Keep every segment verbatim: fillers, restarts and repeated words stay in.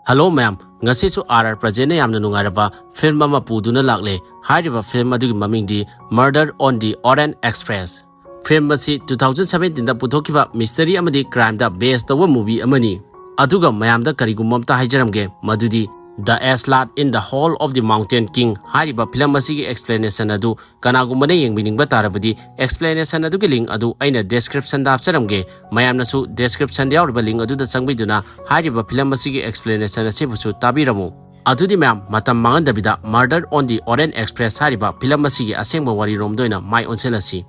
Hello ꯃꯌꯥꯝ, ꯉꯁꯤꯁꯨ R R ꯄ꯭ꯔꯖꯦꯟꯅ ꯌꯥꯝꯅ ꯅꯨꯡꯉꯥꯏꯔꯕ ꯐꯤꯂꯝ ꯑꯃ ꯄꯨꯗꯨꯅ ꯂꯥꯛꯂꯦ꯫ ꯍꯥꯏꯔꯤꯕ ꯐꯤꯂꯝ ꯑꯗꯨꯒꯤ ꯃꯃꯤꯡꯗꯤ Murder on the Orient Express꯫ Film ꯑꯁꯤ two thousand seventeen ꯗ ꯄꯨꯊꯣꯛꯈꯤꯕ ꯃꯤꯁꯇꯔꯤ ꯑꯃꯗꯤ ꯀ꯭ꯔꯥꯏꯝꯗ ꯕꯦꯁ ꯇꯧꯕ ꯃꯨꯚꯤ ꯑꯃꯅꯤ꯫ ꯑꯗꯨꯒ ꯃꯌꯥꯝꯗ ꯀꯔꯤꯒꯨꯝꯕ ꯑꯝꯇ ꯍꯥꯏꯖꯔꯝꯒꯦ, ꯃꯗꯨꯗꯤ The Aslat in the Hall of the Mountain King ꯍꯥꯏꯔꯤꯕ ꯐꯤꯂꯝ ꯑꯁꯤꯒꯤ ꯑꯦꯛꯁꯄ꯭ꯂꯦꯅꯦꯁꯟ ꯑꯗꯨ ꯀꯅꯥꯒꯨꯝꯕꯅ ꯌꯦꯡꯕꯤꯅꯤꯡꯕ ꯇꯥꯔꯕꯗꯤ, ꯑꯦꯛꯁꯄ꯭ꯂꯦꯅꯦꯁꯟ ꯑꯗꯨꯒꯤ ꯂꯤꯡ ꯑꯗꯨ ꯑꯩꯅ ꯗꯦꯁꯀ꯭ꯔꯤꯞꯁꯟꯗ ꯍꯥꯞꯆꯔꯝꯒꯦ꯫ ꯃꯌꯥꯝꯅꯁꯨ ꯗꯦꯁꯀ꯭ꯔꯤꯞꯁꯟꯗ ꯌꯥꯎꯔꯤꯕ ꯂꯤꯡ ꯑꯗꯨꯗ ꯆꯪꯕꯤꯗꯨꯅ ꯍꯥꯏꯔꯤꯕ ꯐꯤꯂꯝ ꯑꯁꯤꯒꯤ ꯑꯦꯛꯁꯄ꯭ꯂꯦꯅꯦꯁꯟ ꯑꯁꯤꯕꯨꯁꯨ ꯇꯥꯕꯤꯔꯝꯃꯨ꯫ ꯑꯗꯨꯗꯤ ꯃꯌꯥꯝ, ꯃꯇꯝ ꯃꯥꯡꯍꯟꯗꯕꯤꯗ Murder on the Orient Express ꯍꯥꯏꯔꯤꯕ ꯐꯤꯂꯝ ꯑꯁꯤꯒꯤ ꯑꯁꯦꯡꯕ ꯋꯥꯔꯤꯔꯣꯝꯗ ꯑꯣꯏꯅ ꯃꯥꯏ ꯑꯣꯟꯁꯤꯜꯂꯁꯤ꯫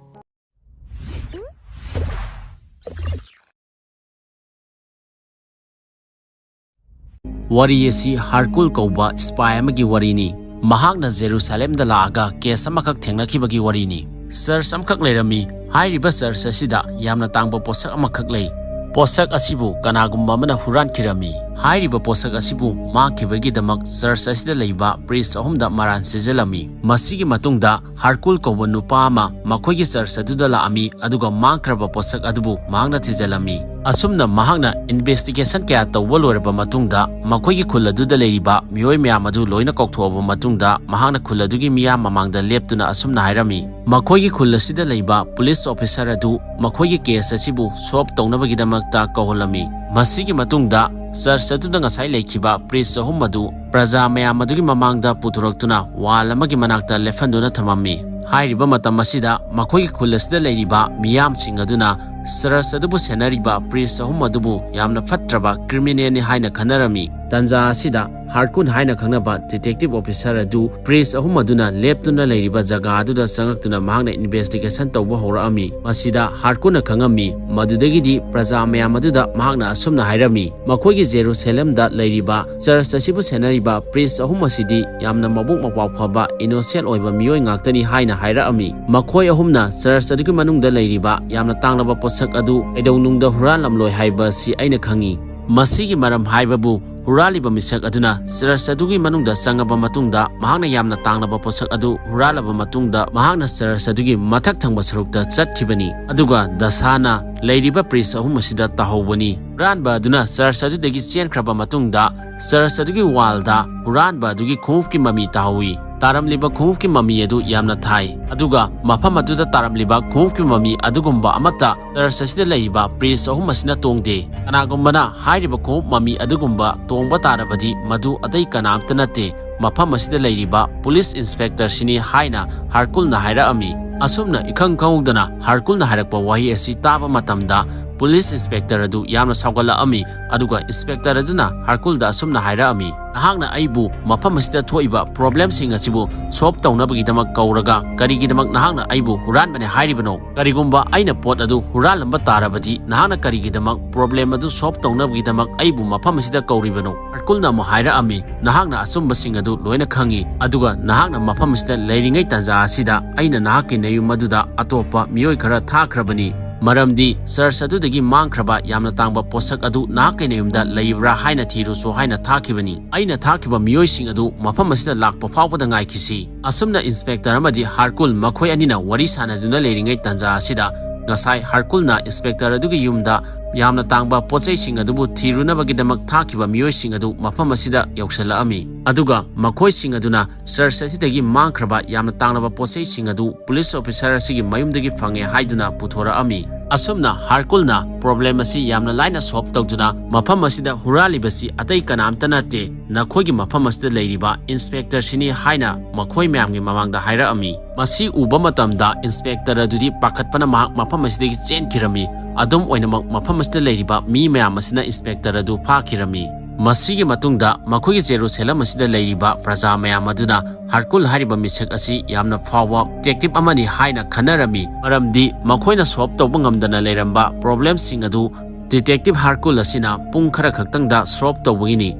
ꯋꯥꯔꯤ ꯑꯁꯤ ꯍꯥꯔꯀꯨꯜ ꯀꯧꯕ ꯁ꯭ꯄꯥꯏ ꯑꯃꯒꯤ ꯋꯥꯔꯤꯅꯤ꯫ ꯃꯍꯥꯛꯅ ꯖꯦꯔꯨꯁꯥꯂꯦꯝꯗ ꯂꯥꯛꯑꯒ ꯀꯦꯁ ꯑꯃꯈꯛ ꯊꯦꯡꯅꯈꯤꯕꯒꯤ ꯋꯥꯔꯤꯅꯤ꯫ ꯆꯔꯆ ꯑꯃꯈꯛ ꯂꯩꯔꯝꯃꯤ꯫ ꯍꯥꯏꯔꯤꯕ ꯆꯔꯆ ꯑꯁꯤꯗ ꯌꯥꯝꯅ ꯇꯥꯡꯕ ꯄꯣꯠꯁꯛ ꯑꯃꯈꯛ ꯂꯩ꯫ ꯄꯣꯠꯁꯛ ꯑꯁꯤꯕꯨ ꯀꯅꯥꯒꯨꯝꯕ ꯑꯃꯅ ꯍꯨꯔꯥꯟꯈꯤꯔꯝꯃꯤ꯫ ꯍꯥꯏꯔꯤꯕ ꯄꯣꯠꯁꯛ ꯑꯁꯤꯕꯨ ꯃꯥꯡꯈꯤꯕꯒꯤꯗꯃꯛ ꯆꯔꯆ ꯑꯁꯤꯗ ꯂꯩꯕ ꯄ꯭ꯔꯤꯁ ꯑꯍꯨꯝꯗ ꯃꯔꯥꯟ ꯁꯤꯖꯜꯂꯝꯃꯤ꯫ ꯃꯁꯤꯒꯤ ꯃꯇꯨꯡꯗ ꯍꯥꯔꯀꯨꯜ ꯀꯧꯕ ꯅꯨꯄꯥ ꯑꯃ ꯃꯈꯣꯏꯒꯤ ꯆꯔꯆ ꯑꯗꯨꯗ ꯂꯥꯛꯑꯝꯃꯤ, ꯑꯗꯨꯒ ꯃꯥꯡꯈ꯭ꯔꯕ ꯄꯣꯠꯁꯛ ꯑꯗꯨꯕꯨ ꯃꯍꯥꯛꯅ ꯊꯤꯖꯤꯜꯂꯝꯃꯤ꯫ ꯑꯁꯨꯝꯅ ꯃꯍꯥꯛꯅ ꯏꯟꯚꯦꯁꯇꯤꯒꯦꯁꯟ ꯀꯌꯥ ꯇꯧꯕ ꯂꯣꯏꯔꯕ ꯃꯇꯨꯡꯗ, ꯃꯈꯣꯏꯒꯤ ꯈꯨꯜ ꯑꯗꯨꯗ ꯂꯩꯔꯤꯕ ꯃꯤꯑꯣꯏ ꯃꯌꯥꯝ ꯑꯗꯨ ꯂꯣꯏꯅ ꯀꯧꯊꯣꯛꯑꯕ ꯃꯇꯨꯡꯗ, ꯃꯍꯥꯛꯅ ꯈꯨꯜ ꯑꯗꯨꯒꯤ ꯃꯤꯌꯥꯝ ꯃꯃꯥꯡꯗ ꯂꯦꯞꯇꯨꯅ ꯑꯁꯨꯝꯅ ꯍꯥꯏꯔꯝꯃꯤ, ꯃꯈꯣꯏꯒꯤ ꯈꯨꯜ ꯑꯁꯤꯗ ꯂꯩꯕ ꯄꯨꯂꯤꯁ ꯑꯣꯐꯤꯁꯔ ꯑꯗꯨ ꯃꯈꯣꯏꯒꯤ ꯀꯦꯁ ꯑꯁꯤꯕꯨ ꯁꯣꯜꯕ ꯇꯧꯅꯕꯒꯤꯗꯃꯛꯇ ꯀꯧꯍꯜꯂꯝꯃꯤ꯫ ꯃꯁꯤꯒꯤ ꯃꯇꯨꯡꯗ ꯆꯔꯆ ꯑꯗꯨꯗ ꯉꯁꯥꯏ ꯂꯩꯈꯤꯕ ꯄ꯭ꯔꯤꯁ ꯑꯍꯨꯝ ꯑꯗꯨ ꯄ꯭ꯔꯖꯥ ꯃꯌꯥꯝ ꯑꯗꯨꯒꯤ ꯃꯃꯥꯡꯗ ꯄꯨꯊꯣꯔꯛꯇꯨꯅ ꯋꯥꯜ ꯑꯃꯒꯤ ꯃꯅꯥꯛꯇ ꯂꯦꯞꯍꯟꯗꯨꯅ ꯊꯝꯃꯝꯃꯤ꯫ ꯍꯥꯏꯔꯤꯕ ꯃꯇꯝ ꯑꯁꯤꯗ ꯃꯈꯣꯏꯒꯤ ꯈꯨꯜ ꯑꯁꯤꯗ ꯂꯩꯔꯤꯕ ꯃꯤꯌꯥꯝꯁꯤꯡ ꯑꯗꯨꯅ ꯆꯔꯆ ꯑꯗꯨꯕꯨ ꯁꯦꯟꯅꯔꯤꯕ ꯄ꯭ꯔꯤꯁ ꯑꯍꯨꯝ ꯑꯗꯨꯕꯨ ꯌꯥꯝꯅ ꯐꯠꯇ꯭ꯔꯕ ꯀ꯭ꯔꯤꯃꯤꯅꯦꯜꯅꯤ ꯍꯥꯏꯅ ꯈꯟꯅꯔꯝꯃꯤ꯫ ꯇꯟꯖꯥ ꯑꯁꯤꯗ ꯍꯥꯔꯀꯨꯟ ꯍꯥꯏꯅ ꯈꯪꯅꯕ ꯗꯤꯇꯦꯛꯇꯤꯚ ꯑꯣꯐꯤꯁꯔ ꯑꯗꯨ ꯄ꯭ꯔꯤꯁ ꯑꯍꯨꯝ ꯑꯗꯨꯅ ꯂꯦꯞꯇꯨꯅ ꯂꯩꯔꯤꯕ ꯖꯒꯥ ꯑꯗꯨꯗ ꯆꯪꯂꯛꯇꯨꯅ ꯃꯍꯥꯛꯅ ꯏꯟꯚꯦꯁꯇꯤꯒꯦꯁꯟ ꯇꯧꯕ ꯍꯧꯔꯛꯑꯝꯃꯤ꯫ ꯃꯁꯤꯗ ꯍꯥꯔꯀꯨꯟꯅ ꯈꯪꯉꯝꯃꯤ꯫ ꯃꯗꯨꯗꯒꯤꯗꯤ ꯄ꯭ꯔꯖꯥ ꯃꯌꯥꯝ ꯑꯗꯨꯗ ꯃꯍꯥꯛꯅ ꯑꯁꯨꯝꯅ ꯍꯥꯏꯔꯝꯃꯤ, ꯃꯈꯣꯏꯒꯤ ꯖꯦꯔꯨꯁꯥꯂꯦꯝꯗ ꯂꯩꯔꯤꯕ ꯆꯔꯆ ꯑꯁꯤꯕꯨ ꯁꯦꯟꯅꯔꯤꯕ ꯄ꯭ꯔꯤꯁ ꯑꯍꯨꯝ ꯑꯁꯤꯗꯤ ꯌꯥꯝꯅ ꯃꯕꯨꯛ ꯃꯄꯥꯎ ꯐꯕ, ꯏꯅꯣꯁꯦꯟ ꯑꯣꯏꯕ ꯃꯤꯑꯣꯏ ꯉꯥꯛꯇꯅꯤ ꯍꯥꯏꯅ ꯍꯥꯏꯔꯛꯑꯝꯃꯤ꯫ ꯃꯈꯣꯏ ꯑꯍꯨꯝꯅ ꯆꯔꯆ ꯑꯗꯨꯒꯤ ꯃꯅꯨꯡꯗ ꯂꯩꯔꯤꯕ ꯌꯥꯝꯅ ꯇꯥꯡꯂꯕ ꯄꯣꯠꯁꯛ ꯑꯗꯨ ꯀꯩꯗꯧꯅꯨꯡꯗ ꯍꯨꯔꯥꯟꯂꯝꯂꯣꯏ ꯍꯥꯏꯕ ꯑꯁꯤ ꯑꯩꯅ ꯈꯪꯏ꯫ ꯃꯁꯤꯒꯤ ꯃꯔꯝ ꯍꯥꯏꯕꯕꯨ ꯍꯨꯔꯥꯜꯂꯤꯕ ꯃꯤꯁꯛ ꯑꯗꯨꯅ ꯆꯔꯆ ꯑꯗꯨꯒꯤ ꯃꯅꯨꯡꯗ ꯆꯪꯉꯕ ꯃꯇꯨꯡꯗ, ꯃꯍꯥꯛꯅ ꯌꯥꯝꯅ ꯇꯥꯡꯂꯕ ꯄꯣꯠꯁꯛ ꯑꯗꯨ ꯍꯨꯔꯥꯜꯂꯕ ꯃꯇꯨꯡꯗ, ꯃꯍꯥꯛꯅ ꯆꯔꯆ ꯑꯗꯨꯒꯤ ꯃꯊꯛ ꯊꯪꯕ ꯁꯔꯨꯛꯇ ꯆꯠꯈꯤꯕꯅꯤ꯫ ꯑꯗꯨꯒ ꯗꯁꯥꯅ ꯂꯩꯔꯤꯕ ꯄ꯭ꯔꯤꯁ ꯑꯍꯨꯝ ꯑꯁꯤꯗ ꯇꯥꯍꯧꯕꯅꯤ꯫ ꯍꯨꯔꯥꯟꯕ ꯑꯗꯨꯅ ꯆꯔꯆ ꯑꯗꯨꯗꯒꯤ ꯆꯦꯟꯈ꯭ꯔꯕ ꯃꯇꯨꯡꯗ, ꯆꯔꯆ ꯑꯗꯨꯒꯤ ꯋꯥꯜꯗ ꯍꯨꯔꯥꯟꯕ ꯑꯗꯨꯒꯤ ꯈꯣꯡꯎꯞꯀꯤ ꯃꯃꯤ ꯇꯥꯍꯧꯏ꯫ ꯇꯥꯔꯝꯂꯤꯕ ꯈꯣꯡꯎꯞꯀꯤ ꯃꯃꯤ ꯑꯗꯨ ꯌꯥꯝꯅ ꯊꯥꯏ, ꯑꯗꯨꯒ ꯃꯐꯝ ꯑꯗꯨꯗ ꯇꯥꯔꯝꯂꯤꯕ ꯈꯣꯡꯎꯞꯀꯤ ꯃꯃꯤ ꯑꯗꯨꯒꯨꯝꯕ ꯑꯃꯠꯇ ꯆꯔꯆ ꯑꯁꯤꯗ ꯂꯩꯔꯤꯕ ꯄ꯭ꯔꯤꯁ ꯑꯍꯨꯝ ꯑꯁꯤꯅ ꯇꯣꯡꯗꯦ꯫ ꯀꯅꯥꯒꯨꯝꯕꯅ ꯍꯥꯏꯔꯤꯕ ꯈꯣꯡꯎꯞ ꯃꯃꯤ ꯑꯗꯨꯒꯨꯝꯕ ꯇꯣꯡꯕ ꯇꯥꯔꯕꯗꯤ, ꯃꯗꯨ ꯑꯇꯩ ꯀꯅꯥꯝꯇ ꯅꯠꯇꯦ, ꯃꯐꯝ ꯑꯁꯤꯗ ꯂꯩꯔꯤꯕ ꯄꯨꯂꯤꯁ ꯏꯟꯁꯄꯦꯛꯇꯔꯁꯤꯅꯤ ꯍꯥꯏꯅ ꯍꯥꯔꯀꯨꯜꯅ ꯍꯥꯏꯔꯛꯑꯝꯃꯤ꯫ ꯑꯁꯨꯝꯅ ꯏꯈꯪ ꯈꯪꯍꯧꯗꯅ ꯍꯥꯔꯀꯨꯜꯅ ꯍꯥꯏꯔꯛꯄ ꯋꯥꯍꯩ ꯑꯁꯤ ꯇꯥꯕ ꯃꯇꯝꯗ, ꯄꯨꯂꯤꯁ ꯏꯟꯁꯄꯦꯛꯇꯔ ꯑꯗꯨ ꯌꯥꯝꯅ ꯁꯥꯎꯒꯠꯂꯛꯑꯝꯃꯤ, ꯑꯗꯨꯒ ꯏꯟꯁꯄꯦꯛꯇꯔ ꯑꯗꯨꯅ ꯍꯥꯔꯀꯨꯜꯗ ꯑꯁꯨꯝꯅ ꯍꯥꯏꯔꯛꯑꯝꯃꯤ, "ꯅꯍꯥꯛꯅ ꯑꯩꯕꯨ ꯃꯐꯝ ꯑꯁꯤꯗ ꯊꯣꯛꯏꯕ ꯄ꯭ꯔꯣꯕ꯭ꯂꯦꯝꯁꯤꯡ ꯑꯁꯤꯕꯨ ꯁꯣꯜꯕ ꯇꯧꯅꯕꯒꯤꯗꯃꯛ ꯀꯧꯔꯒ, ꯀꯔꯤꯒꯤꯗꯃꯛ ꯅꯍꯥꯛꯅ ꯑꯩꯕꯨ ꯍꯨꯔꯥꯟꯕꯅꯦ ꯍꯥꯏꯔꯤꯕꯅꯣ? ꯀꯔꯤꯒꯨꯝꯕ ꯑꯩꯅ ꯄꯣꯠ ꯑꯗꯨ ꯍꯨꯔꯥꯜꯂꯝꯕ ꯇꯥꯔꯕꯗꯤ, ꯅꯍꯥꯛꯅ ꯀꯔꯤꯒꯤꯗꯃꯛ ꯄ꯭ꯔꯣꯕ꯭ꯂꯦꯝ ꯑꯗꯨ ꯁꯣꯜꯕ ꯇꯧꯅꯕꯒꯤꯗꯃꯛ ꯑꯩꯕꯨ ꯃꯐꯝ ꯑꯁꯤꯗ ꯀꯧꯔꯤꯕꯅꯣ?" ꯍꯥꯔꯀꯨꯜꯅ ꯑꯃꯨꯛ ꯍꯥꯏꯔꯛꯑꯝꯃꯤ, "ꯅꯍꯥꯛꯅ ꯑꯆꯨꯝꯕꯁꯤꯡ ꯑꯗꯨ ꯂꯣꯏꯅ ꯈꯪꯏ, ꯑꯗꯨꯒ ꯅꯍꯥꯛꯅ ꯃꯐꯝ ꯑꯁꯤꯗ ꯂꯩꯔꯤꯉꯩ ꯇꯥꯟꯖꯥ ꯑꯁꯤꯗ ꯑꯩꯅ ꯅꯍꯥꯛꯀꯤ ꯅꯌꯨꯝ ꯑꯗꯨꯗ ꯑꯇꯣꯞꯄ ꯃꯤꯑꯣꯏ ꯈꯔ ꯊꯥꯈ꯭ꯔꯕꯅꯤ, ꯃꯔꯝꯗꯤ ꯆꯔꯆ ꯑꯗꯨꯗꯒꯤ ꯃꯥꯡꯈ꯭ꯔꯕ ꯌꯥꯝꯅ ꯇꯥꯡꯕ ꯄꯣꯠꯁꯛ ꯑꯗꯨ ꯅꯍꯥꯛꯀꯤ ꯅꯌꯨꯝꯗ ꯂꯩꯕ꯭ꯔꯥ ꯍꯥꯏꯅ ꯊꯤꯔꯨꯆꯣ ꯍꯥꯏꯅ ꯊꯥꯈꯤꯕꯅꯤ꯫ ꯑꯩꯅ ꯊꯥꯈꯤꯕ ꯃꯤꯑꯣꯏꯁꯤꯡ ꯑꯗꯨ ꯃꯐꯝ ꯑꯁꯤꯗ ꯂꯥꯛꯄ ꯐꯥꯎꯕꯗ ꯉꯥꯏꯈꯤꯁꯤ꯫" ꯑꯁꯨꯝꯅ ꯏꯟꯁꯄꯦꯛꯇꯔ ꯑꯃꯗꯤ ꯍꯥꯔꯀꯨꯜ ꯃꯈꯣꯏ ꯑꯅꯤꯅ ꯋꯥꯔꯤ ꯁꯥꯟꯅꯗꯨꯅ ꯂꯩꯔꯤꯉꯩ ꯇꯥꯟꯖꯥ ꯑꯁꯤꯗ, ꯉꯁꯥꯏ ꯍꯥꯔꯀꯨꯜꯅ ꯏꯟꯁꯄꯦꯛꯇꯔ ꯑꯗꯨꯒꯤ ꯌꯨꯝꯗ ꯌꯥꯝꯅ ꯇꯥꯡꯕ ꯄꯣꯠꯆꯩꯁꯤꯡ ꯑꯗꯨꯕꯨ ꯊꯤꯔꯨꯅꯕꯒꯤꯗꯃꯛ ꯊꯥꯈꯤꯕ ꯃꯤꯑꯣꯏꯁꯤꯡ ꯑꯗꯨ ꯃꯐꯝ ꯑꯁꯤꯗ ꯌꯧꯁꯤꯜꯂꯛꯑꯝꯃꯤ, ꯑꯗꯨꯒ ꯃꯈꯣꯏꯁꯤꯡ ꯑꯗꯨꯅ ꯆꯔꯆ ꯑꯁꯤꯗꯒꯤ ꯃꯥꯡꯈ꯭ꯔꯕ ꯌꯥꯝꯅ ꯇꯥꯡꯂꯕ ꯄꯣꯠꯆꯩꯁꯤꯡ ꯑꯗꯨ ꯄꯨꯂꯤꯁ ꯑꯣꯐꯤꯁꯔ ꯑꯁꯤꯒꯤ ꯃꯌꯨꯝꯗꯒꯤ ꯐꯪꯉꯦ ꯍꯥꯏꯗꯨꯅ ꯄꯨꯊꯣꯔꯛꯑꯝꯃꯤ꯫ ꯑꯁꯨꯝꯅ ꯍꯥꯔꯀꯨꯜꯅ ꯄ꯭ꯔꯣꯕ꯭ꯂꯦꯝ ꯑꯁꯤ ꯌꯥꯝꯅ ꯂꯥꯏꯅ ꯁꯣꯜꯕ ꯇꯧꯗꯨꯅ, "ꯃꯐꯝ ꯑꯁꯤꯗ ꯍꯨꯔꯥꯜꯂꯤꯕꯁꯤ ꯑꯇꯩ ꯀꯅꯥꯝꯇ ꯅꯠꯇꯦ, ꯅꯈꯣꯏꯒꯤ ꯃꯐꯝ ꯑꯁꯤꯗ ꯂꯩꯔꯤꯕ ꯏꯟꯁꯄꯦꯛꯇꯔꯁꯤꯅꯤ" ꯍꯥꯏꯅ ꯃꯈꯣꯏ ꯃꯌꯥꯝꯒꯤ ꯃꯃꯥꯡꯗ ꯍꯥꯏꯔꯛꯑꯝꯃꯤ꯫ ꯃꯁꯤ ꯎꯕ ꯃꯇꯝꯗ ꯏꯟꯁꯄꯦꯛꯇꯔ ꯑꯗꯨꯗꯤ ꯄꯥꯈꯠꯄꯅ ꯃꯍꯥꯛ ꯃꯐꯝ ꯑꯁꯤꯗꯒꯤ ꯆꯦꯟꯈꯤꯔꯝꯃꯤ꯫ ꯑꯗꯨꯝ ꯑꯣꯏꯅꯃꯛ, ꯃꯐꯝ ꯑꯁꯤꯗ ꯂꯩꯔꯤꯕ ꯃꯤ ꯃꯌꯥꯝ ꯑꯁꯤꯅ ꯏꯟꯁꯄꯦꯛꯇꯔ ꯑꯗꯨ ꯐꯥꯈꯤꯔꯝꯃꯤ꯫ ꯃꯁꯤꯒꯤ ꯃꯇꯨꯡꯗ ꯃꯈꯣꯏꯒꯤ ꯖꯦꯔꯨꯁꯦꯂꯝ ꯑꯁꯤꯗ ꯂꯩꯔꯤꯕ ꯄ꯭ꯔꯖꯥ ꯃꯌꯥꯝ ꯑꯗꯨꯅ ꯍꯥꯔꯀꯨꯜ ꯍꯥꯏꯔꯤꯕ ꯃꯤꯁꯛ ꯑꯁꯤ ꯌꯥꯝꯅ ꯐꯥꯎꯕ ꯗꯤꯇꯦꯛꯇꯤꯚ ꯑꯃꯅꯤ ꯍꯥꯏꯅ ꯈꯟꯅꯔꯝꯃꯤ, ꯃꯔꯝꯗꯤ ꯃꯈꯣꯏꯅ ꯁꯣꯜꯕ ꯇꯧꯕ ꯉꯝꯗꯅ ꯂꯩꯔꯝꯕ ꯄ꯭ꯔꯣꯕ꯭ꯂꯦꯝꯁꯤꯡ ꯑꯗꯨ ꯗꯤꯇꯦꯛꯇꯤꯚ ꯍꯥꯔꯀꯨꯜ ꯑꯁꯤꯅ ꯄꯨꯡ ꯈꯔ ꯈꯛꯇꯪꯗ ꯁꯣꯜꯕ ꯇꯧꯕꯒꯤꯅꯤ꯫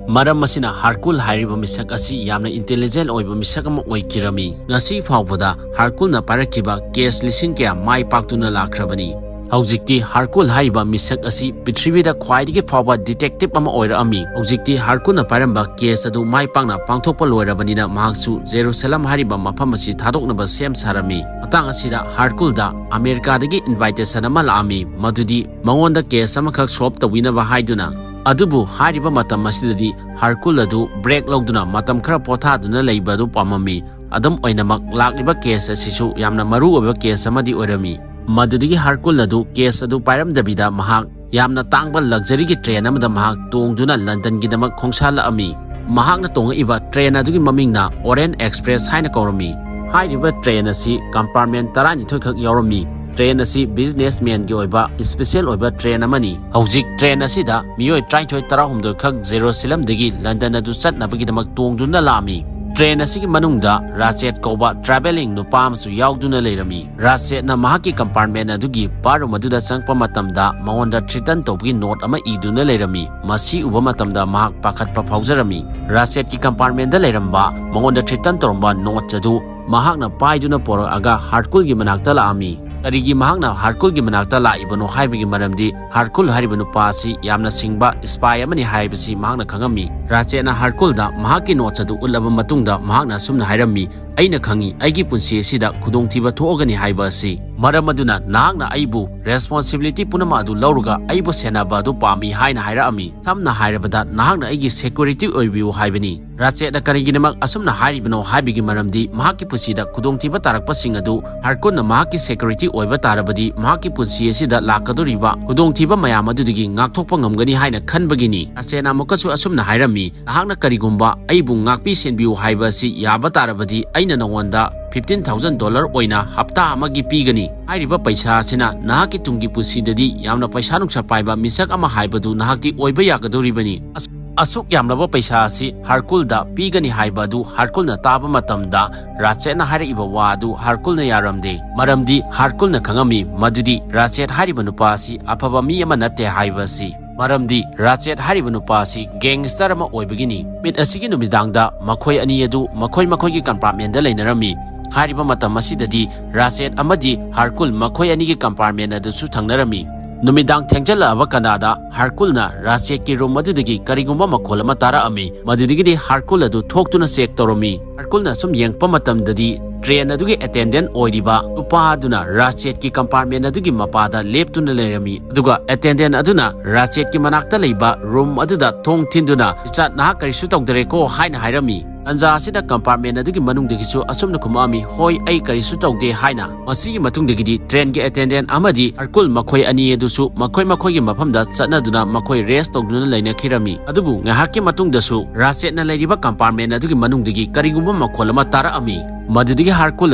ꯃꯔꯝ ꯑꯁꯤꯅ ꯍꯥꯔꯀꯨꯜ ꯍꯥꯏꯔꯤꯕ ꯃꯤꯁꯛ ꯑꯁꯤ ꯌꯥꯝꯅ ꯏꯟꯇꯦꯂꯤꯖꯦꯟ ꯑꯣꯏꯕ ꯃꯤꯁꯛ ꯑꯃ ꯑꯣꯏꯈꯤꯔꯝꯃꯤ꯫ ꯉꯁꯤ ꯐꯥꯎꯕꯗ ꯍꯥꯔꯀꯨꯜꯅ ꯄꯥꯏꯔꯛꯈꯤꯕ ꯀꯦꯁ ꯂꯤꯁꯤꯡ ꯀꯌꯥ ꯃꯥꯏ ꯄꯥꯛꯇꯨꯅ ꯂꯥꯛꯈ꯭ꯔꯕꯅꯤ꯫ ꯍꯧꯖꯤꯛꯇꯤ ꯍꯥꯔꯀꯨꯜ ꯍꯥꯏꯔꯤꯕ ꯃꯤꯁꯛ ꯑꯁꯤ ꯄ꯭ꯔꯤꯊꯤꯕꯤꯗ ꯈ꯭ꯋꯥꯏꯗꯒꯤ ꯐꯥꯎꯕ detective ꯑꯃ ꯑꯣꯏꯔꯛꯑꯝꯃꯤ꯫ ꯍꯧꯖꯤꯛꯇꯤ ꯍꯥꯔꯀꯨꯜꯅ ꯄꯥꯏꯔꯝꯕ case ꯑꯗꯨ ꯃꯥꯏ ꯄꯥꯛꯅ ꯄꯥꯡꯊꯣꯛꯄ ꯂꯣꯏꯔꯕꯅꯤꯅ ꯃꯍꯥꯛꯁꯨ ꯖꯦꯔꯨꯁꯂꯝ ꯍꯥꯏꯔꯤꯕ ꯃꯐꯝ ꯑꯁꯤ ꯊꯥꯗꯣꯛꯅꯕ ꯁꯦꯝ ꯁꯥꯔꯝꯃꯤ꯫ ꯃꯇꯥꯡ ꯑꯁꯤꯗ ꯍꯥꯔꯀꯨꯜꯗ ꯑꯃꯦꯔꯤꯀꯥꯗꯒꯤ invitation ꯑꯃ ꯂꯥꯛꯑꯝꯃꯤ, ꯃꯗꯨꯗꯤ ꯃꯉꯣꯟꯗ case ꯑꯃꯈꯛ solve ꯇꯧꯕꯤꯅꯕ ꯍꯥꯏꯗꯨꯅ꯫ ꯑꯗꯨꯕꯨ ꯍꯥꯏꯔꯤꯕ ꯃꯇꯝ ꯑꯁꯤꯗꯗꯤ ꯍꯥꯔꯀꯨꯜ ꯑꯗꯨ break ꯂꯧꯗꯨꯅ ꯃꯇꯝ ꯈꯔ ꯄꯣꯊꯥꯗꯨꯅ ꯂꯩꯕ ꯑꯗꯨ ꯄꯥꯝꯃꯝꯃꯤ꯫ ꯑꯗꯨꯝ ꯑꯣꯏꯅꯃꯛ, ꯂꯥꯛꯂꯤꯕ case ꯑꯁꯤꯁꯨ ꯌꯥꯝꯅ ꯃꯔꯨ ꯑꯣꯏꯕ case ꯑꯃꯗꯤ ꯑꯣꯏꯔꯝꯃꯤ꯫ ꯃꯗꯨꯗꯒꯤ ꯍꯥꯔꯀꯨꯜ ꯑꯗꯨ case ꯑꯗꯨ ꯄꯥꯏꯔꯝꯗꯕꯤꯗ ꯃꯍꯥꯛ ꯌꯥꯝꯅ ꯇꯥꯡꯕ luxuryꯒꯤ train ꯑꯃꯗ ꯃꯍꯥꯛ ꯇꯣꯡꯗꯨꯅ ꯂꯟꯗꯟꯒꯤꯗꯃꯛ ꯈꯣꯡꯁꯥꯜꯂꯛꯑꯝꯃꯤ꯫ ꯃꯍꯥꯛꯅ ꯇꯣꯡꯉꯛꯏꯕ train ꯑꯗꯨꯒꯤ ꯃꯃꯤꯡꯅ Orient Express ꯍꯥꯏꯅ ꯀꯧꯔꯝꯃꯤ꯫ ꯍꯥꯏꯔꯤꯕ train ꯑꯁꯤ compartment ꯇꯔꯥꯅꯤꯊꯣꯏ ꯈꯛ ꯌꯥꯎꯔꯝꯃꯤ꯫ Train ꯑꯁꯤ businessmanꯒꯤ ꯑꯣꯏꯕ special ꯑꯣꯏꯕ train ꯑꯃꯅꯤ꯫ ꯍꯧꯖꯤꯛ train ꯑꯁꯤꯗ ꯃꯤꯑꯣꯏ ꯇꯔꯥꯅꯤꯊꯣꯏ ꯇꯔꯥꯍꯨꯝꯗꯣꯏ ꯈꯛ ꯖꯦꯔꯨꯁꯂꯝꯗꯒꯤ ꯂꯟꯗꯟ ꯑꯗꯨ ꯆꯠꯅꯕꯒꯤꯗꯃꯛ ꯇꯣꯡꯗꯨꯅ ꯂꯥꯛꯑꯝꯃꯤ꯫ Train ꯑꯁꯤꯒꯤ ꯃꯅꯨꯡꯗ ꯔꯥꯆꯦꯠ ꯀꯧꯕ travelling ꯅꯨꯄꯥ ꯑꯃꯁꯨ ꯌꯥꯎꯗꯨꯅ ꯂꯩꯔꯝꯃꯤ꯫ ꯔꯥꯆꯦꯠꯅ ꯃꯍꯥꯛꯀꯤ compartment ꯑꯗꯨꯒꯤ bar room ꯑꯗꯨꯗ ꯆꯪꯂꯛꯄ ꯃꯇꯝꯗ ꯃꯉꯣꯟꯗ threaten ꯇꯧꯕꯒꯤ note ꯑꯃ ꯏꯗꯨꯅ ꯂꯩꯔꯝꯃꯤ꯫ ꯃꯁꯤ ꯎꯕ ꯃꯇꯝꯗ ꯃꯍꯥꯛ ꯄꯥꯈꯠꯄ ꯐꯥꯎꯖꯔꯝꯃꯤ꯫ ꯔꯥꯆꯦꯠꯀꯤ compartmentꯗ ꯂꯩꯔꯝꯕ ꯃꯉꯣꯟꯗ threaten ꯇꯧꯔꯝꯕ notes ꯑꯗꯨ ꯃꯍꯥꯛꯅ ꯄꯥꯏꯗꯨꯅ ꯄꯣꯔꯛꯑꯒ ꯍꯥꯔꯀꯨꯜꯒꯤ ꯃꯅꯥꯛꯇ ꯂꯥꯛꯑꯝꯃꯤ꯫ ꯀꯔꯤꯒꯤ ꯃꯍꯥꯛꯅ ꯍꯥꯔꯀꯨꯜꯒꯤ ꯃꯅꯥꯛꯇ ꯂꯥꯛꯏꯕꯅꯣ ꯍꯥꯏꯕꯒꯤ ꯃꯔꯝꯗꯤ ꯍꯥꯔꯀꯨꯜ ꯍꯥꯏꯔꯤꯕ ꯅꯨꯄꯥ ꯑꯁꯤ ꯌꯥꯝꯅ ꯁꯤꯡꯕ spy ꯑꯃꯅꯤ ꯍꯥꯏꯕꯁꯤ ꯃꯍꯥꯛꯅ ꯈꯪꯉꯝꯃꯤ꯫ ꯔꯥꯆꯦꯠꯅ ꯍꯥꯔꯀꯨꯜꯗ ꯃꯍꯥꯛꯀꯤ notes ꯑꯗꯨ ꯎꯠꯂꯕ ꯃꯇꯨꯡꯗ ꯃꯍꯥꯛꯅ ꯑꯁꯨꯝꯅ ꯍꯥꯏꯔꯝꯃꯤ, "ꯑꯩꯅ ꯈꯪꯏ ꯑꯩꯒꯤ ꯄꯨꯟꯁꯤ ꯑꯁꯤꯗ ꯈꯨꯗꯣꯡꯊꯤꯕ ꯊꯣꯛꯑꯒꯅꯤ ꯍꯥꯏꯕ ꯑꯁꯤ꯫ ꯃꯔꯝ ꯑꯗꯨꯅ ꯅꯍꯥꯛꯅ ꯑꯩꯕꯨ responsibility ꯄꯨꯝꯅꯃꯛ ꯑꯗꯨ ꯂꯧꯔꯒ ꯑꯩꯕꯨ ꯁꯦꯟꯅꯕ ꯑꯗꯨ ꯄꯥꯝꯃꯤ" ꯍꯥꯏꯅ ꯍꯥꯏꯔꯛꯑꯝꯃꯤ꯫ ꯁꯝꯅ ꯍꯥꯏꯔꯕꯗ, ꯅꯍꯥꯛꯅ ꯑꯩꯒꯤ security ꯑꯣꯏꯕꯤꯌꯨ ꯍꯥꯏꯕꯅꯤ꯫ ꯔꯥꯆꯦꯠꯅ ꯀꯔꯤꯒꯤꯗꯃꯛ ꯑꯁꯨꯝꯅ ꯍꯥꯏꯔꯤꯕꯅꯣ ꯍꯥꯏꯕꯒꯤ ꯃꯔꯝꯗꯤ ꯃꯍꯥꯛꯀꯤ ꯄꯨꯟꯁꯤꯗ ꯈꯨꯗꯣꯡꯊꯤꯕ ꯇꯥꯔꯛꯄꯁꯤꯡ ꯑꯗꯨ ꯍꯥꯔꯀꯨꯜꯅ ꯃꯍꯥꯛꯀꯤ security ꯑꯣꯏꯕ ꯇꯥꯔꯕꯗꯤ ꯃꯍꯥꯛꯀꯤ ꯄꯨꯟꯁꯤ ꯑꯁꯤꯗ ꯂꯥꯛꯀꯗꯧꯔꯤꯕ ꯈꯨꯗꯣꯡꯊꯤꯕ ꯃꯌꯥꯝ ꯑꯗꯨꯗꯒꯤ ꯉꯥꯛꯊꯣꯛꯄ ꯉꯝꯒꯅꯤ ꯍꯥꯏꯅ ꯈꯟꯕꯒꯤꯅꯤ꯫ ꯔꯥꯆꯦꯠꯅ ꯑꯃꯨꯛꯀꯁꯨ ꯑꯁꯨꯝꯅ ꯍꯥꯏꯔꯝꯃꯤ, "ꯅꯍꯥꯛꯅ ꯀꯔꯤꯒꯨꯝꯕ ꯑꯩꯕꯨ ꯉꯥꯛꯄꯤ ꯁꯦꯟꯕꯤꯌꯨ ꯍꯥꯏꯕ ꯑꯁꯤ ꯌꯥꯕ ꯇꯥꯔꯕꯗꯤ ꯑꯩꯅ ꯅꯉꯣꯟꯗ fifteen thousand dollar ꯑꯣꯏꯅ ꯍꯞꯇꯥ ꯑꯃꯒꯤ ꯄꯤꯒꯅꯤ꯫ ꯍꯥꯏꯔꯤꯕ ꯄꯩꯁꯥ ꯑꯁꯤꯅ ꯅꯍꯥꯛꯀꯤ ꯇꯨꯡꯒꯤ ꯄꯨꯟꯁꯤꯗꯗꯤ ꯌꯥꯝꯅ ꯄꯩꯁꯥ ꯅꯨꯡꯁꯥ ꯄꯥꯏꯕ ꯃꯤꯁꯛ ꯑꯃ ꯍꯥꯏꯕꯗꯨ ꯅꯍꯥꯛꯇꯤ ꯑꯣꯏꯕ ꯌꯥꯒꯗꯧꯔꯤꯕꯅꯤ"꯫ ꯑꯁ-, ꯑꯁꯨꯛ ꯌꯥꯝꯂꯕ ꯄꯩꯁꯥ ꯑꯁꯤ ꯍꯥꯔꯀꯨꯜꯗ ꯄꯤꯒꯅꯤ ꯍꯥꯏꯕ ꯑꯗꯨ ꯍꯥꯔꯀꯨꯜꯅ ꯇꯥꯕ ꯃꯇꯝꯗ ꯔꯥꯆꯦꯠꯅ ꯍꯥꯏꯔꯛꯏꯕ ꯋꯥ ꯑꯗꯨ ꯍꯥꯔꯀꯨꯜꯅ ꯌꯥꯔꯝꯗꯦ꯫ ꯃꯔꯝꯗꯤ ꯍꯥꯔꯀꯨꯜꯅ ꯈꯪꯉꯝꯃꯤ ꯃꯗꯨꯗꯤ ꯔꯥꯆꯦꯠ ꯍꯥꯏꯔꯤꯕ ꯅꯨꯄꯥ ꯑꯁꯤ ꯑꯐꯕ ꯃꯤ ꯑꯃ ꯅꯠꯇꯦ ꯍꯥꯏꯕ ꯑꯁꯤ꯫ ꯃꯔꯝꯗꯤ ꯔꯥꯆꯦꯠ ꯍꯥꯏꯔꯤꯕ ꯅꯨꯄꯥ ꯑꯁꯤ gangster ꯑꯃ ꯑꯣꯏꯕꯒꯤꯅꯤ꯫ ꯅꯨꯃꯤꯠ ꯑꯁꯤꯒꯤ ꯅꯨꯃꯤꯗꯥꯡꯗ ꯃꯈꯣꯏ ꯑꯅꯤ ꯑꯗꯨ ꯃꯈꯣꯏ ꯃꯈꯣꯏꯒꯤ compartmentꯗ ꯂꯩꯅꯔꯝꯃꯤ꯫ ꯍꯥꯏꯔꯤꯕ ꯃꯇꯝ ꯑꯁꯤꯗꯗꯤ ꯔꯥꯆꯦꯠ ꯑꯃꯗꯤ ꯍꯥꯔꯀꯨꯜ ꯃꯈꯣꯏ ꯑꯅꯤꯒꯤ compartment ꯑꯗꯨꯁꯨ ꯊꯪꯅꯔꯝꯃꯤ꯫ ꯅꯨꯃꯤꯗꯥꯡ ꯊꯦꯡꯖꯜꯂꯛꯑꯕ ꯀꯅꯥꯗ ꯍꯥꯔꯀꯨꯜꯅ ꯔꯥꯆꯦꯠꯀꯤ room ꯑꯗꯨꯗꯒꯤ ꯀꯔꯤꯒꯨꯝꯕ ꯃꯈꯣꯜ ꯑꯃ ꯇꯥꯔꯛꯑꯝꯃꯤ꯫ ꯃꯗꯨꯗꯒꯤꯗꯤ ꯍꯥꯔꯀꯨꯜ ꯑꯗꯨ ꯊꯣꯛꯇꯨꯅ check ꯇꯧꯔꯝꯃꯤ꯫ ꯍꯥꯔꯀꯨꯜꯅ ꯁꯨꯝ ꯌꯦꯡꯉꯛꯄ ꯃꯇꯝꯗꯗꯤ train ꯑꯗꯨꯒꯤ attendant ꯑꯣꯏꯔꯤꯕ ꯅꯨꯄꯥ ꯑꯗꯨꯅ ꯔꯥꯆꯦꯠꯀꯤ compartment ꯑꯗꯨꯒꯤ ꯃꯄꯥꯗ ꯂꯦꯞꯇꯨꯅ ꯂꯩꯔꯝꯃꯤ꯫ ꯑꯗꯨꯒ attendant ꯑꯗꯨꯅ ꯔꯥꯆꯦꯠꯀꯤ ꯃꯅꯥꯛꯇ ꯂꯩꯕ room ꯑꯗꯨꯗ ꯊꯣꯡ ꯊꯤꯟꯗꯨꯅ, "ꯏꯆꯥ, ꯅꯍꯥꯛ ꯀꯔꯤꯁꯨ ꯇꯧꯗꯔꯦꯀꯣ?" ꯍꯥꯏꯅ ꯍꯥꯏꯔꯝꯃꯤ꯫ ꯇꯟꯖꯥ ꯑꯁꯤꯗ compartment ꯑꯗꯨꯒꯤ ꯃꯅꯨꯡꯗꯒꯤꯁꯨ ꯑꯁꯨꯝꯅ ꯈꯨꯝꯃꯛꯑꯝꯃꯤ, "ꯍꯣꯏ, ꯑꯩ ꯀꯔꯤꯁꯨ ꯇꯧꯗꯦ" ꯍꯥꯏꯅ꯫ ꯃꯁꯤꯒꯤ ꯃꯇꯨꯡꯗꯒꯤꯗꯤ trainꯒꯤ attendant ꯑꯃꯗꯤ ꯍꯥꯔꯀꯨꯜ ꯃꯈꯣꯏ ꯑꯅꯤ ꯑꯗꯨꯁꯨ ꯃꯈꯣꯏ ꯃꯈꯣꯏꯒꯤ ꯃꯐꯝꯗ ꯆꯠꯅꯗꯨꯅ ꯃꯈꯣꯏ rest ꯇꯧꯗꯨꯅ ꯂꯩꯅꯈꯤꯔꯝꯃꯤ꯫ ꯑꯗꯨꯕꯨ ꯉꯥꯏꯍꯥꯛꯀꯤ ꯃꯇꯨꯡꯗꯁꯨ ꯔꯥꯆꯦꯠꯅ ꯂꯩꯔꯤꯕ compartment ꯑꯗꯨꯒꯤ ꯃꯅꯨꯡꯗꯒꯤ ꯀꯔꯤꯒꯨꯝꯕ ꯃꯈꯣꯜ ꯑꯃ ꯇꯥꯔꯛꯑꯝꯃꯤ꯫ ꯃꯗꯨꯗꯒꯤ ꯍꯥꯔꯀꯨꯜ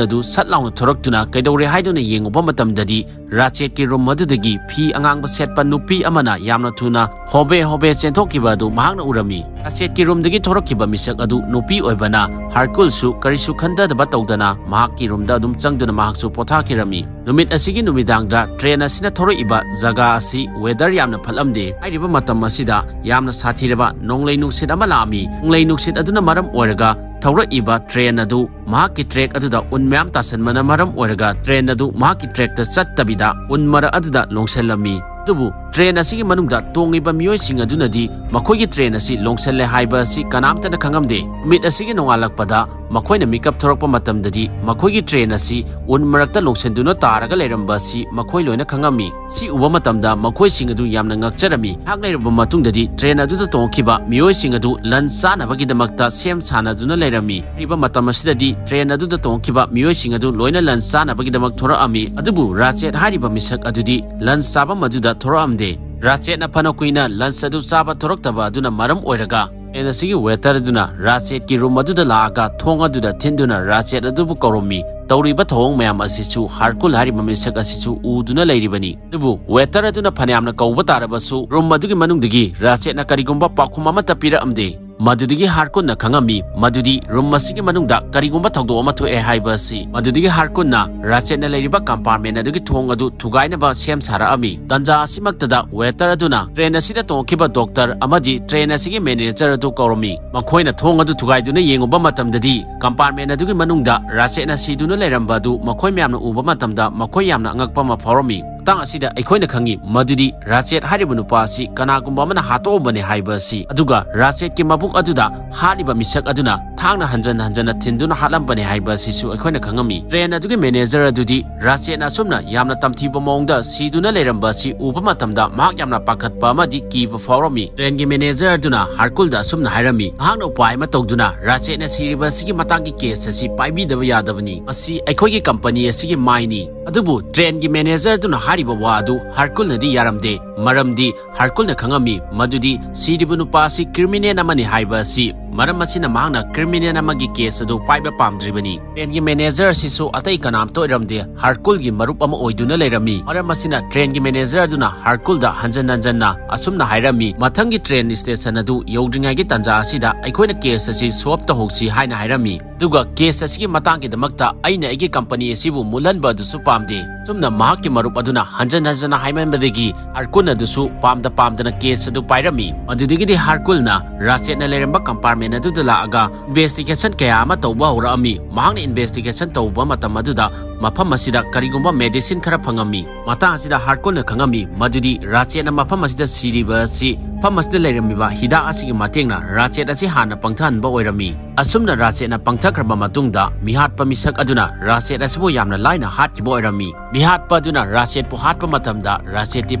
ꯑꯗꯨ ꯁꯠ ꯂꯥꯎꯅ ꯊꯣꯔꯛꯇꯨꯅ ꯀꯩꯗꯧꯔꯦ ꯍꯥꯏꯗꯨꯅ ꯌꯦꯡꯉꯨꯕ ꯃꯇꯝꯗꯗꯤ ꯔꯥꯆꯦꯠꯀꯤ room ꯑꯗꯨꯗꯒꯤ ꯐꯤ ꯑꯉꯥꯡꯕ ꯁꯦꯠꯄ ꯅꯨꯄꯤ ꯑꯃꯅ ꯌꯥꯝꯅ ꯊꯨꯅ ꯍꯣꯕꯦ ꯍꯣꯕꯦ ꯆꯦꯟꯊꯣꯛꯈꯤꯕ ꯑꯗꯨ ꯃꯍꯥꯛꯅ ꯎꯔꯝꯃꯤ꯫ ꯔꯥꯆꯦꯠꯀꯤ roomꯗꯒꯤ ꯊꯣꯔꯛꯈꯤꯕ ꯃꯤꯁꯛ ꯑꯗꯨ ꯅꯨꯄꯤ ꯑꯣꯏꯕꯅ ꯍꯥꯔꯀꯨꯜꯁꯨ ꯀꯔꯤꯁꯨ ꯈꯟꯊꯗꯕ ꯇꯧꯗꯅ ꯃꯍꯥꯛꯀꯤ roomꯗ ꯑꯗꯨꯝ ꯆꯪꯗꯨꯅ ꯃꯍꯥꯛꯁꯨ ꯄꯣꯊꯥꯈꯤꯔꯝꯃꯤ꯫ ꯅꯨꯃꯤꯠ ꯑꯁꯤꯒꯤ ꯅꯨꯃꯤꯗꯥꯡꯗ train ꯑꯁꯤꯅ ꯊꯧꯔꯛꯏꯕ ꯖꯒꯥ ꯑꯁꯤ weather ꯌꯥꯝꯅ ꯐꯠꯂꯝꯗꯦ꯫ ꯍꯥꯏꯔꯤꯕ ꯃꯇꯝ ꯑꯁꯤꯗ ꯌꯥꯝꯅ ꯁꯥꯊꯤꯔꯕ ꯅꯣꯡꯂꯩ ꯅꯨꯡꯁꯤꯠ ꯑꯃ ꯂꯥꯛꯑꯝꯃꯤ꯫ ꯅꯣꯡꯂꯩ ꯅꯨꯡꯁꯤꯠ ꯑꯗꯨꯅ ꯃꯔꯝ ꯑꯣꯏꯔꯒ ꯊꯧꯔꯛꯏꯕ train ꯑꯗꯨ ꯃꯍꯥꯛꯀꯤ track ꯑꯗꯨꯗ ꯎꯟ ꯃꯌꯥꯝ ꯇꯥꯁꯟꯕꯅ ꯃꯔꯝ ꯑꯣꯏꯔꯒ train ꯑꯗꯨ ꯃꯍꯥꯛꯀꯤ trackꯇ ꯆꯠꯇꯕꯤꯗ ꯎꯟ ꯃꯔꯛ ꯑꯗꯨꯗ ꯂꯣꯡꯁꯤꯜꯂꯝꯃꯤ꯫ ꯑꯗꯨꯕꯨ train ꯑꯁꯤꯒꯤ ꯃꯅꯨꯡꯗ ꯇꯣꯡꯂꯤꯕ ꯃꯤꯑꯣꯏꯁꯤꯡ ꯑꯗꯨꯅꯗꯤ ꯃꯈꯣꯏꯒꯤ train ꯑꯁꯤ ꯂꯣꯡꯁꯤꯜꯂꯦ ꯍꯥꯏꯕ ꯑꯁꯤ ꯀꯅꯥꯝꯇꯅ ꯈꯪꯉꯝꯗꯦ꯫ ꯅꯨꯃꯤꯠ ꯑꯁꯤꯒꯤ ꯅꯣꯡꯉꯥꯜꯂꯛꯄꯗ ꯃꯈꯣꯏꯅ ꯃꯤꯀꯞ ꯊꯣꯔꯛꯄ ꯃꯇꯝꯗꯗꯤ ꯃꯈꯣꯏꯒꯤ train ꯑꯁꯤ ꯎꯟ ꯃꯔꯛꯇ ꯂꯣꯡꯁꯤꯟꯗꯨꯅ ꯇꯥꯔꯒ ꯂꯩꯔꯝꯕ ꯑꯁꯤ ꯃꯈꯣꯏ ꯂꯣꯏꯅ ꯈꯪꯉꯝꯃꯤ꯫ ꯁꯤ ꯎꯕ ꯃꯇꯝꯗ ꯃꯈꯣꯏꯁꯤꯡ ꯑꯗꯨ ꯌꯥꯝꯅ ꯉꯛꯆꯔꯝꯃꯤ꯫ ꯉꯥꯏꯍꯥꯛ ꯂꯩꯔꯕ ꯃꯇꯨꯡꯗꯗꯤ train ꯑꯗꯨꯗ ꯇꯣꯡꯈꯤꯕ ꯃꯤꯑꯣꯏꯁꯤꯡ ꯑꯗꯨ lunch ꯆꯥꯅꯕꯒꯤꯗꯃꯛꯇ ꯁꯦꯝ ꯁꯥꯅꯗꯨꯅ ꯂꯩꯔꯝꯃꯤ꯫ ꯍꯥꯏꯔꯤꯕ ꯃꯇꯝ ꯑꯁꯤꯗꯗꯤ train ꯑꯗꯨꯗ ꯇꯣꯡꯈꯤꯕ ꯃꯤꯑꯣꯏꯁꯤꯡ ꯑꯗꯨ ꯂꯣꯏꯅ lunch ꯆꯥꯅꯕꯒꯤꯗꯃꯛ ꯊꯣꯔꯛꯑꯝꯃꯤ꯫ ꯑꯗꯨꯕꯨ ꯔꯥꯆꯦꯠ ꯍꯥꯏꯔꯤꯕ ꯃꯤꯁꯛ ꯑꯗꯨꯗꯤ lunch ꯆꯥꯐꯝ ꯑꯗꯨꯗ ꯊꯣꯔꯛꯑꯝꯗꯦ꯫ ꯔꯥꯆꯦꯠꯅ ꯐꯅ ꯀꯨꯏꯅ lunch ꯑꯗꯨ ꯆꯥꯕ ꯊꯣꯔꯛꯇꯕ ꯑꯗꯨꯅ ꯃꯔꯝ ꯑꯣꯏꯔꯒ train ꯑꯁꯤꯒꯤ waiter ꯑꯗꯨꯅ ꯔꯥꯆꯦꯠꯀꯤ room ꯑꯗꯨꯗ ꯂꯥꯛꯑꯒ ꯊꯣꯡ ꯑꯗꯨꯗ ꯊꯤꯟꯗꯨꯅ ꯔꯥꯆꯦꯠ ꯑꯗꯨꯕꯨ ꯀꯧꯔꯝꯃꯤ꯫ ꯇꯧꯔꯤꯕ ꯊꯧꯑꯣꯡ ꯃꯌꯥꯝ ꯑꯁꯤꯁꯨ ꯍꯥꯔꯀꯨꯜ ꯍꯥꯏꯔꯤꯕ ꯃꯤꯁꯛ ꯑꯁꯤꯁꯨ ꯎꯗꯨꯅ ꯂꯩꯔꯤꯕꯅꯤ꯫ ꯑꯗꯨꯕꯨ waiter ꯑꯗꯨꯅ ꯐꯅꯌꯥꯝꯅ ꯀꯧꯕ ꯇꯥꯔꯕꯁꯨ room ꯑꯗꯨꯒꯤ ꯃꯅꯨꯡꯗꯒꯤ ꯔꯥꯆꯦꯠꯅ ꯀꯔꯤꯒꯨꯝꯕ ꯄꯥꯎꯈꯨꯝ ꯑꯃꯠꯇ ꯄꯤꯔꯛꯑꯝꯗꯦ꯫ ꯃꯗꯨꯗꯒꯤ ꯍꯥꯔꯀꯨꯟꯅ ꯈꯪꯉꯝꯃꯤ ꯃꯗꯨꯗꯤ ꯔꯨꯝ ꯑꯁꯤꯒꯤ ꯃꯅꯨꯡꯗ ꯀꯔꯤꯒꯨꯝꯕ ꯊꯧꯗꯣꯛ ꯑꯃ ꯊꯣꯛꯑꯦ ꯍꯥꯏꯕ ꯑꯁꯤ꯫ ꯃꯗꯨꯗꯒꯤ ꯍꯥꯔꯀꯨꯟꯅ ꯔꯥꯆꯦꯠꯅ ꯂꯩꯔꯤꯕ ꯀꯝꯄꯥꯔꯠꯃꯦꯟ ꯑꯗꯨꯒꯤ ꯊꯣꯡ ꯑꯗꯨ ꯊꯨꯒꯥꯏꯅꯕ ꯁꯦꯝ ꯁꯥꯔꯛꯑꯝꯃꯤ꯫ ꯇꯟꯖꯥ ꯑꯁꯤꯃꯛꯇꯗ ꯋꯦꯇꯔ ꯑꯗꯨꯅ ꯇ꯭ꯔꯦꯟ ꯑꯁꯤꯗ ꯇꯣꯡꯈꯤꯕ ꯗꯣꯛꯇꯔ ꯑꯃꯗꯤ ꯇ꯭ꯔꯦꯟ ꯑꯁꯤꯒꯤ ꯃꯦꯅꯦꯖꯔ ꯑꯗꯨ ꯀꯧꯔꯝꯃꯤ꯫ ꯃꯈꯣꯏꯅ ꯊꯣꯡ ꯑꯗꯨ ꯊꯨꯒꯥꯏꯗꯨꯅ ꯌꯦꯡꯉꯨꯕ ꯃꯇꯝꯗꯗꯤ ꯀꯝꯄꯥꯔꯠꯃꯦꯟ ꯑꯗꯨꯒꯤ ꯃꯅꯨꯡꯗ ꯔꯥꯆꯦꯠꯅ ꯁꯤꯗꯨꯅ ꯂꯩꯔꯝꯕ ꯑꯗꯨ ꯃꯈꯣꯏ ꯃꯌꯥꯝꯅ ꯎꯕ ꯃꯇꯝꯗ ꯃꯈꯣꯏ ꯌꯥꯝꯅ ꯑꯉꯛꯄ ꯑꯃ ꯐꯥꯎꯔꯝꯃꯤ꯫ ꯃꯇꯥꯡ ꯑꯁꯤꯗ ꯑꯩꯈꯣꯏꯅ ꯈꯪꯉꯤ ꯃꯗꯨꯗꯤ ꯔꯥꯆꯦꯠ ꯍꯥꯏꯔꯤꯕ ꯅꯨꯄꯥ ꯑꯁꯤ ꯀꯅꯥꯒꯨꯝꯕ ꯑꯃꯅ ꯍꯥꯠꯇꯣꯛꯑꯝꯕꯅꯤ ꯍꯥꯏꯕ ꯑꯁꯤ, ꯑꯗꯨꯒ ꯔꯥꯆꯦꯠꯀꯤ ꯃꯕꯨꯛ ꯑꯗꯨꯗ ꯍꯥꯠꯂꯤꯕ ꯃꯤꯁꯛ ꯑꯗꯨꯅ ꯊꯥꯡꯅ ꯍꯟꯖꯟ ꯍꯟꯖꯟꯅ ꯊꯤꯟꯗꯨꯅ ꯍꯥꯠꯂꯝꯕꯅꯤ ꯍꯥꯏꯕ ꯑꯁꯤꯁꯨ ꯑꯩꯈꯣꯏꯅ ꯈꯪꯉꯝꯃꯤ꯫ ꯇ꯭ꯔꯦꯟ ꯑꯗꯨꯒꯤ ꯃꯦꯅꯦꯖꯔ ꯑꯗꯨꯗꯤ ꯔꯥꯆꯦꯠꯅ ꯑꯁꯨꯝꯅ ꯌꯥꯝꯅ ꯇꯝꯊꯤꯕ ꯃꯑꯣꯡꯗ ꯁꯤꯗꯨꯅ ꯂꯩꯔꯝꯕ ꯑꯁꯤ ꯎꯕ ꯃꯇꯝꯗ ꯃꯍꯥꯛ ꯌꯥꯝꯅ ꯄꯥꯈꯠꯄ ꯑꯃꯗꯤ ꯀꯤꯕ ꯐꯥꯎꯔꯝꯃꯤ꯫ ꯇ꯭ꯔꯦꯟꯒꯤ ꯃꯦꯅꯦꯖꯔ ꯑꯗꯨꯅ ꯍꯥꯔꯀꯨꯜꯗ ꯑꯁꯨꯝꯅ ꯍꯥꯏꯔꯝꯃꯤ, "ꯅꯍꯥꯛꯅ ꯎꯄꯥꯏ ꯑꯃ ꯇꯧꯗꯨꯅ ꯔꯥꯆꯦꯠꯅ ꯁꯤꯔꯤꯕ ꯑꯁꯤꯒꯤ ꯃꯇꯥꯡꯒꯤ ꯀꯦꯁ ꯑꯁꯤ ꯄꯥꯏꯕꯤꯗꯕ ꯌꯥꯗꯕꯅꯤ꯫ ꯃꯁꯤ ꯑꯩꯈꯣꯏꯒꯤ ꯀꯝꯄꯅꯤ ꯑꯁꯤꯒꯤ ꯃꯥꯏꯅꯤ"꯫ ꯑꯗꯨꯕꯨ ꯇ꯭ꯔꯦꯟꯒꯤ ꯃꯦꯅꯦꯖꯔ ꯑꯗꯨꯅ ꯍꯥꯏꯔꯤꯕ ꯋꯥ ꯑꯗꯨ ꯍꯥꯔꯀꯨꯜꯅꯗꯤ ꯌꯥꯔꯝꯗꯦ, ꯃꯔꯝꯗꯤ ꯍꯥꯔꯀꯨꯜꯅ ꯈꯪꯉꯝꯃꯤ ꯃꯗꯨꯗꯤ ꯁꯤꯔꯤꯕ ꯅꯨꯄꯥ ꯑꯁꯤ ꯀ꯭ꯔꯤꯃꯤꯅꯦꯜ ꯑꯃꯅꯤ ꯍꯥꯏꯕ ꯑꯁꯤ꯫ ꯃꯔꯝ ꯑꯁꯤꯅ ꯃꯍꯥꯛꯅ ꯀ꯭ꯔꯤꯃꯤꯅꯦꯜ ꯑꯃꯒꯤ ꯀꯦꯁ ꯑꯗꯨ ꯄꯥꯏꯕ ꯄꯥꯝꯗ꯭ꯔꯤꯕꯅꯤ꯫ ꯇ꯭ꯔꯦꯟꯒꯤ ꯃꯦꯅꯦꯖꯔ ꯑꯁꯤꯁꯨ ꯑꯇꯩ ꯀꯅꯥꯝꯇ ꯑꯣꯏꯔꯝꯗꯦ, ꯍꯥꯔꯀꯨꯜꯒꯤ ꯃꯔꯨꯞ ꯑꯃ ꯑꯣꯏꯗꯨꯅ ꯂꯩꯔꯝꯃꯤ꯫ ꯃꯔꯝ ꯑꯁꯤꯅ ꯇ꯭ꯔꯦꯟꯒꯤ ꯃꯦꯅꯦꯖꯔ ꯑꯗꯨꯅ ꯍꯥꯔꯀꯨꯜꯗ ꯍꯟꯖꯟ ꯍꯟꯖꯟꯅ ꯑꯁꯨꯝꯅ ꯍꯥꯏꯔꯝꯃꯤ, "ꯃꯊꯪꯒꯤ ꯇ꯭ꯔꯦꯟ ꯁ꯭ꯇꯦꯁꯟ ꯑꯗꯨ ꯌꯧꯗ꯭ꯔꯤꯉꯩꯒꯤ ꯇꯥꯟꯖꯥ ꯑꯁꯤꯗ ꯑꯩꯈꯣꯏꯅ ꯀꯦꯁ ꯑꯁꯤ ꯁꯣꯜꯕ ꯇꯧꯍꯧꯁꯤ" ꯍꯥꯏꯅ ꯍꯥꯏꯔꯝꯃꯤ꯫ ꯑꯗꯨꯒ ꯀꯦꯁ ꯑꯁꯤꯒꯤ ꯃꯇꯥꯡꯒꯤꯗꯃꯛꯇ ꯑꯩꯅ ꯑꯩꯒꯤ ꯀꯝꯄꯅꯤ ꯑꯁꯤꯕꯨ ꯃꯨꯠꯍꯟꯕ ꯑꯗꯨꯁꯨ ꯄꯥꯝꯗꯦ꯫ ꯁꯨꯝꯅ ꯃꯍꯥꯛꯀꯤ ꯃꯔꯨꯞ ꯑꯗꯨꯅ ꯍꯟꯖꯟ ꯍꯟꯖꯟꯅ ꯍꯥꯏꯃꯟꯕꯗꯒꯤ ꯍꯥꯔꯀꯨꯜ ꯑꯗꯨꯁꯨ ꯄꯥꯝꯗ ꯄꯥꯝꯗꯅ ꯀꯦꯁ ꯑꯗꯨ ꯄꯥꯏꯔꯝꯃꯤ꯫ ꯃꯗꯨꯗꯒꯤꯗꯤ ꯍꯥꯔꯀꯨꯜꯅ ꯔꯥꯆꯦꯠꯅ ꯂꯩꯔꯝꯕ ꯀꯝꯄꯥꯔꯠꯃꯦꯟ ꯑꯗꯨꯗ ꯂꯥꯛꯑꯒ ꯏꯟꯚꯦꯁꯇꯤꯒꯦꯁꯟ ꯀꯌꯥ ꯑꯃ ꯇꯧꯕ ꯍꯧꯔꯛꯑꯝꯃꯤ꯫ ꯃꯍꯥꯛꯅ ꯏꯟꯚꯦꯁꯇꯤꯒꯦꯁꯟ ꯇꯧꯕ ꯃꯇꯝ ꯑꯗꯨꯗ ꯃꯐꯝ ꯑꯁꯤꯗ ꯀꯔꯤꯒꯨꯝꯕ ꯃꯦꯗꯤꯁꯤꯟ ꯈꯔ ꯐꯪꯉꯝꯃꯤ꯫ ꯃꯇꯥꯡ ꯑꯁꯤꯗ ꯍꯥꯔꯀꯨꯜꯅ ꯈꯪꯉꯝꯃꯤ ꯃꯗꯨꯗꯤ ꯔꯥꯆꯦꯠꯅ ꯃꯐꯝ ꯑꯁꯤꯗ ꯁꯤꯔꯤꯕ ꯑꯁꯤ ꯃꯐꯝ ꯑꯁꯤꯗ ꯂꯩꯔꯝꯃꯤꯕ ꯍꯤꯗꯥꯛ ꯑꯁꯤꯒꯤ ꯃꯇꯦꯡꯅ ꯔꯥꯆꯦꯠ ꯑꯁꯤ ꯍꯥꯟꯅ ꯄꯪꯊꯍꯟꯕ ꯑꯣꯏꯔꯝꯃꯤ꯫ ꯑꯁꯨꯝꯅ ꯔꯥꯆꯦꯠꯅ ꯄꯪꯊꯈ꯭ꯔꯕ ꯃꯇꯨꯡꯗ ꯃꯤꯍꯥꯠꯄ ꯃꯤꯁꯛ ꯑꯗꯨꯅ ꯔꯥꯆꯦꯠ ꯑꯁꯤꯕꯨ ꯌꯥꯝꯅ ꯂꯥꯏꯅ ꯍꯥꯠꯈꯤꯕ ꯑꯣꯏꯔꯝꯃꯤ꯫ ꯃꯤꯍꯥꯠꯄ ꯑꯗꯨꯅ ꯔꯥꯆꯦꯠꯄꯨ ꯍꯥꯠꯄ ꯃꯇꯝꯗ ꯔꯥꯆꯦꯠꯇꯤ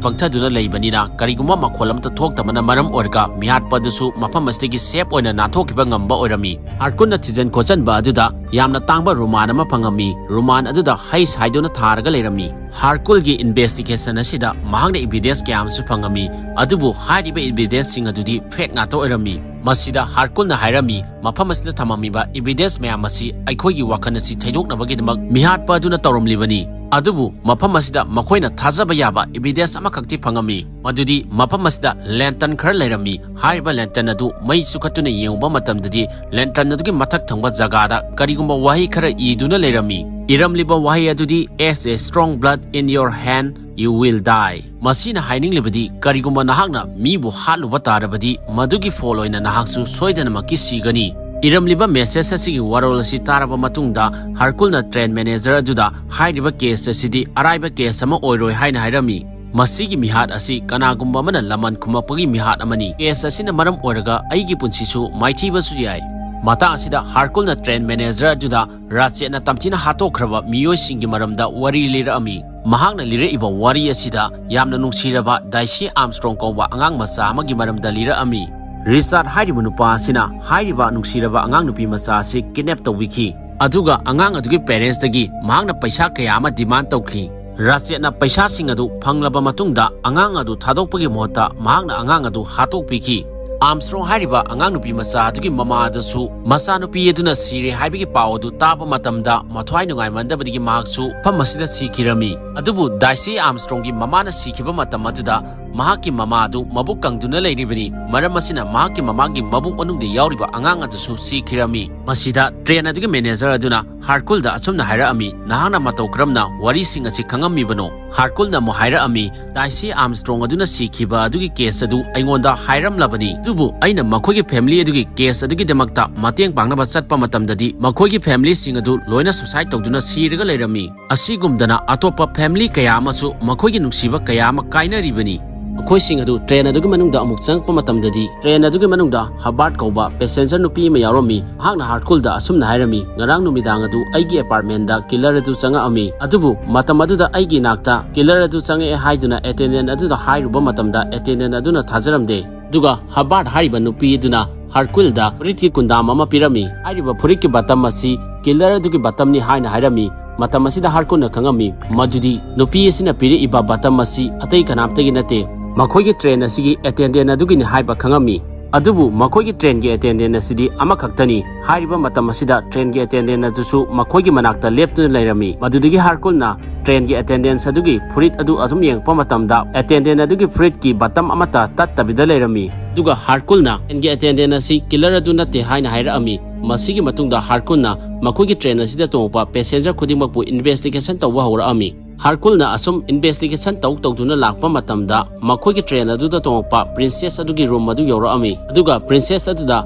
ꯄꯪꯊꯗꯨꯅ ꯂꯩꯕꯅꯤꯅ ꯀꯔꯤꯒꯨꯝꯕ ꯃꯈꯣꯜ ꯑꯃꯠꯇ ꯊꯣꯛꯇꯕꯅ ꯃꯔꯝ ꯑꯣꯏꯔꯒ ꯃꯤꯍꯥꯠꯄ ꯑꯗꯨꯁꯨ ꯃꯐꯝ ꯑꯁꯤꯗꯒꯤ ꯁꯦꯐ ꯑꯣꯏꯅ ꯅꯥꯟꯊꯣꯛꯈꯤꯕ ꯉꯝꯕ ꯑꯣꯏꯔꯝꯃꯤ꯫ ꯍꯥꯔꯀꯨꯜꯅ ꯊꯤꯖꯤꯟ ꯈꯣꯠꯆꯟꯕ ꯑꯗꯨꯗ ꯌꯥꯝꯅ ꯇꯥꯡꯕ ꯔꯨꯃꯥꯟ ꯑꯃ ꯐꯪꯉꯝꯃꯤ꯫ ꯔꯨꯃꯥꯟ ꯑꯗꯨꯗ ꯍꯩ ꯁꯥꯏꯗꯨꯅ ꯊꯥꯔꯒ ꯂꯩꯔꯝꯃꯤ꯫ ꯍꯥꯔꯀꯨꯜꯒꯤ ꯏꯟꯚꯦꯁꯇꯤꯒꯦꯁꯟ ꯑꯁꯤꯗ ꯃꯍꯥꯛꯅ ꯏꯚꯤꯗꯦꯟꯁ ꯀꯌꯥ ꯑꯃꯁꯨ ꯐꯪꯉꯝꯃꯤ, ꯑꯗꯨꯕꯨ ꯍꯥꯏꯔꯤꯕ ꯏꯚꯤꯗꯦꯟꯁꯁꯤꯡ ꯑꯗꯨꯗꯤ ꯐꯦꯛ ꯉꯥꯛꯇ ꯑꯣꯏꯔꯝꯃꯤ꯫ ꯃꯁꯤꯗ ꯍꯥꯔꯀꯨꯜꯅ ꯍꯥꯏꯔꯝꯃꯤ, "ꯃꯐꯝ ꯑꯁꯤꯗ ꯊꯝꯃꯝꯃꯤꯕ evidence ꯃꯌꯥꯝ ꯑꯁꯤ ꯑꯩꯈꯣꯏꯒꯤ ꯋꯥꯈꯜ ꯑꯁꯤ ꯊꯩꯗꯣꯛꯅꯕꯒꯤꯗꯃꯛ ꯃꯤꯍꯥꯠꯄ ꯑꯗꯨꯅ ꯇꯧꯔꯝꯂꯤꯕꯅꯤ꯫ ꯑꯗꯨꯕꯨ ꯃꯐꯝ ꯑꯁꯤꯗ ꯃꯈꯣꯏꯅ ꯊꯥꯖꯕ ꯌꯥꯕ evidence ꯑꯃꯈꯛꯇꯤ ꯐꯪꯉꯝꯃꯤ, ꯃꯗꯨꯗꯤ ꯃꯐꯝ ꯑꯁꯤꯗ lantern ꯈꯔ ꯂꯩꯔꯝꯃꯤ꯫ ꯍꯥꯏꯔꯤꯕ lantern ꯑꯗꯨ ꯃꯩ ꯆꯨꯈꯠꯇꯨꯅ ꯌꯦꯡꯉꯨꯕ ꯃꯇꯝꯗꯗꯤ lantern ꯑꯗꯨꯒꯤ ꯃꯊꯛ ꯊꯪꯕ ꯖꯒꯥꯗ ꯀꯔꯤꯒꯨꯝꯕ ꯋꯥꯍꯩ ꯈꯔ ꯏꯗꯨꯅ ꯂꯩꯔꯝꯃꯤ꯫ ꯏꯔꯝꯂꯤꯕ ꯋꯥꯍꯩ ꯑꯗꯨꯗꯤ, "As a strong blood in your hand, you will die." ꯃꯁꯤꯅ ꯍꯥꯏꯅꯤꯡꯂꯤꯕꯗꯤ, ꯀꯔꯤꯒꯨꯝꯕ ꯅꯍꯥꯛꯅ ꯃꯤꯕꯨ ꯍꯥꯠꯂꯨꯕ ꯇꯥꯔꯕꯗꯤ, ꯃꯗꯨꯒꯤ ꯐꯣꯜ ꯑꯣꯏꯅ ꯅꯍꯥꯛꯁꯨ ꯁꯣꯏꯗꯅꯃꯛꯀꯤ ꯁꯤꯒꯅꯤ꯫ ꯏꯔꯝꯂꯤꯕ message ꯑꯁꯤꯒꯤ ꯋꯥꯔꯣꯜ ꯑꯁꯤ ꯇꯥꯔꯕ ꯃꯇꯨꯡꯗ, ꯍꯥꯔꯀꯨꯜꯅ train manager ꯑꯗꯨꯗ, "ꯍꯥꯏꯔꯤꯕ case ꯑꯁꯤꯗꯤ ꯑꯔꯥꯏꯕ case ꯑꯃ ꯑꯣꯏꯔꯣꯏ" ꯍꯥꯏꯅ ꯍꯥꯏꯔꯝꯃꯤ꯫ "ꯃꯁꯤꯒꯤ ꯃꯤꯍꯥꯠ ꯑꯁꯤ ꯀꯅꯥꯒꯨꯝꯕ ꯑꯃꯅ ꯂꯃꯟ ꯈꯨꯝꯃꯛꯄꯒꯤ ꯃꯤꯍꯥꯠ ꯑꯃꯅꯤ꯫ Case ꯑꯁꯤꯅ ꯃꯔꯝ ꯑꯣꯏꯔꯒ ꯑꯩꯒꯤ ꯄꯨꯟꯁꯤꯁꯨ ꯃꯥꯏꯊꯤꯕꯁꯨ ꯌꯥꯏ"꯫ ꯃꯇꯥꯡ ꯑꯁꯤꯗ ꯍꯥꯔꯀꯨꯜꯅ train manager ꯑꯗꯨꯗ, ꯔꯥꯆꯦꯠꯅ ꯇꯝꯊꯤꯅ ꯍꯥꯠꯇꯣꯛꯈ꯭ꯔꯕ ꯃꯤꯑꯣꯏꯁꯤꯡꯒꯤ ꯃꯔꯝꯗ ꯋꯥꯔꯤ ꯂꯤꯔꯛꯑꯝꯃꯤ꯫ ꯃꯍꯥꯛꯅ ꯂꯤꯔꯛꯏꯕ ꯋꯥꯔꯤ ꯑꯁꯤꯗ ꯌꯥꯝꯅ ꯅꯨꯡꯁꯤꯔꯕ ꯗꯥꯏꯁꯤ ꯑꯥꯔꯝꯁꯇ꯭ꯔꯣꯡ ꯀꯧꯕ ꯑꯉꯥꯡ ꯃꯆꯥ ꯑꯃꯒꯤ ꯃꯔꯝꯗ ꯂꯤꯔꯛꯑꯝꯃꯤ꯫ ꯔꯤꯆꯥꯔꯗ ꯍꯥꯏꯔꯤꯕ ꯅꯨꯄꯥ ꯑꯁꯤꯅ ꯍꯥꯏꯔꯤꯕ ꯅꯨꯡꯁꯤꯔꯕ ꯑꯉꯥꯡ ꯅꯨꯄꯤ ꯃꯆꯥ ꯑꯁꯤ kidnap ꯇꯧꯕꯤꯈꯤ, ꯑꯗꯨꯒ ꯑꯉꯥꯡ ꯑꯗꯨꯒꯤ parentsꯇꯒꯤ ꯃꯍꯥꯛꯅ ꯄꯩꯁꯥ ꯀꯌꯥ ꯑꯃ demand ꯇꯧꯈꯤ꯫ ꯔꯥꯆꯦꯠꯅ ꯄꯩꯁꯥꯁꯤꯡ ꯑꯗꯨ ꯐꯪꯂꯕ ꯃꯇꯨꯡꯗ, ꯑꯉꯥꯡ ꯑꯗꯨ ꯊꯥꯗꯣꯛꯄꯒꯤ ꯃꯍꯨꯠꯇ ꯃꯍꯥꯛꯅ ꯑꯉꯥꯡ ꯑꯗꯨ ꯍꯥꯠꯇꯣꯛꯄꯤꯈꯤ꯫ ꯑꯥꯔꯝꯁꯇ꯭ꯔꯣꯡ ꯍꯥꯏꯔꯤꯕ ꯑꯉꯥꯡ ꯅꯨꯄꯤ ꯃꯆꯥ ꯑꯗꯨꯒꯤ ꯃꯃꯥ ꯑꯗꯨꯁꯨ ꯃꯆꯥꯅꯨꯄꯤ ꯑꯗꯨꯅ ꯁꯤꯔꯦ ꯍꯥꯏꯕꯒꯤ ꯄꯥꯎ ꯑꯗꯨ ꯇꯥꯕ ꯃꯇꯝꯗ ꯃꯊ꯭ꯋꯥꯏ ꯅꯨꯡꯉꯥꯏꯃꯟꯗꯕꯗꯒꯤ ꯃꯍꯥꯛꯁꯨ ꯃꯐꯝ ꯑꯁꯤꯗ ꯁꯤꯈꯤꯔꯝꯃꯤ꯫ ꯑꯗꯨꯕꯨ ꯗꯥꯏꯁꯤ ꯑꯥꯔꯝꯁꯇ꯭ꯔꯣꯡꯒꯤ ꯃꯃꯥꯅ ꯁꯤꯈꯤꯕ ꯃꯇꯝ ꯑꯗꯨꯗ ꯃꯍꯥꯛꯀꯤ ꯃꯃꯥ ꯑꯗꯨ ꯃꯕꯨꯛ ꯀꯪꯗꯨꯅ ꯂꯩꯔꯤꯕꯅꯤ꯫ ꯃꯔꯝ ꯑꯁꯤꯅ ꯃꯍꯥꯛꯀꯤ ꯃꯃꯥꯒꯤ ꯃꯕꯨꯛ ꯃꯅꯨꯡꯗ ꯌꯥꯎꯔꯤꯕ ꯑꯉꯥꯡ ꯑꯗꯨꯁꯨ ꯁꯤꯈꯤꯔꯝꯃꯤ꯫ ꯃꯁꯤꯗ train ꯑꯗꯨꯒꯤ manager ꯑꯗꯨꯅ ꯍꯥꯔꯀꯨꯜꯗ ꯑꯁꯨꯝꯅ ꯍꯥꯏꯔꯛꯑꯝꯃꯤ, "ꯅꯍꯥꯛꯅ ꯃꯇꯧ ꯀꯔꯝꯅ ꯋꯥꯔꯤꯁꯤꯡ ꯑꯁꯤ ꯈꯪꯉꯝꯃꯤꯕꯅꯣ?" ꯍꯥꯔꯀꯨꯜꯅ ꯑꯃꯨꯛ ꯍꯥꯏꯔꯛꯑꯝꯃꯤ, "ꯗꯥꯏꯁꯤ ꯑꯥꯔꯝꯁꯇ꯭ꯔꯣꯡ ꯑꯗꯨꯅ ꯁꯤꯈꯤꯕ ꯑꯗꯨꯒꯤ case ꯑꯗꯨ ꯑꯩꯉꯣꯟꯗ ꯍꯥꯏꯔꯝꯂꯕꯅꯤ, ꯑꯗꯨꯕꯨ ꯑꯩꯅ ꯃꯈꯣꯏꯒꯤ family ꯑꯗꯨꯒꯤ case ꯑꯗꯨꯒꯤꯗꯃꯛꯇ ꯃꯇꯦꯡ ꯄꯥꯡꯅꯕ ꯆꯠꯄ ꯃꯇꯝꯗꯗꯤ ꯃꯈꯣꯏꯒꯤ familyꯁꯤꯡ ꯑꯗꯨ ꯂꯣꯏꯅ suicide ꯇꯧꯗꯨꯅ ꯁꯤꯔꯒ ꯂꯩꯔꯝꯃꯤ꯫ ꯑꯁꯤꯒꯨꯝꯗꯅ ꯑꯇꯣꯞꯄ family ꯀꯌꯥ ꯑꯃꯁꯨ ꯃꯈꯣꯏꯒꯤ ꯅꯨꯡꯁꯤꯕ ꯀꯌꯥ ꯑꯃ ꯀꯥꯏꯅꯔꯤꯕꯅꯤ"꯫ ꯃꯈꯣꯏꯁꯤꯡ ꯑꯗꯨ train ꯑꯗꯨꯒꯤ ꯃꯅꯨꯡꯗ ꯑꯃꯨꯛ ꯆꯪꯂꯛꯄ ꯃꯇꯝꯗꯗꯤ, train ꯑꯗꯨꯒꯤ ꯃꯅꯨꯡꯗ ꯍꯕꯥꯔꯠ ꯀꯧꯕ passenger ꯅꯨꯄꯤ ꯑꯃ ꯌꯥꯎꯔꯝꯃꯤ꯫ ꯃꯍꯥꯛꯅ ꯍꯥꯔꯀꯨꯜꯗ ꯑꯁꯨꯝꯅ ꯍꯥꯏꯔꯝꯃꯤ, "ꯉꯔꯥꯡ ꯅꯨꯃꯤꯗꯥꯡ ꯑꯗꯨ ꯑꯩꯒꯤ apartmentꯗ killer ꯑꯗꯨ ꯆꯪꯉꯛꯑꯝꯃꯤ, ꯑꯗꯨꯕꯨ ꯃꯇꯝ ꯑꯗꯨꯗ ꯑꯩꯒꯤ ꯏꯅꯥꯛꯇ killer ꯑꯗꯨ ꯆꯪꯉꯛꯑꯦ ꯍꯥꯏꯗꯨꯅ attendant ꯑꯗꯨꯗ ꯍꯥꯏꯔꯨꯕ ꯃꯇꯝꯗ, attendant ꯑꯗꯨꯅ ꯊꯥꯖꯔꯝꯗꯦ꯫ ꯑꯗꯨꯒ ꯍꯕꯥꯔꯠ ꯍꯥꯏꯔꯤꯕ ꯅꯨꯄꯤ ꯑꯗꯨꯅ ꯍꯥꯔꯀꯨꯜꯗ ꯐꯨꯔꯤꯠꯀꯤ ꯀꯨꯟꯗꯥꯝ ꯑꯃ ꯄꯤꯔꯝꯃꯤ꯫ ꯍꯥꯏꯔꯤꯕ ꯐꯨꯔꯤꯠꯀꯤ button ꯑꯁꯤ killer ꯑꯗꯨꯒꯤ buttonꯅꯤ ꯍꯥꯏꯅ ꯍꯥꯏꯔꯝꯃꯤ꯫ ꯃꯇꯝ ꯑꯁꯤꯗ ꯍꯥꯔꯀꯨꯜꯅ ꯈꯪꯉꯝꯃꯤ ꯃꯗꯨꯗꯤ ꯅꯨꯄꯤ ꯑꯁꯤꯅ ꯄꯤꯔꯛꯏꯕ button ꯑꯁꯤ ꯑꯇꯩ ꯀꯅꯥꯝꯇꯒꯤ ꯅꯠꯇꯦ, ꯃꯈꯣꯏꯒꯤ train ꯑꯁꯤꯒꯤ attendant ꯑꯗꯨꯒꯤꯅꯤ ꯍꯥꯏꯕ ꯈꯪꯉꯝꯃꯤ꯫ ꯑꯗꯨꯕꯨ ꯃꯈꯣꯏꯒꯤ ꯇ꯭ꯔꯦꯟꯒꯤ ꯑꯦꯇꯦꯟꯗꯦꯟ ꯑꯁꯤꯗꯤ ꯑꯃꯈꯛꯇꯅꯤ꯫ ꯍꯥꯏꯔꯤꯕ ꯃꯇꯝ ꯑꯁꯤꯗ ꯇ꯭ꯔꯦꯟꯒꯤ ꯑꯦꯇꯦꯟꯗꯦꯟ ꯑꯗꯨꯁꯨ ꯃꯈꯣꯏꯒꯤ ꯃꯅꯥꯛꯇ ꯂꯦꯞꯇꯨꯅ ꯂꯩꯔꯝꯃꯤ꯫ ꯃꯗꯨꯗꯒꯤ ꯍꯥꯔꯀꯨꯜꯅ ꯇ꯭ꯔꯦꯟꯒꯤ ꯑꯦꯇꯦꯟꯗꯦꯟꯁ ꯑꯗꯨꯒꯤ ꯐꯨꯔꯤꯠ ꯑꯗꯨ ꯑꯗꯨꯝ ꯌꯦꯡꯉꯛꯄ ꯃꯇꯝꯗ ꯑꯦꯇꯦꯟꯗꯦꯟ ꯑꯗꯨꯒꯤ ꯐꯨꯔꯤꯠꯀꯤ ꯕꯇꯝ ꯑꯃꯠꯇ ꯇꯠꯇꯕꯤꯗ ꯂꯩꯔꯝꯃꯤ꯫ ꯑꯗꯨꯒ ꯍꯥꯔꯀꯨꯜꯅ ꯇ꯭ꯔꯦꯟꯒꯤ ꯑꯦꯇꯦꯟꯗꯦꯟ ꯑꯁꯤ ꯀꯤꯂꯔ ꯑꯗꯨ ꯅꯠꯇꯦ ꯍꯥꯏꯅ ꯍꯥꯏꯔꯛꯑꯝꯃꯤ꯫ ꯃꯁꯤꯒꯤ ꯃꯇꯨꯡꯗ ꯍꯥꯔꯀꯨꯜꯅ ꯃꯈꯣꯏꯒꯤ ꯇ꯭ꯔꯦꯟ ꯑꯁꯤꯗ ꯇꯣꯡꯉꯛꯄ ꯄꯦꯁꯦꯟꯖꯔ ꯈꯨꯗꯤꯡꯃꯛꯄꯨ ꯏꯟꯚꯦꯁꯇꯤꯒꯦꯁꯟ ꯇꯧꯕ ꯍꯧꯔꯛꯑꯝꯃꯤ꯫ ꯍꯥꯔꯀꯨꯜꯅ ꯑꯁꯨꯝ ꯏꯟꯚꯦꯁꯇꯤꯒꯦꯁꯟ ꯇꯧ ꯇꯧꯗꯨꯅ ꯂꯥꯛꯄ ꯃꯇꯝꯗ ꯃꯈꯣꯏꯒꯤ ꯇ꯭ꯔꯦꯟ ꯑꯗꯨꯗ ꯇꯣꯡꯉꯛꯄ ꯄ꯭ꯔꯤꯟꯁꯦꯁ ꯑꯗꯨꯒꯤ ꯔꯨꯝ ꯑꯗꯨ ꯌꯧꯔꯛꯑꯝꯃꯤ꯫ ꯑꯗꯨꯒ ꯄ꯭ꯔꯤꯟꯁꯦꯁ ꯑꯗꯨꯗ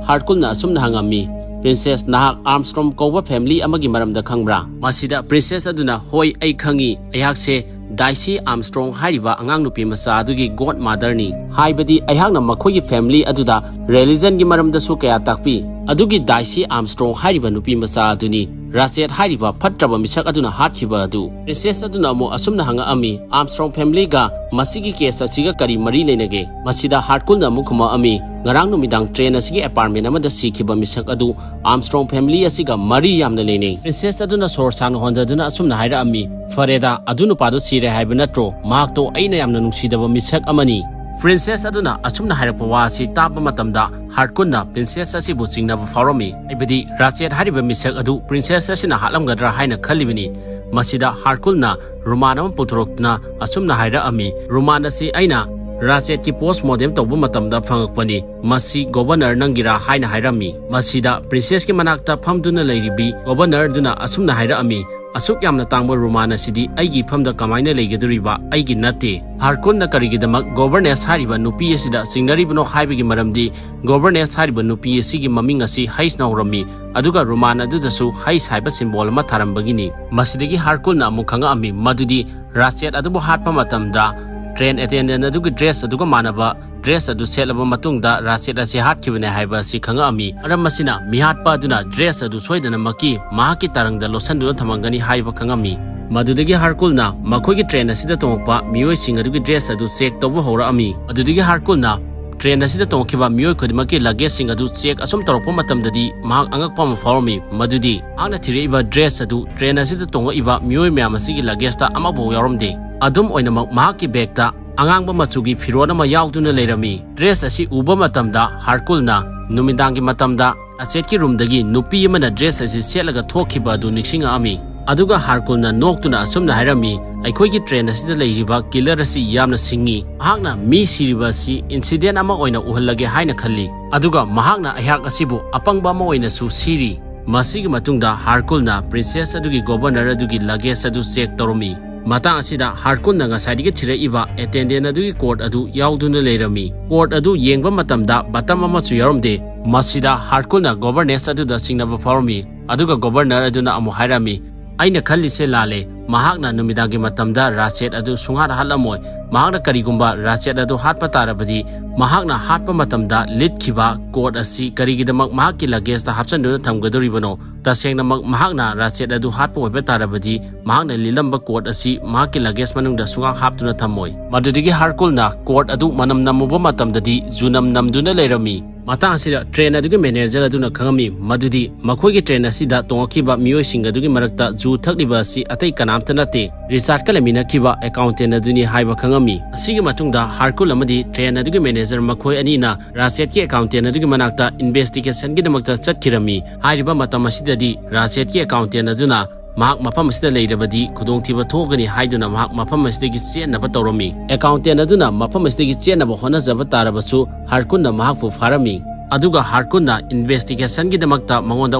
ꯍꯥꯔꯀꯨꯜꯅ ꯑꯁꯨꯝꯅ ꯍꯪꯉꯝꯃꯤ, "ꯄ꯭ꯔꯤꯟꯁꯦꯁ, ꯅꯍꯥꯛ ꯑꯥꯔꯝꯁꯇ꯭ꯔꯣꯡ ꯀꯧꯕ ꯐꯦꯃꯤꯂꯤ ꯑꯃꯒꯤ ꯃꯔꯝꯗ ꯈꯪꯕ꯭ꯔꯥ?" ꯃꯁꯤꯗ ꯄ꯭ꯔꯤꯟꯁꯦꯁ ꯑꯗꯨꯅ, "ꯍꯣꯏ, ꯑꯩ ꯈꯪꯉꯤ꯫ ꯑꯩꯍꯥꯛꯁꯦ ꯗꯥꯏꯁꯤ ꯑꯥꯔꯝꯁꯇ꯭ꯔꯣꯡ ꯍꯥꯏꯔꯤꯕ ꯑꯉꯥꯡ ꯅꯨꯄꯤ ꯃꯆꯥ ꯑꯗꯨꯒꯤ ꯒꯣꯗ ꯃꯥꯗꯔꯅꯤ꯫ ꯍꯥꯏꯕꯗꯤ ꯑꯩꯍꯥꯛꯅ ꯃꯈꯣꯏꯒꯤ ꯐꯦꯃꯤꯂꯤ ꯑꯗꯨꯗ ꯔꯤꯂꯤꯖꯟꯒꯤ ꯃꯔꯝꯗꯁꯨ ꯀꯌꯥ ꯇꯥꯛꯄꯤ꯫ ꯑꯗꯨꯒꯤ ꯗꯥꯏꯁꯤ ꯑꯥꯔꯝꯁꯇ꯭ꯔꯣꯡ ꯍꯥꯏꯔꯤꯕ ꯅꯨꯄꯤ ꯃꯆꯥ ꯑꯗꯨꯅꯤ ꯔꯥꯆꯦꯠ ꯍꯥꯏꯔꯤꯕ ꯐꯠꯇ꯭ꯔꯕ ꯃꯤꯁꯛ ꯑꯗꯨꯅ ꯍꯥꯠꯈꯤꯕ ꯑꯗꯨ꯫" ꯄ꯭ꯔꯤꯟꯁꯦꯁ ꯑꯗꯨꯅ ꯑꯃꯨꯛ ꯑꯁꯨꯝꯅ ꯍꯪꯉꯛꯑꯝꯃꯤ, "ꯑꯥꯔꯝꯁꯇ꯭ꯔꯣꯡ ꯐꯦꯃꯤꯂꯤꯒ ꯃꯁꯤꯒꯤ ꯀꯦꯁ ꯑꯁꯤꯒ ꯀꯔꯤ ꯃꯔꯤ ꯂꯩꯅꯒꯦ?" ꯃꯁꯤꯗ ꯍꯥꯔꯀꯨꯜꯅ ꯑꯃꯨꯛ ꯈꯨꯝꯃꯛꯑꯝꯃꯤ, "ꯉꯔꯥꯡ ꯅꯨꯃꯤꯗꯥꯡ ꯇ꯭ꯔꯦꯟ ꯑꯁꯤꯒꯤ ꯑꯦꯄꯥꯔꯠꯃꯦꯟ ꯑꯃꯗ ꯁꯤꯈꯤꯕ ꯃꯤꯁꯛ ꯑꯗꯨ ꯑꯥꯔꯝꯁꯇ꯭ꯔꯣꯡ ꯐꯦꯃꯤꯂꯤ ꯑꯁꯤꯒ ꯃꯔꯤ ꯌꯥꯝꯅ ꯂꯩꯅꯩ꯫" ꯄ꯭ꯔꯤꯟꯁꯦꯁ ꯑꯗꯨꯅ ꯁꯣꯔ ꯁꯥꯡꯅ ꯍꯣꯟꯗꯗꯨꯅ ꯑꯁꯨꯝꯅ ꯍꯥꯏꯔꯛꯑꯝꯃꯤ, "ꯐꯔꯦꯗ, ꯑꯗꯨ ꯅꯨꯄꯥꯗꯨ ꯁꯤꯔꯦ ꯍꯥꯏꯕ ꯅꯠꯇ꯭ꯔꯣ? ꯃꯍꯥꯛꯇꯣ ꯑꯩꯅ ꯌꯥꯝꯅ ꯅꯨꯡꯁꯤꯗꯕ ꯃꯤꯁꯛ ꯑꯃꯅꯤ꯫" ꯄ꯭ꯔꯤꯟꯁꯦꯁ ꯑꯗꯨꯅ ꯑꯁꯨꯝꯅ ꯍꯥꯏꯔꯛꯄ ꯋꯥ ꯑꯁꯤ ꯇꯥꯕ ꯃꯇꯝꯗ ꯍꯥꯔꯀꯨꯟꯅ ꯄ꯭ꯔꯤꯟꯁꯦꯁ ꯑꯁꯤꯕꯨ ꯆꯤꯡꯅꯕ ꯐꯥꯎꯔꯝꯃꯤ꯫ ꯍꯥꯏꯕꯗꯤ ꯔꯥꯆꯦꯠ ꯍꯥꯏꯔꯤꯕ ꯃꯤꯁꯛ ꯑꯗꯨ ꯄ꯭ꯔꯤꯟꯁꯦꯁ ꯑꯁꯤꯅ ꯍꯥꯠꯂꯝꯒꯗ꯭ꯔꯥ ꯍꯥꯏꯅ ꯈꯜꯂꯤꯕꯅꯤ꯫ ꯃꯁꯤꯗ ꯍꯥꯔꯀꯨꯜꯅ ꯔꯨꯃꯥꯟ ꯑꯃ ꯄꯨꯊꯣꯔꯛꯇꯨꯅ ꯑꯁꯨꯝꯅ ꯍꯥꯏꯔꯛꯑꯝꯃꯤ, "ꯔꯨꯃꯥꯟ ꯑꯁꯤ ꯑꯩꯅ ꯔꯥꯆꯦꯠꯀꯤ ꯄꯣꯁ ꯃꯣꯔꯇꯦꯝ ꯇꯧꯕ ꯃꯇꯝꯗ ꯐꯪꯉꯛꯄꯅꯤ꯫ ꯃꯁꯤ ꯒꯣꯕꯔꯅꯔ ꯅꯪꯒꯤꯔꯥ?" ꯍꯥꯏꯅ ꯍꯥꯏꯔꯝꯃꯤ꯫ ꯃꯁꯤꯗ ꯄ꯭ꯔꯤꯟꯁꯦꯁꯀꯤ ꯃꯅꯥꯛꯇ ꯐꯝꯗꯨꯅ ꯂꯩꯔꯤꯕꯤ ꯒꯣꯕꯔꯅꯔꯗꯨꯅ ꯑꯁꯨꯝꯅ ꯍꯥꯏꯔꯛꯑꯝꯃꯤ, "ꯑꯁꯨꯛ ꯌꯥꯝꯅ ꯇꯥꯡꯕ ꯔꯨꯃꯥꯟ ꯑꯁꯤꯗꯤ ꯑꯩꯒꯤ ꯏꯐꯝꯗ ꯀꯃꯥꯏꯅ ꯂꯩꯒꯗꯧꯔꯤꯕ? ꯑꯩꯒꯤ ꯅꯠꯇꯦ꯫" ꯍꯥꯔꯀꯨꯟꯅ ꯀꯔꯤꯒꯤꯗꯃꯛ ꯒꯣꯕꯔꯅꯦꯁ ꯍꯥꯏꯔꯤꯕ ꯅꯨꯄꯤ ꯑꯁꯤꯗ ꯆꯤꯡꯅꯔꯤꯕꯅꯣ ꯍꯥꯏꯕꯒꯤ ꯃꯔꯝꯗꯤ ꯒꯣꯕꯔꯅꯦꯁ ꯍꯥꯏꯔꯤꯕ ꯅꯨꯄꯤ ꯑꯁꯤꯒꯤ ꯃꯃꯤꯡ ꯑꯁꯤ ꯍꯩꯁꯅ ꯍꯧꯔꯝꯃꯤ, ꯑꯗꯨꯒ ꯔꯨꯃꯥꯟ ꯑꯗꯨꯗꯁꯨ ꯍꯩꯁ ꯍꯥꯏꯕ ꯁꯤꯝꯕꯣꯜ ꯑꯃ ꯊꯥꯔꯝꯕꯒꯤꯅꯤ꯫ ꯃꯁꯤꯗꯒꯤ ꯍꯥꯔꯀꯨꯟꯅ ꯑꯃꯨꯛ ꯈꯪꯉꯛꯑꯝꯃꯤ ꯃꯗꯨꯗꯤ ꯔꯥꯆꯦꯠ ꯑꯗꯨꯕꯨ ꯍꯥꯠꯄ ꯃꯇꯝꯗ ꯇ꯭ꯔꯦꯟ ꯑꯦꯇꯦꯟꯗꯦꯟ ꯑꯗꯨꯒꯤ ꯗ꯭ꯔꯦꯁ ꯑꯗꯨꯒ ꯃꯥꯟꯅꯕ ꯗ꯭ꯔꯦꯁ ꯑꯗꯨ ꯁꯦꯠꯂꯕ ꯃꯇꯨꯡꯗ ꯔꯥꯆꯦꯠ ꯑꯁꯤ ꯍꯥꯠꯈꯤꯕꯅꯦ ꯍꯥꯏꯕ ꯑꯁꯤ ꯈꯪꯉꯛꯑꯝꯃꯤ꯫ ꯃꯔꯝ ꯑꯁꯤꯅ ꯃꯤꯍꯥꯠꯄ ꯑꯗꯨꯅ ꯗ꯭ꯔꯦꯁ ꯑꯗꯨ ꯁꯣꯏꯗꯅꯃꯛꯀꯤ ꯃꯍꯥꯛꯀꯤ ꯇꯔꯪꯗ ꯂꯣꯠꯁꯤꯟꯗꯨꯅ ꯊꯝꯃꯝꯒꯅꯤ ꯍꯥꯏꯕ ꯈꯪꯉꯝꯃꯤ꯫ ꯃꯗꯨꯗꯒꯤ ꯍꯥꯔꯀꯨꯜꯅ ꯃꯈꯣꯏꯒꯤ ꯇ꯭ꯔꯦꯟ ꯑꯁꯤꯗ ꯇꯣꯡꯉꯛꯄ ꯃꯤꯑꯣꯏꯁꯤꯡ ꯑꯗꯨꯒꯤ ꯗ꯭ꯔꯦꯁ ꯑꯗꯨ ꯆꯦꯛ ꯇꯧꯕ ꯍꯧꯔꯛꯑꯝꯃꯤ꯫ ꯃꯗꯨꯗꯒꯤ ꯍꯥꯔꯀꯨꯜꯅ ꯇ꯭ꯔꯦꯟ ꯑꯁꯤꯗ ꯇꯣꯡꯉꯛꯈꯤꯕ ꯃꯤꯑꯣꯏ ꯈꯨꯗꯤꯡꯃꯛꯀꯤ ꯂꯒꯦꯖꯁꯤꯡ ꯑꯗꯨ ꯆꯦꯛ ꯑꯁꯨꯝ ꯇꯧꯔꯛꯄ ꯃꯇꯝꯗꯗꯤ ꯃꯍꯥꯛ ꯑꯉꯛꯄ ꯑꯃ ꯐꯥꯎꯔꯝꯃꯤ, ꯃꯗꯨꯗꯤ ꯃꯍꯥꯛꯅ ꯊꯤꯔꯛꯏꯕ ꯗ꯭ꯔꯦꯁ ꯑꯗꯨ ꯇ꯭ꯔꯦꯟ ꯑꯁꯤꯗ ꯇꯣꯡꯉꯛꯏꯕ ꯃꯤꯑꯣꯏ ꯃꯌꯥꯝ ꯑꯁꯤꯒꯤ ꯂꯒꯦꯖꯇ ꯑꯃꯐꯥꯎ ꯌꯥꯎꯔꯝꯗꯦ꯫ ꯑꯗꯨꯝ ꯑꯣꯏꯅꯃꯛ ꯃꯍꯥꯛꯀꯤ ꯕꯦꯒꯇ ꯑꯉꯥꯡꯕ ꯃꯆꯨꯒꯤ ꯐꯤꯔꯣꯜ ꯑꯃ ꯌꯥꯎꯗꯨꯅ ꯂꯩꯔꯝꯃꯤ꯫ Dress ꯑꯁꯤ ꯎꯕ ꯃꯇꯝꯗ ꯍꯥꯔꯀꯨꯜꯅ ꯅꯨꯃꯤꯗꯥꯡꯒꯤ ꯃꯇꯝꯗ ꯔꯥꯆꯦꯠꯀꯤ roomꯗꯒꯤ ꯅꯨꯄꯤ ꯑꯃꯅ dress ꯑꯁꯤ ꯁꯦꯠꯂꯒ ꯊꯣꯛꯈꯤꯕ ꯑꯗꯨ ꯅꯤꯡꯁꯤꯡꯉꯛꯑꯝꯃꯤ꯫ ꯑꯗꯨꯒ ꯍꯥꯔꯀꯨꯜꯅ ꯅꯣꯛꯇꯨꯅ ꯑꯁꯨꯝꯅ ꯍꯥꯏꯔꯝꯃꯤ, "ꯑꯩꯈꯣꯏꯒꯤ train ꯑꯁꯤꯗ ꯂꯩꯔꯤꯕ killer ꯑꯁꯤ ꯌꯥꯝꯅ ꯁꯤꯡꯉꯤ꯫ ꯃꯍꯥꯛꯅ ꯃꯤ ꯁꯤꯔꯤꯕ ꯑꯁꯤ incident ꯑꯃ ꯑꯣꯏꯅ ꯎꯍꯜꯂꯒꯦ ꯍꯥꯏꯅ ꯈꯜꯂꯤ꯫ ꯑꯗꯨꯒ ꯃꯍꯥꯛꯅ ꯑꯩꯍꯥꯛ ꯑꯁꯤꯕꯨ ꯑꯄꯪꯕ ꯑꯃ ꯑꯣꯏꯅꯁꯨ ꯁꯤꯔꯤ꯫" ꯃꯁꯤꯒꯤ ꯃꯇꯨꯡꯗ ꯍꯥꯔꯀꯨꯜꯅ princess ꯑꯗꯨꯒꯤ governor ꯑꯗꯨꯒꯤ luggage ꯑꯗꯨ check ꯇꯧꯔꯝꯃꯤ꯫ ꯃꯇꯥꯡ ꯑꯁꯤꯗ ꯍꯥꯔꯀꯨꯜꯅ ꯉꯁꯥꯏꯗꯒꯤ ꯊꯤꯔꯛꯏꯕ attendant ꯑꯗꯨꯒꯤ coat ꯑꯗꯨ ꯌꯥꯎꯗꯨꯅ ꯂꯩꯔꯝꯃꯤ꯫ Coat ꯑꯗꯨ ꯌꯦꯡꯕ ꯃꯇꯝꯗ button ꯑꯃꯁꯨ ꯌꯥꯎꯔꯝꯗꯦ꯫ ꯃꯁꯤꯗ ꯍꯥꯔꯀꯨꯜꯅ governess ꯑꯗꯨꯗ ꯆꯤꯡꯅꯕ ꯐꯥꯎꯔꯝꯃꯤ, ꯑꯗꯨꯒ governor ꯑꯗꯨꯅ ꯑꯃꯨꯛ ꯍꯥꯏꯔꯝꯃꯤ, "ꯑꯩꯅ ꯈꯜꯂꯤꯁꯦ ꯂꯥꯜꯂꯦ꯫ ꯃꯍꯥꯛꯅ ꯅꯨꯃꯤꯗꯥꯡꯒꯤ ꯃꯇꯝꯗ ꯔꯥꯆꯦꯠ ꯑꯗꯨ ꯁꯨꯡꯍꯥꯠ ꯍꯥꯠꯂꯝꯃꯣꯏ꯫ ꯃꯍꯥꯛꯅ ꯀꯔꯤꯒꯨꯝꯕ ꯔꯥꯆꯦꯠ ꯑꯗꯨ ꯍꯥꯠꯄ ꯇꯥꯔꯕꯗꯤ, ꯃꯍꯥꯛꯅ ꯍꯥꯠꯄ ꯃꯇꯝꯗ ꯂꯤꯠꯈꯤꯕ coat ꯑꯁꯤ ꯀꯔꯤꯒꯤꯗꯃꯛ ꯃꯍꯥꯛꯀꯤ luggageꯇ ꯍꯥꯞꯆꯤꯟꯗꯨꯅ ꯊꯝꯒꯗꯧꯔꯤꯕꯅꯣ? ꯇꯁꯦꯡꯅꯃꯛ ꯃꯍꯥꯛꯅ ꯔꯥꯆꯦꯠ ꯑꯗꯨ ꯍꯥꯠꯄ ꯑꯣꯏꯕ ꯇꯥꯔꯕꯗꯤ, ꯃꯍꯥꯛꯅ ꯂꯤꯠꯂꯝꯕ coat ꯑꯁꯤ ꯃꯍꯥꯛꯀꯤ luggage ꯃꯅꯨꯡꯗ ꯁꯨꯡꯍꯥꯞ ꯍꯥꯞꯇꯨꯅ ꯊꯝꯃꯣꯏ꯫" ꯃꯗꯨꯗꯒꯤ ꯍꯥꯔꯀꯨꯜꯅ coat ꯑꯗꯨ ꯃꯅꯝ ꯅꯝꯃꯨꯕ ꯃꯇꯝꯗꯗꯤ ꯖꯨꯅꯝ ꯅꯝꯗꯨꯅ ꯂꯩꯔꯝꯃꯤ꯫ ꯃꯇꯥꯡ ꯑꯁꯤꯗ train ꯑꯗꯨꯒꯤ manager ꯑꯗꯨꯅ ꯈꯪꯉꯝꯃꯤ ꯃꯗꯨꯗꯤ ꯃꯈꯣꯏꯒꯤ train ꯑꯁꯤꯗ ꯇꯣꯡꯂꯛꯈꯤꯕ ꯃꯤꯑꯣꯏꯁꯤꯡ ꯑꯗꯨꯒꯤ ꯃꯔꯛꯇ ꯖꯨ ꯊꯛꯂꯤꯕ ꯑꯁꯤ ꯑꯇꯩ ꯀꯅꯥꯝꯇ ꯅꯠꯇꯦ, ꯔꯤꯆꯥꯔꯗꯀ ꯂꯩꯃꯤꯟꯅꯈꯤꯕ accountant ꯑꯗꯨꯅꯤ ꯍꯥꯏꯕ ꯈꯪꯉꯝꯃꯤ꯫ ꯑꯁꯤꯒꯤ ꯃꯇꯨꯡꯗ ꯍꯥꯔꯀꯨꯜ ꯑꯃꯗꯤ train ꯑꯗꯨꯒꯤ manager ꯃꯈꯣꯏ ꯑꯅꯤꯅ ꯔꯥꯆꯦꯠꯀꯤ accountant ꯑꯗꯨꯒꯤ ꯃꯅꯥꯛꯇ investigationꯒꯤꯗꯃꯛꯇ ꯆꯠꯈꯤꯔꯝꯃꯤ꯫ ꯍꯥꯏꯔꯤꯕ ꯃꯇꯝ ꯑꯁꯤꯗꯗꯤ ꯔꯥꯆꯦꯠꯀꯤ accountant ꯑꯗꯨꯅ ꯃꯍꯥꯛ ꯃꯐꯝ ꯑꯁꯤꯗ ꯂꯩꯔꯕꯗꯤ ꯈꯨꯗꯣꯡꯊꯤꯕ ꯊꯣꯛꯀꯅꯤ ꯍꯥꯏꯗꯨꯅ ꯃꯍꯥꯛ ꯃꯐꯝ ꯑꯁꯤꯗꯒꯤ ꯆꯦꯟꯅꯕ ꯇꯧꯔꯝꯃꯤ꯫ Accountant ꯑꯗꯨꯅ ꯃꯐꯝ ꯑꯁꯤꯗꯒꯤ ꯆꯦꯟꯅꯕ ꯍꯣꯠꯅꯖꯕ ꯇꯥꯔꯕꯁꯨ ꯍꯥꯔꯀꯨꯟꯅ ꯃꯍꯥꯛꯄꯨ ꯐꯥꯔꯝꯃꯤ꯫ ꯑꯗꯨꯒ ꯍꯥꯔꯀꯨꯟꯅ investigationꯒꯤꯗꯃꯛꯇ ꯃꯉꯣꯟꯗ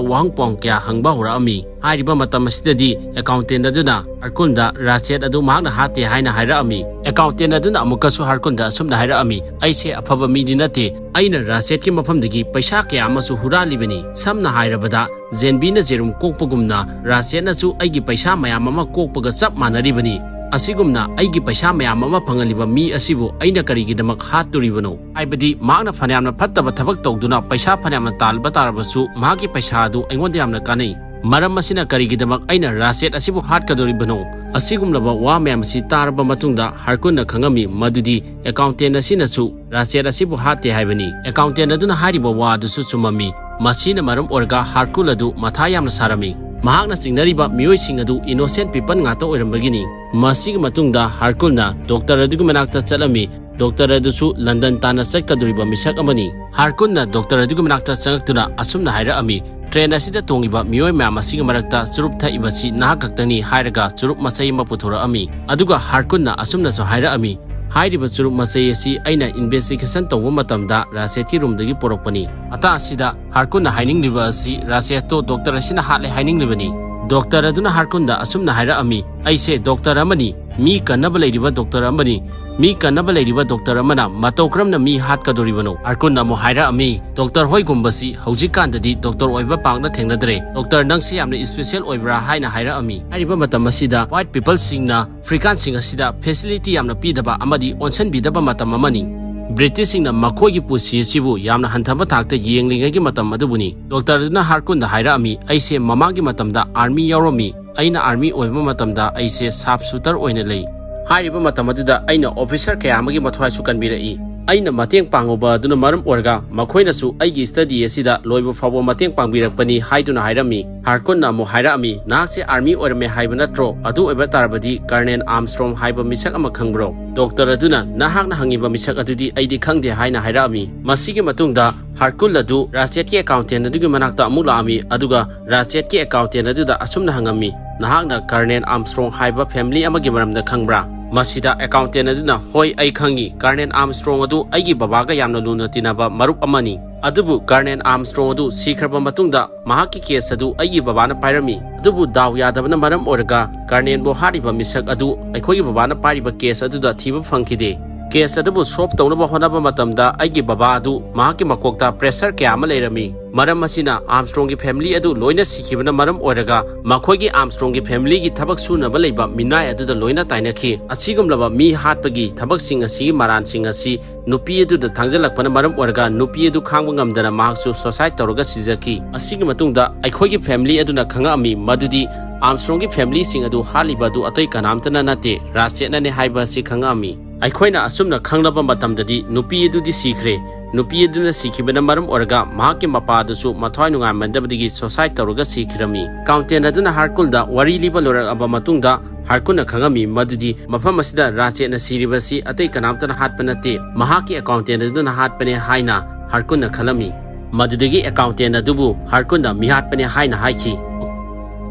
ꯋꯥꯍꯪ ꯄꯥꯎꯍꯪ ꯀꯌꯥ ꯍꯪꯕ ꯍꯧꯔꯛꯑꯝꯃꯤ꯫ ꯍꯥꯏꯔꯤꯕ ꯃꯇꯝ ꯑꯁꯤꯗꯗꯤ accountant ꯑꯗꯨꯅ ꯍꯥꯔꯀꯨꯟꯗ ꯔꯥꯆꯦꯠ ꯑꯗꯨ ꯃꯍꯥꯛꯅ ꯍꯥꯠꯇꯦ ꯍꯥꯏꯅ ꯍꯥꯏꯔꯛꯑꯝꯃꯤ꯫ Accountant ꯑꯗꯨꯅ ꯑꯃꯨꯛꯀꯁꯨ ꯍꯥꯔꯀꯨꯟꯗ ꯑꯁꯨꯝꯅ ꯍꯥꯏꯔꯛꯑꯝꯃꯤ, "ꯑꯩꯁꯦ ꯑꯐꯕ ꯃꯤꯗꯤ ꯅꯠꯇꯦ꯫ ꯑꯩꯅ ꯔꯥꯆꯦꯠꯀꯤ ꯃꯐꯝꯗꯒꯤ ꯄꯩꯁꯥ ꯀꯌꯥ ꯑꯃꯁꯨ ꯍꯨꯔꯥꯜꯂꯤꯕꯅꯤ꯫ ꯁꯝꯅ ꯍꯥꯏꯔꯕꯗ, ꯖꯦꯟꯕꯤꯅ ꯖꯦꯔꯨꯝ ꯀꯣꯛꯄꯒꯨꯝꯅ ꯔꯥꯆꯦꯠꯅꯁꯨ ꯑꯩꯒꯤ ꯄꯩꯁꯥ ꯃꯌꯥꯝ ꯑꯃ ꯀꯣꯛꯄꯒ ꯆꯞ ꯃꯥꯟꯅꯔꯤꯕꯅꯤ꯫ ꯑꯁꯤꯒꯨꯝꯅ ꯑꯩꯒꯤ ꯄꯩꯁꯥ ꯃꯌꯥꯝ ꯑꯃ ꯐꯪꯍꯜꯂꯤꯕ ꯃꯤ ꯑꯁꯤꯕꯨ ꯑꯩꯅ ꯀꯔꯤꯒꯤꯗꯃꯛ ꯍꯥꯠꯇꯣꯔꯤꯕꯅꯣ? ꯍꯥꯏꯕꯗꯤ ꯃꯍꯥꯛꯅ ꯐꯅꯌꯥꯝꯅ ꯐꯠꯇꯕ ꯊꯕꯛ ꯇꯧꯗꯨꯅ ꯄꯩꯁꯥ ꯐꯅꯌꯥꯝꯅ ꯇꯥꯜꯕ ꯇꯥꯔꯕꯁꯨ ꯃꯍꯥꯛꯀꯤ ꯄꯩꯁꯥ ꯑꯗꯨ ꯑꯩꯉꯣꯟꯗ ꯌꯥꯝꯅ ꯀꯥꯟꯅꯩ꯫ ꯃꯔꯝ ꯑꯁꯤꯅ ꯀꯔꯤꯒꯤꯗꯃꯛ ꯑꯩꯅ ꯔꯥꯆꯦꯠ ꯑꯁꯤꯕꯨ ꯍꯥꯠꯀꯗꯧꯔꯤꯕꯅꯣ?" ꯑꯁꯤꯒꯨꯝꯂꯕ ꯋꯥ ꯃꯌꯥꯝ ꯑꯁꯤ ꯇꯥꯔꯕ ꯃꯇꯨꯡꯗ ꯍꯥꯔꯀꯨꯟꯅ ꯈꯪꯉꯝꯃꯤ ꯃꯗꯨꯗꯤ accountant ꯑꯁꯤꯅꯁꯨ ꯔꯥꯆꯦꯠ ꯑꯁꯤꯕꯨ ꯍꯥꯠꯇꯦ ꯍꯥꯏꯕꯅꯤ꯫ Accountant ꯑꯗꯨꯅ ꯍꯥꯏꯔꯤꯕ ꯋꯥ ꯑꯗꯨꯁꯨ ꯆꯨꯝꯃꯝꯃꯤ꯫ ꯃꯁꯤꯅ ꯃꯔꯝ ꯑꯣꯏꯔꯒ ꯍꯥꯔꯀꯨꯜ ꯑꯗꯨ ꯃꯊꯥ ꯌꯥꯝꯅ ꯁꯥꯔꯝꯃꯤ꯫ ꯃꯍꯥꯛꯅ ꯆꯤꯡꯅꯔꯤꯕ ꯃꯤꯑꯣꯏꯁꯤꯡ ꯑꯗꯨ innocent people ꯉꯥꯛꯇ ꯑꯣꯏꯔꯝꯕꯒꯤꯅꯤ꯫ ꯃꯁꯤꯒꯤ ꯃꯇꯨꯡꯗ ꯍꯥꯔꯀꯨꯟꯅ ꯗꯣꯛꯇꯔ ꯑꯗꯨꯒꯤ ꯃꯅꯥꯛꯇ ꯆꯠꯂꯝꯃꯤ꯫ ꯗꯣꯛꯇꯔ ꯑꯗꯨꯁꯨ ꯂꯟꯗꯟ ꯇꯥꯟꯅ ꯆꯠꯀꯗꯧꯔꯤꯕ ꯃꯤꯁꯛ ꯑꯃꯅꯤ꯫ ꯍꯥꯔꯀꯨꯟꯅ ꯗꯣꯛꯇꯔ ꯑꯗꯨꯒꯤ ꯃꯅꯥꯛꯇ ꯆꯪꯉꯛꯇꯨꯅ ꯑꯁꯨꯝꯅ ꯍꯥꯏꯔꯛꯑꯝꯃꯤ, "ꯇ꯭ꯔꯦꯟ ꯑꯁꯤꯗ ꯇꯣꯡꯉꯤꯕ ꯃꯤꯑꯣꯏ ꯃꯌꯥꯝ ꯑꯁꯤꯒꯤ ꯃꯔꯛꯇ ꯆꯨꯔꯨꯞ ꯊꯛꯏꯕꯁꯤ ꯅꯍꯥꯛ ꯈꯛꯇꯅꯤ" ꯍꯥꯏꯔꯒ ꯆꯨꯔꯨꯞ ꯃꯆꯩ ꯑꯃ ꯄꯨꯊꯣꯔꯛꯑꯝꯃꯤ꯫ ꯑꯗꯨꯒ ꯍꯥꯔꯀꯨꯟꯅ ꯑꯁꯨꯝꯅꯁꯨ ꯍꯥꯏꯔꯛꯑꯝꯃꯤ, "ꯍꯥꯏꯔꯤꯕ ꯆꯨꯔꯨꯞ ꯃꯆꯩ ꯑꯁꯤ ꯑꯩꯅ investigation ꯇꯧꯕ ꯃꯇꯝꯗ ꯔꯥꯁꯦꯠꯀꯤ ꯔꯨꯝꯗꯒꯤ ꯄꯨꯔꯛꯄꯅꯤ"꯫ ꯃꯇꯥꯡ ꯑꯁꯤꯗ ꯍꯥꯔꯀꯨꯟꯅ ꯍꯥꯏꯅꯤꯡꯂꯤꯕ ꯑꯁꯤ ꯔꯥꯁꯦꯠꯇꯣ ꯗꯣꯛꯇꯔ ꯑꯁꯤꯅ ꯍꯥꯠꯂꯦ ꯍꯥꯏꯅꯤꯡꯂꯤꯕꯅꯤ꯫ ꯗꯣꯛꯇꯔ ꯑꯗꯨꯅ ꯍꯥꯔꯀꯨꯟꯗ ꯑꯁꯨꯝꯅ ꯍꯥꯏꯔꯛꯑꯝꯃꯤ, "ꯑꯩꯁꯦ ꯗꯣꯛꯇꯔ ꯑꯃꯅꯤ, ꯃꯤ ꯀꯟꯅꯕ ꯂꯩꯔꯤꯕ ꯗꯣꯛꯇꯔ ꯑꯃꯅꯤ꯫ ꯃꯤ ꯀꯟꯅꯕ ꯂꯩꯔꯤꯕ ꯗꯣꯛꯇꯔ ꯑꯃꯅ ꯃꯇꯧ ꯀꯔꯝꯅ ꯃꯤ ꯍꯥꯠꯀꯗꯧꯔꯤꯕꯅꯣ?" ꯍꯥꯔꯀꯨꯟꯅ ꯑꯃꯨꯛ ꯍꯥꯏꯔꯛꯑꯝꯃꯤ, "ꯗꯣꯛꯇꯔ ꯍꯣꯏꯒꯨꯝꯕꯁꯤ ꯍꯧꯖꯤꯛꯀꯥꯟꯗꯗꯤ ꯗꯣꯛꯇꯔ ꯑꯣꯏꯕ ꯄꯥꯛꯅ ꯊꯦꯡꯅꯗ꯭ꯔꯦ꯫ ꯗꯣꯛꯇꯔ, ꯅꯪꯁꯤ ꯌꯥꯝꯅ special ꯑꯣꯏꯕ꯭ꯔꯥ?" ꯍꯥꯏꯅ ꯍꯥꯏꯔꯛꯑꯝꯃꯤ꯫ ꯍꯥꯏꯔꯤꯕ ꯃꯇꯝ ꯑꯁꯤꯗ white peopleꯁꯤꯡꯅ ꯑꯐ꯭ꯔꯤꯀꯥꯟꯁꯤꯡ ꯑꯁꯤꯗ facility ꯌꯥꯝꯅ ꯄꯤꯗꯕ ꯑꯃꯗꯤ ꯑꯣꯟꯁꯤꯟꯕꯤꯗꯕ ꯃꯇꯝ ꯑꯃꯅꯤ꯫ ꯕ꯭ꯔꯤꯇꯤꯁꯁꯤꯡꯅ ꯃꯈꯣꯏꯒꯤ ꯄꯨꯟꯁꯤ ꯑꯁꯤꯕꯨ ꯌꯥꯝꯅ ꯍꯟꯊꯕ ꯊꯥꯛꯇ ꯌꯦꯡꯂꯤꯉꯩꯒꯤ ꯃꯇꯝ ꯑꯗꯨꯕꯨꯅꯤ꯫ ꯗꯣꯛꯇꯔ ꯑꯗꯨꯅ ꯍꯥꯔꯀꯨꯟꯗ ꯍꯥꯏꯔꯛꯑꯝꯃꯤ, "ꯑꯩꯁꯦ ꯃꯃꯥꯡꯒꯤ ꯃꯇꯝꯗ army ꯌꯥꯎꯔꯝꯃꯤ꯫ ꯑꯩꯅ army ꯑꯣꯏꯕ ꯃꯇꯝꯗ ꯑꯩꯁꯦ sharp shooter ꯑꯣꯏꯅ ꯂꯩ꯫ ꯍꯥꯏꯔꯤꯕ ꯃꯇꯝ ꯑꯗꯨꯗ ꯑꯩꯅ officer ꯀꯌꯥ ꯑꯃꯒꯤ ꯃꯊ꯭ꯋꯥꯏꯁꯨ ꯀꯟꯕꯤꯔꯛꯏ꯫ ꯑꯩꯅ ꯃꯇꯦꯡ ꯄꯥꯡꯉꯨꯕ ꯑꯗꯨꯅ ꯃꯔꯝ ꯑꯣꯏꯔꯒ ꯃꯈꯣꯏꯅꯁꯨ ꯑꯩꯒꯤ study ꯑꯁꯤꯗ ꯂꯣꯏꯕ ꯐꯥꯎꯕ ꯃꯇꯦꯡ ꯄꯥꯡꯕꯤꯔꯛꯄꯅꯤ" ꯍꯥꯏꯗꯨꯅ ꯍꯥꯏꯔꯝꯃꯤ꯫ ꯍꯥꯔꯀꯨꯟꯅ ꯑꯃꯨꯛ ꯍꯥꯏꯔꯛꯑꯝꯃꯤ, "ꯅꯍꯥꯛꯁꯦ army ꯑꯣꯏꯔꯝꯃꯦ ꯍꯥꯏꯕ ꯅꯠꯇ꯭ꯔꯣ? ꯑꯗꯨ ꯑꯣꯏꯕ ꯇꯥꯔꯕꯗꯤ Colonel Armstrong ꯍꯥꯏꯕ ꯃꯤꯁꯛ ꯑꯃ ꯈꯪꯕ꯭ꯔꯣ?" ꯗꯣꯛꯇꯔ ꯑꯗꯨꯅ, "ꯅꯍꯥꯛꯅ ꯍꯪꯉꯤꯕ ꯃꯤꯁꯛ ꯑꯗꯨꯗꯤ ꯑꯩꯗꯤ ꯈꯪꯗꯦ" ꯍꯥꯏꯅ ꯍꯥꯏꯔꯛꯑꯝꯃꯤ꯫ ꯃꯁꯤꯒꯤ ꯃꯇꯨꯡꯗ ꯍꯥꯔꯀꯨꯟ ꯑꯗꯨ ꯔꯥꯁꯦꯠꯀꯤ accountant ꯑꯗꯨꯒꯤ ꯃꯅꯥꯛꯇ ꯑꯃꯨꯛ ꯂꯥꯛꯑꯝꯃꯤ, ꯑꯗꯨꯒ ꯔꯥꯁꯦꯠꯀꯤ accountant ꯑꯗꯨꯗ ꯑꯁꯨꯝꯅ ꯍꯪꯉꯝꯃꯤ, "ꯅꯍꯥꯛꯅ Colonel Armstrong ꯍꯥꯏꯕ family ꯑꯃꯒꯤ ꯃꯔꯝꯗ ꯈꯪꯕ꯭ꯔꯥ?" ꯃꯁꯤꯗ accountant ꯑꯗꯨꯅ, "ꯍꯣꯏ, ꯑꯩ ꯈꯪꯉꯤ꯫ Colonel Armstrong ꯑꯗꯨ ꯑꯩꯒꯤ ꯕꯕꯥꯒ ꯌꯥꯝꯅ ꯂꯨꯅ ꯇꯤꯟꯅꯕ ꯃꯔꯨꯞ ꯑꯃꯅꯤ꯫ ꯑꯗꯨꯕꯨ Colonel Armstrong ꯑꯗꯨ ꯁꯤꯈ꯭ꯔꯕ ꯃꯇꯨꯡꯗ ꯃꯍꯥꯛꯀꯤ case ꯑꯗꯨ ꯑꯩꯒꯤ ꯕꯕꯥꯅ ꯄꯥꯏꯔꯝꯃꯤ꯫ ꯑꯗꯨꯕꯨ ꯗꯥꯎ ꯌꯥꯗꯕꯅ ꯃꯔꯝ ꯑꯣꯏꯔꯒ Colonelꯕꯨ ꯍꯥꯠꯂꯤꯕ ꯃꯤꯁꯛ ꯑꯗꯨ ꯑꯩꯈꯣꯏꯒꯤ ꯕꯕꯥꯅ ꯄꯥꯏꯔꯤꯕ case ꯑꯗꯨꯗ ꯊꯤꯕ ꯐꯪꯈꯤꯗꯦ꯫ Case ꯑꯗꯨꯕꯨ solve ꯇꯧꯅꯕ ꯍꯣꯠꯅꯕ ꯃꯇꯝꯗ ꯑꯩꯒꯤ ꯕꯕꯥ ꯑꯗꯨ ꯃꯍꯥꯛꯀꯤ ꯃꯀꯣꯛꯇ pressure ꯀꯌꯥ ꯑꯃ ꯂꯩꯔꯝꯃꯤ꯫ ꯃꯔꯝ ꯑꯁꯤꯅ Armstrongꯒꯤ family ꯑꯗꯨ ꯂꯣꯏꯅ ꯁꯤꯈꯤꯕꯅ ꯃꯔꯝ ꯑꯣꯏꯔꯒ ꯃꯈꯣꯏꯒꯤ Armstrongꯒꯤ familyꯒꯤ ꯊꯕꯛ ꯁꯨꯅꯕ ꯂꯩꯕ ꯃꯤꯅꯥꯏ ꯑꯗꯨꯗ ꯂꯣꯏꯅ ꯇꯥꯏꯅꯈꯤ꯫ ꯑꯁꯤꯒꯨꯝꯂꯕ ꯃꯤ ꯍꯥꯠꯄꯒꯤ ꯊꯕꯛꯁꯤꯡ ꯑꯁꯤꯒꯤ ꯃꯔꯥꯟꯁꯤꯡ ꯑꯁꯤ ꯅꯨꯄꯤ ꯑꯗꯨꯗ ꯊꯥꯡꯖꯜꯂꯛꯄꯅ ꯃꯔꯝ ꯑꯣꯏꯔꯒ ꯅꯨꯄꯤ ꯑꯗꯨ ꯈꯥꯡꯕ ꯉꯝꯗꯅ ꯃꯍꯥꯛꯁꯨ suicide ꯇꯧꯔꯒ ꯁꯤꯖꯈꯤ꯫ ꯑꯁꯤꯒꯤ ꯃꯇꯨꯡꯗ ꯑꯩꯈꯣꯏꯒꯤ family ꯑꯗꯨꯅ ꯈꯪꯉꯛꯑꯝꯃꯤ ꯃꯗꯨꯗꯤ Armstrongꯒꯤ familyꯁꯤꯡ ꯑꯗꯨ ꯍꯥꯠꯂꯤꯕ ꯑꯗꯨ ꯑꯇꯩ ꯀꯅꯥꯝꯇꯅ ꯅꯠꯇꯦ, ꯔꯥꯁꯦꯠꯅꯅꯦ ꯍꯥꯏꯕ ꯑꯁꯤ ꯈꯪꯉꯛꯑꯝꯃꯤ꯫ ꯑꯩꯈꯣꯏꯅ ꯑꯁꯨꯝꯅ ꯈꯪꯂꯕ ꯃꯇꯝꯗꯗꯤ ꯅꯨꯄꯤ ꯑꯗꯨꯗꯤ ꯁꯤꯈ꯭ꯔꯦ, ꯅꯨꯄꯤ ꯑꯗꯨꯅ ꯁꯤꯈꯤꯕꯅ ꯃꯔꯝ ꯑꯣꯏꯔꯒ ꯃꯍꯥꯛꯀꯤ ꯃꯄꯥ ꯑꯗꯨꯁꯨ ꯃꯊ꯭ꯋꯥꯏ ꯅꯨꯡꯉꯥꯏꯃꯟꯗꯕꯗꯒꯤ suicide ꯇꯧꯔꯒ ꯁꯤꯈꯤꯔꯝꯃꯤ꯫ Accountant ꯑꯗꯨꯅ ꯍꯥꯔꯀꯨꯜꯗ ꯋꯥꯔꯤ ꯂꯤꯕ ꯂꯣꯏꯔꯛꯂꯕ ꯃꯇꯨꯡꯗ ꯍꯥꯔꯀꯨꯜꯅ ꯈꯪꯉꯝꯃꯤ ꯃꯗꯨꯗꯤ ꯃꯐꯝ ꯑꯁꯤꯗ ꯔꯥꯆꯦꯠꯅ ꯁꯤꯔꯤꯕꯁꯤ ꯑꯇꯩ ꯀꯅꯥꯝꯇꯅ ꯍꯥꯠꯄ ꯅꯠꯇꯦ, ꯃꯍꯥꯛꯀꯤ accountant ꯑꯗꯨꯅ ꯍꯥꯠꯄꯅꯦ ꯍꯥꯏꯅ ꯍꯥꯔꯀꯨꯜꯅ ꯈꯜꯂꯝꯃꯤ꯫ ꯃꯗꯨꯗꯒꯤ accountant ꯑꯗꯨꯕꯨ ꯍꯥꯔꯀꯨꯜꯅ ꯃꯤꯍꯥꯠꯄꯅꯦ ꯍꯥꯏꯅ ꯍꯥꯏꯈꯤ꯫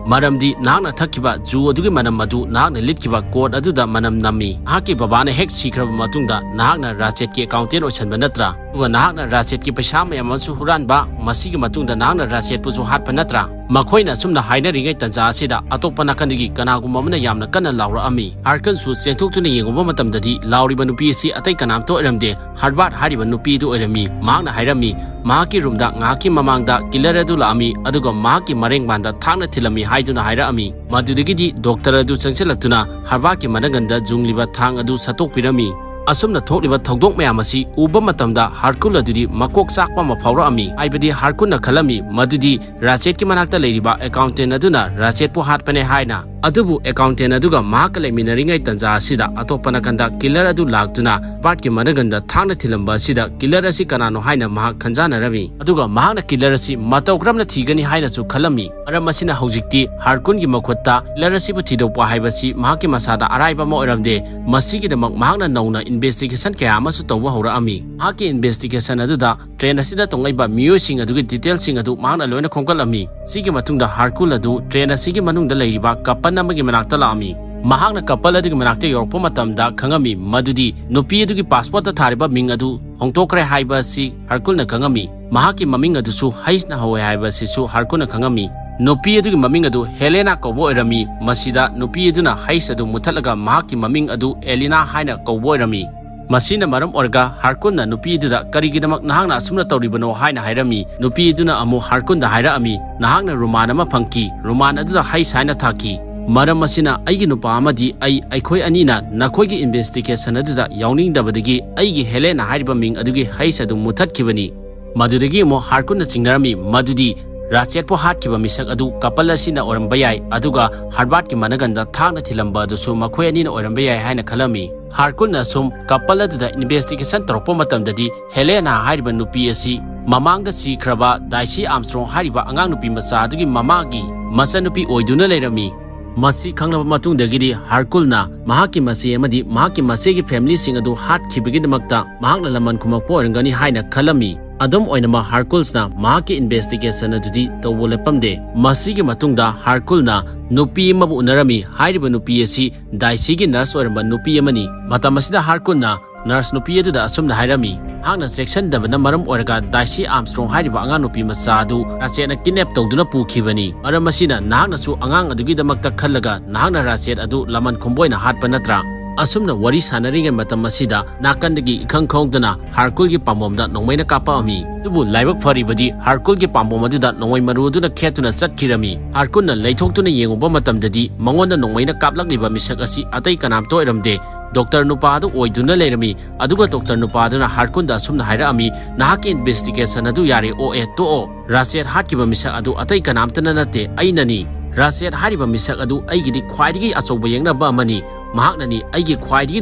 ꯃꯔꯝꯗꯤ ꯅꯍꯥꯛꯅ ꯊꯛꯈꯤꯕ ꯖꯨ ꯑꯗꯨꯒꯤ ꯃꯅꯝ ꯑꯗꯨ ꯅꯍꯥꯛꯅ ꯂꯤꯠꯈꯤꯕ coat ꯑꯗꯨꯗ ꯃꯅꯝ ꯅꯝꯃꯤ꯫ ꯅꯍꯥꯛꯀꯤ ꯕꯕꯥꯅ ꯍꯦꯛ ꯁꯤꯈ꯭ꯔꯕ ꯃꯇꯨꯡꯗ ꯅꯍꯥꯛꯅ ꯔꯥꯆꯦꯠꯀꯤ accountant ꯑꯣꯏꯁꯟꯕ ꯅꯠꯇ꯭ꯔꯥ? ꯑꯗꯨꯒ ꯅꯍꯥꯛꯅ ꯔꯥꯆꯦꯠꯀꯤ ꯄꯩꯁꯥ ꯃꯌꯥꯝ ꯑꯃꯁꯨ ꯍꯨꯔꯥꯟꯕ, ꯃꯁꯤꯒꯤ ꯃꯇꯨꯡꯗ ꯅꯍꯥꯛꯅ ꯔꯥꯆꯦꯠꯄꯨꯁꯨ ꯍꯥꯠꯄ ꯅꯠꯇ꯭ꯔꯥ? ꯃꯈꯣꯏꯅ ꯑꯁꯨꯝꯅ ꯍꯥꯏꯅꯔꯤꯉꯩ ꯇꯟꯖꯥ ꯑꯁꯤꯗ ꯑꯇꯣꯞꯄ ꯅꯥꯀꯟꯗꯒꯤ ꯀꯅꯥꯒꯨꯝꯕ ꯑꯃꯅ ꯌꯥꯝꯅ ꯀꯟꯅ ꯂꯥꯎꯔꯛꯑꯝꯃꯤ꯫ ꯍꯥꯔꯀꯜꯁꯨ ꯆꯦꯟꯊꯣꯛꯇꯨꯅ ꯌꯦꯡꯉꯨꯕ ꯃꯇꯝꯗꯗꯤ ꯂꯥꯎꯔꯤꯕ ꯅꯨꯄꯤ ꯑꯁꯤ ꯑꯇꯩ ꯀꯅꯥꯝꯇ ꯑꯣꯏꯔꯝꯗꯦ, ꯍꯔꯕꯥꯔꯠ ꯍꯥꯏꯔꯤꯕ ꯅꯨꯄꯤ ꯑꯗꯨ ꯑꯣꯏꯔꯝꯃꯤ꯫ ꯃꯍꯥꯛꯅ ꯍꯥꯏꯔꯝꯃꯤ, ꯃꯍꯥꯛꯀꯤ ꯔꯨꯝꯗ ꯉꯥꯏꯍꯥꯛꯀꯤ ꯃꯃꯥꯡꯗ killer ꯑꯗꯨ ꯂꯥꯛꯑꯝꯃꯤ, ꯑꯗꯨꯒ ꯃꯍꯥꯛꯀꯤ ꯃꯔꯦꯡꯕꯥꯟꯗ ꯊꯥꯡꯅ ꯊꯤꯜꯂꯝꯃꯤ ꯍꯥꯏꯗꯨꯅ ꯍꯥꯏꯔꯛꯑꯝꯃꯤ꯫ ꯃꯗꯨꯗꯒꯤꯗꯤ doctor ꯑꯗꯨ ꯆꯪꯁꯤꯜꯂꯛꯇꯨꯅ ꯍꯔꯕꯥꯔꯠꯀꯤ ꯃꯅꯒꯟꯗ ꯌꯨꯡꯂꯤꯕ ꯊꯥꯡ ꯑꯗꯨ ꯁꯠꯇꯣꯛꯄꯤꯔꯝꯃꯤ꯫ ꯑꯁꯨꯝꯅ ꯊꯣꯛꯂꯤꯕ ꯊꯧꯗꯣꯛ ꯃꯌꯥꯝ ꯑꯁꯤ ꯎꯕ ꯃꯇꯝꯗ ꯍꯥꯔꯀꯨꯜ ꯑꯗꯨꯗꯤ ꯃꯀꯣꯛ ꯆꯥꯛꯄ ꯑꯃ ꯐꯥꯎꯔꯛꯑꯝꯃꯤ꯫ ꯍꯥꯏꯕꯗꯤ ꯍꯥꯔꯀꯨꯜꯅ ꯈꯜꯂꯝꯃꯤ ꯃꯗꯨꯗꯤ ꯔꯥꯆꯦꯠꯀꯤ ꯃꯅꯥꯛꯇ ꯂꯩꯔꯤꯕ accountant ꯑꯗꯨꯅ ꯔꯥꯆꯦꯠꯄꯨ ꯍꯥꯠꯄꯅꯦ ꯍꯥꯏꯅ꯫ ꯑꯗꯨꯕꯨ accountant ꯑꯗꯨꯒ ꯃꯍꯥꯛꯀ ꯂꯩꯃꯤꯟꯅꯔꯤꯉꯩ ꯇꯟꯖꯥ ꯑꯁꯤꯗ ꯑꯇꯣꯞꯄ ꯅꯥꯀꯟꯗ killer ꯑꯗꯨ ꯂꯥꯛꯇꯨꯅ ꯍꯔꯕꯥꯔꯠꯀꯤ ꯃꯅꯒꯟꯗ ꯊꯥꯡꯅ ꯊꯤꯜꯂꯝꯕ ꯑꯁꯤꯗ killer ꯑꯁꯤ ꯀꯅꯥꯅꯣ ꯍꯥꯏꯅ ꯃꯍꯥꯛ ꯈꯟꯖꯥꯅꯔꯝꯃꯤ꯫ ꯑꯗꯨꯒ ꯃꯍꯥꯛꯅ killer ꯑꯁꯤ ꯃꯇꯧ ꯀꯔꯝꯅ ꯊꯤꯒꯅꯤ ꯍꯥꯏꯅꯁꯨ ꯈꯜꯂꯝꯃꯤ꯫ ꯃꯔꯝ ꯑꯁꯤꯅ ꯍꯧꯖꯤꯛꯇꯤ ꯍꯥꯔꯀꯨꯜꯒꯤ ꯃꯈꯨꯠꯇ killer ꯑꯁꯤꯕꯨ ꯊꯤꯗꯣꯛꯄ ꯍꯥꯏꯕꯁꯤ ꯃꯍꯥꯛꯀꯤ ꯃꯁꯥꯗ ꯑꯔꯥꯏꯕ ꯑꯃ ꯑꯣꯏꯔꯝꯗꯦ꯫ ꯃꯁꯤꯒꯤꯗꯃꯛ ꯃꯍꯥꯛꯅ ꯅꯧꯅ investigation ꯀꯌꯥ ꯑꯃꯁꯨ ꯇꯧꯕ ꯍꯧꯔꯛꯑꯝꯃꯤ꯫ ꯃꯍꯥꯛꯀꯤ investigation ꯑꯗꯨꯗ train ꯑꯁꯤꯗ ꯇꯣꯡꯂꯛꯏꯕ ꯃꯤꯑꯣꯏꯁꯤꯡ ꯑꯗꯨꯒꯤ detailꯁꯤꯡ ꯑꯗꯨ ꯃꯍꯥꯛꯅ ꯂꯣꯏꯅ ꯈꯣꯝꯒꯠꯂꯝꯃꯤ꯫ ꯁꯤꯒꯤ ꯃꯇꯨꯡꯗ ꯍꯥꯔꯀꯨꯜ ꯑꯗꯨ train ꯑꯁꯤꯒꯤ ꯃꯅꯨꯡꯗ ꯂꯩꯔꯤꯕ couple ꯑꯃꯒꯤ ꯃꯅꯥꯛꯇ ꯂꯥꯛꯑꯝꯃꯤ꯫ ꯃꯍꯥꯛꯅ couple ꯑꯗꯨꯒꯤ ꯃꯅꯥꯛꯇ ꯌꯧꯔꯛꯄ ꯃꯇꯝꯗ ꯈꯪꯉꯝꯃꯤ ꯃꯗꯨꯗꯤ ꯅꯨꯄꯤ ꯑꯗꯨꯒꯤ passportꯇ ꯊꯥꯔꯤꯕ ꯃꯤꯡ ꯑꯗꯨ ꯍꯣꯡꯗꯣꯛꯈ꯭ꯔꯦ ꯍꯥꯏꯕ ꯑꯁꯤ ꯍꯥꯔꯀꯨꯜꯅ ꯈꯪꯉꯝꯃꯤ꯫ ꯃꯍꯥꯛꯀꯤ ꯃꯃꯤꯡ ꯑꯗꯨꯁꯨ ꯍꯩꯁꯅ ꯍꯧꯋꯦ ꯍꯥꯏꯕ ꯑꯁꯤꯁꯨ ꯍꯥꯔꯀꯨꯜꯅ ꯈꯪꯉꯝꯃꯤ꯫ ꯅꯨꯄꯤ ꯑꯗꯨꯒꯤ ꯃꯃꯤꯡ ꯑꯗꯨ ꯍꯦꯂꯦꯅꯥ ꯀꯧꯕ ꯑꯣꯏꯔꯝꯃꯤ꯫ ꯃꯁꯤꯗ ꯅꯨꯄꯤ ꯑꯗꯨꯅ ꯍꯩꯁ ꯑꯗꯨ ꯃꯨꯊꯠꯂꯒ ꯃꯍꯥꯛꯀꯤ ꯃꯃꯤꯡ ꯑꯗꯨ ꯑꯦꯂꯤꯅꯥ ꯍꯥꯏꯅ ꯀꯧꯕ ꯑꯣꯏꯔꯝꯃꯤ꯫ ꯃꯁꯤꯅ ꯃꯔꯝ ꯑꯣꯏꯔꯒ ꯍꯥꯔꯀꯨꯜꯅ ꯅꯨꯄꯤ ꯑꯗꯨꯗ "ꯀꯔꯤꯒꯤꯗꯃꯛ ꯅꯍꯥꯛꯅ ꯑꯁꯨꯝꯅ ꯇꯧꯔꯤꯕꯅꯣ?" ꯍꯥꯏꯅ ꯍꯥꯏꯔꯝꯃꯤ꯫ ꯅꯨꯄꯤ ꯑꯗꯨꯅ ꯑꯃꯨꯛ ꯍꯥꯔꯀꯨꯜꯗ ꯍꯥꯏꯔꯛꯑꯝꯃꯤ, "ꯅꯍꯥꯛꯅ ꯔꯨꯃꯥꯟ ꯑꯃ ꯐꯪꯈꯤ, ꯔꯨꯃꯥꯟ ꯑꯗꯨꯗ ꯍꯩꯁ ꯍꯥꯏꯅ ꯊꯥꯈꯤ꯫ ꯃꯔꯝ ꯑꯁꯤꯅ ꯑꯩꯒꯤ ꯅꯨꯄꯥ ꯑꯃꯗꯤ ꯑꯩ, ꯑꯩꯈꯣꯏ ꯑꯅꯤꯅ ꯅꯈꯣꯏꯒꯤ investigation ꯑꯗꯨꯗ ꯌꯥꯎꯅꯤꯡꯗꯕꯗꯒꯤ ꯑꯩꯒꯤ ꯍꯦꯂꯦꯅꯥ ꯍꯥꯏꯔꯤꯕ ꯃꯤꯡ ꯑꯗꯨꯒꯤ ꯍꯩꯁ ꯑꯗꯨ ꯃꯨꯊꯠꯈꯤꯕꯅꯤ꯫" ꯃꯗꯨꯗꯒꯤ ꯑꯃꯨꯛ ꯍꯥꯔꯀꯨꯜꯅ ꯆꯤꯡꯅꯔꯝꯃꯤ ꯃꯗꯨꯗꯤ ꯔꯥꯆꯦꯠꯄꯨ ꯍꯥꯠꯈꯤꯕ ꯃꯤꯁꯛ ꯑꯗꯨ couple ꯑꯁꯤꯅ ꯑꯣꯏꯔꯝꯕ ꯌꯥꯏ, ꯑꯗꯨꯒ ꯍꯔꯕꯥꯔꯠꯀꯤ ꯃꯅꯒꯟꯗ ꯊꯥꯡꯅ ꯊꯤꯜꯂꯝꯕ ꯑꯗꯨꯁꯨ ꯃꯈꯣꯏ ꯑꯅꯤꯅ ꯑꯣꯏꯔꯝꯕ ꯌꯥꯏ ꯍꯥꯏꯅ ꯈꯜꯂꯝꯃꯤ꯫ ꯍꯥꯔꯀꯨꯜꯅ ꯁꯨꯝ ꯀꯄꯜ ꯑꯗꯨꯗ ꯏꯟꯚꯦꯁꯇꯤꯒꯦꯁꯟ ꯇꯧꯔꯛꯄ ꯃꯇꯝꯗꯗꯤ, ꯍꯦꯂꯦꯅꯥ ꯍꯥꯏꯔꯤꯕ ꯅꯨꯄꯤ ꯑꯁꯤ ꯃꯃꯥꯡꯗ ꯁꯤꯈ꯭ꯔꯕ ꯗꯥꯏꯁꯤ ꯑꯥꯝꯁꯇ꯭ꯔꯣꯡ ꯍꯥꯏꯔꯤꯕ ꯑꯉꯥꯡ ꯅꯨꯄꯤ ꯃꯆꯥ ꯑꯗꯨꯒꯤ ꯃꯃꯥꯒꯤ ꯃꯆꯟꯅꯨꯄꯤ ꯑꯣꯏꯗꯨꯅ ꯂꯩꯔꯝꯃꯤ꯫ ꯃꯁꯤ ꯈꯪꯂꯕ ꯃꯇꯨꯡꯗꯒꯤꯗꯤ ꯍꯥꯔꯀꯨꯜꯅ ꯃꯍꯥꯛꯀꯤ ꯃꯆꯦ ꯑꯃꯗꯤ ꯃꯍꯥꯛꯀꯤ ꯃꯆꯦꯒꯤ ꯐꯦꯃꯤꯂꯤꯁꯤꯡ ꯑꯗꯨ ꯍꯥꯠꯈꯤꯕꯒꯤꯗꯃꯛꯇ ꯃꯍꯥꯛꯅ ꯂꯃꯟ ꯈꯨꯝꯃꯛꯄ ꯑꯣꯏꯔꯝꯒꯅꯤ ꯍꯥꯏꯅ ꯈꯜꯂꯝꯃꯤ꯫ ꯑꯗꯨꯝ ꯑꯣꯏꯅꯃꯛ, ꯍꯥꯔꯀꯨꯜꯁꯅ ꯃꯍꯥꯛꯀꯤ ꯏꯟꯚꯦꯁꯇꯤꯒꯦꯁꯟ ꯑꯗꯨꯗꯤ ꯇꯧꯕ ꯂꯦꯞꯄꯝꯗꯦ꯫ ꯃꯁꯤꯒꯤ ꯃꯇꯨꯡꯗ ꯍꯥꯔꯀꯨꯜꯅ ꯅꯨꯄꯤ ꯑꯃꯕꯨ ꯎꯅꯔꯝꯃꯤ꯫ ꯍꯥꯏꯔꯤꯕ ꯅꯨꯄꯤ ꯑꯁꯤ ꯗꯥꯏꯁꯤꯒꯤ ꯅꯔꯁ ꯑꯣꯏꯔꯝꯕ ꯅꯨꯄꯤ ꯑꯃꯅꯤ꯫ ꯃꯇꯝ ꯑꯁꯤꯗ ꯍꯥꯔꯀꯨꯜꯅ ꯅꯔꯁ ꯅꯨꯄꯤ ꯑꯗꯨꯗ ꯑꯁꯨꯝꯅ ꯍꯥꯏꯔꯝꯃꯤ, "ꯅꯍꯥꯛꯅ ꯆꯦꯛꯁꯤꯟꯗꯕꯅ ꯃꯔꯝ ꯑꯣꯏꯔꯒ ꯗꯥꯏꯁꯤ ꯑꯥꯝꯁꯇ꯭ꯔꯣꯡ ꯍꯥꯏꯔꯤꯕ ꯑꯉꯥꯡ ꯅꯨꯄꯤ ꯃꯆꯥ ꯑꯗꯨ ꯔꯥꯆꯦꯠꯅ ꯀꯤꯗꯅꯦꯞ ꯇꯧꯗꯨꯅ ꯄꯨꯈꯤꯕꯅꯤ꯫ ꯃꯔꯝ ꯑꯁꯤꯅ ꯅꯍꯥꯛꯅꯁꯨ ꯑꯉꯥꯡ ꯑꯗꯨꯒꯤꯗꯃꯛꯇ ꯈꯜꯂꯒ ꯅꯍꯥꯛꯅ ꯔꯥꯆꯦꯠ ꯑꯗꯨ ꯂꯃꯟ ꯈꯨꯝꯕ ꯑꯣꯏꯅ ꯍꯥꯠꯄ ꯅꯠꯇ꯭ꯔꯥ?" ꯑꯁꯨꯝꯅ ꯋꯥꯔꯤ ꯁꯥꯟꯅꯔꯤꯉꯩ ꯃꯇꯝ ꯑꯁꯤꯗ ꯅꯥꯀꯟꯗꯒꯤ ꯏꯈꯪ ꯈꯪꯍꯧꯗꯅ ꯍꯥꯔꯀꯨꯜꯒꯤ ꯄꯥꯝꯕꯣꯝꯗ ꯅꯣꯡꯃꯩꯅ ꯀꯥꯞꯄꯛꯑꯝꯃꯤ꯫ ꯑꯗꯨꯕꯨ ꯂꯥꯏꯕꯛ ꯐꯔꯤꯕꯗꯤ ꯍꯥꯔꯀꯨꯜꯒꯤ ꯄꯥꯝꯕꯣꯝ ꯑꯗꯨꯗ ꯅꯣꯡꯃꯩ ꯃꯔꯨ ꯑꯗꯨꯅ ꯈꯦꯠꯇꯨꯅ ꯆꯠꯈꯤꯔꯝꯃꯤ꯫ ꯍꯥꯔꯀꯨꯜꯅ ꯂꯩꯊꯣꯛꯇꯨꯅ ꯌꯦꯡꯉꯨꯕ ꯃꯇꯝꯗꯗꯤ ꯃꯉꯣꯟꯗ ꯅꯣꯡꯃꯩꯅ ꯀꯥꯞꯂꯛꯂꯤꯕ ꯃꯤꯁꯛ ꯑꯁꯤ ꯑꯇꯩ ꯀꯅꯥꯝꯇ ꯑꯣꯏꯔꯝꯗꯦ꯫ ꯗꯣꯛꯇꯔ ꯅꯨꯄꯥ ꯑꯗꯨ ꯑꯣꯏꯗꯨꯅ ꯂꯩꯔꯝꯃꯤ꯫ ꯑꯗꯨꯒ ꯗꯣꯛꯇꯔ ꯅꯨꯄꯥ ꯑꯗꯨꯅ ꯍꯥꯔꯀꯨꯜꯗ ꯑꯁꯨꯝꯅ ꯍꯥꯏꯔꯛꯑꯝꯃꯤ, "ꯅꯍꯥꯛꯀꯤ ꯏꯟꯚꯦꯁꯇꯤꯒꯦꯁꯟ ꯑꯗꯨ ꯌꯥꯔꯦ, ꯑꯣꯛꯑꯦ, ꯇꯣꯛꯑꯣ꯫ ꯔꯥꯆꯦꯠ ꯍꯥꯠꯈꯤꯕ ꯃꯤꯁꯛ ꯑꯗꯨ ꯑꯇꯩ ꯀꯅꯥꯝꯇꯅ ꯅꯠꯇꯦ, ꯑꯩꯅꯅꯤ꯫ ꯔꯥꯆꯦꯠ ꯍꯥꯏꯔꯤꯕ ꯃꯤꯁꯛ ꯑꯗꯨ ꯑꯩꯒꯤꯗꯤ ꯈ꯭ꯋꯥꯏꯗꯒꯤ ꯑꯆꯧꯕ ꯌꯦꯛꯅꯕ ꯑꯃꯅꯤ꯫ ꯃꯍꯥꯛꯅꯅꯤ ꯑꯩꯒꯤ ꯈ꯭ꯋꯥꯏꯗꯒꯤ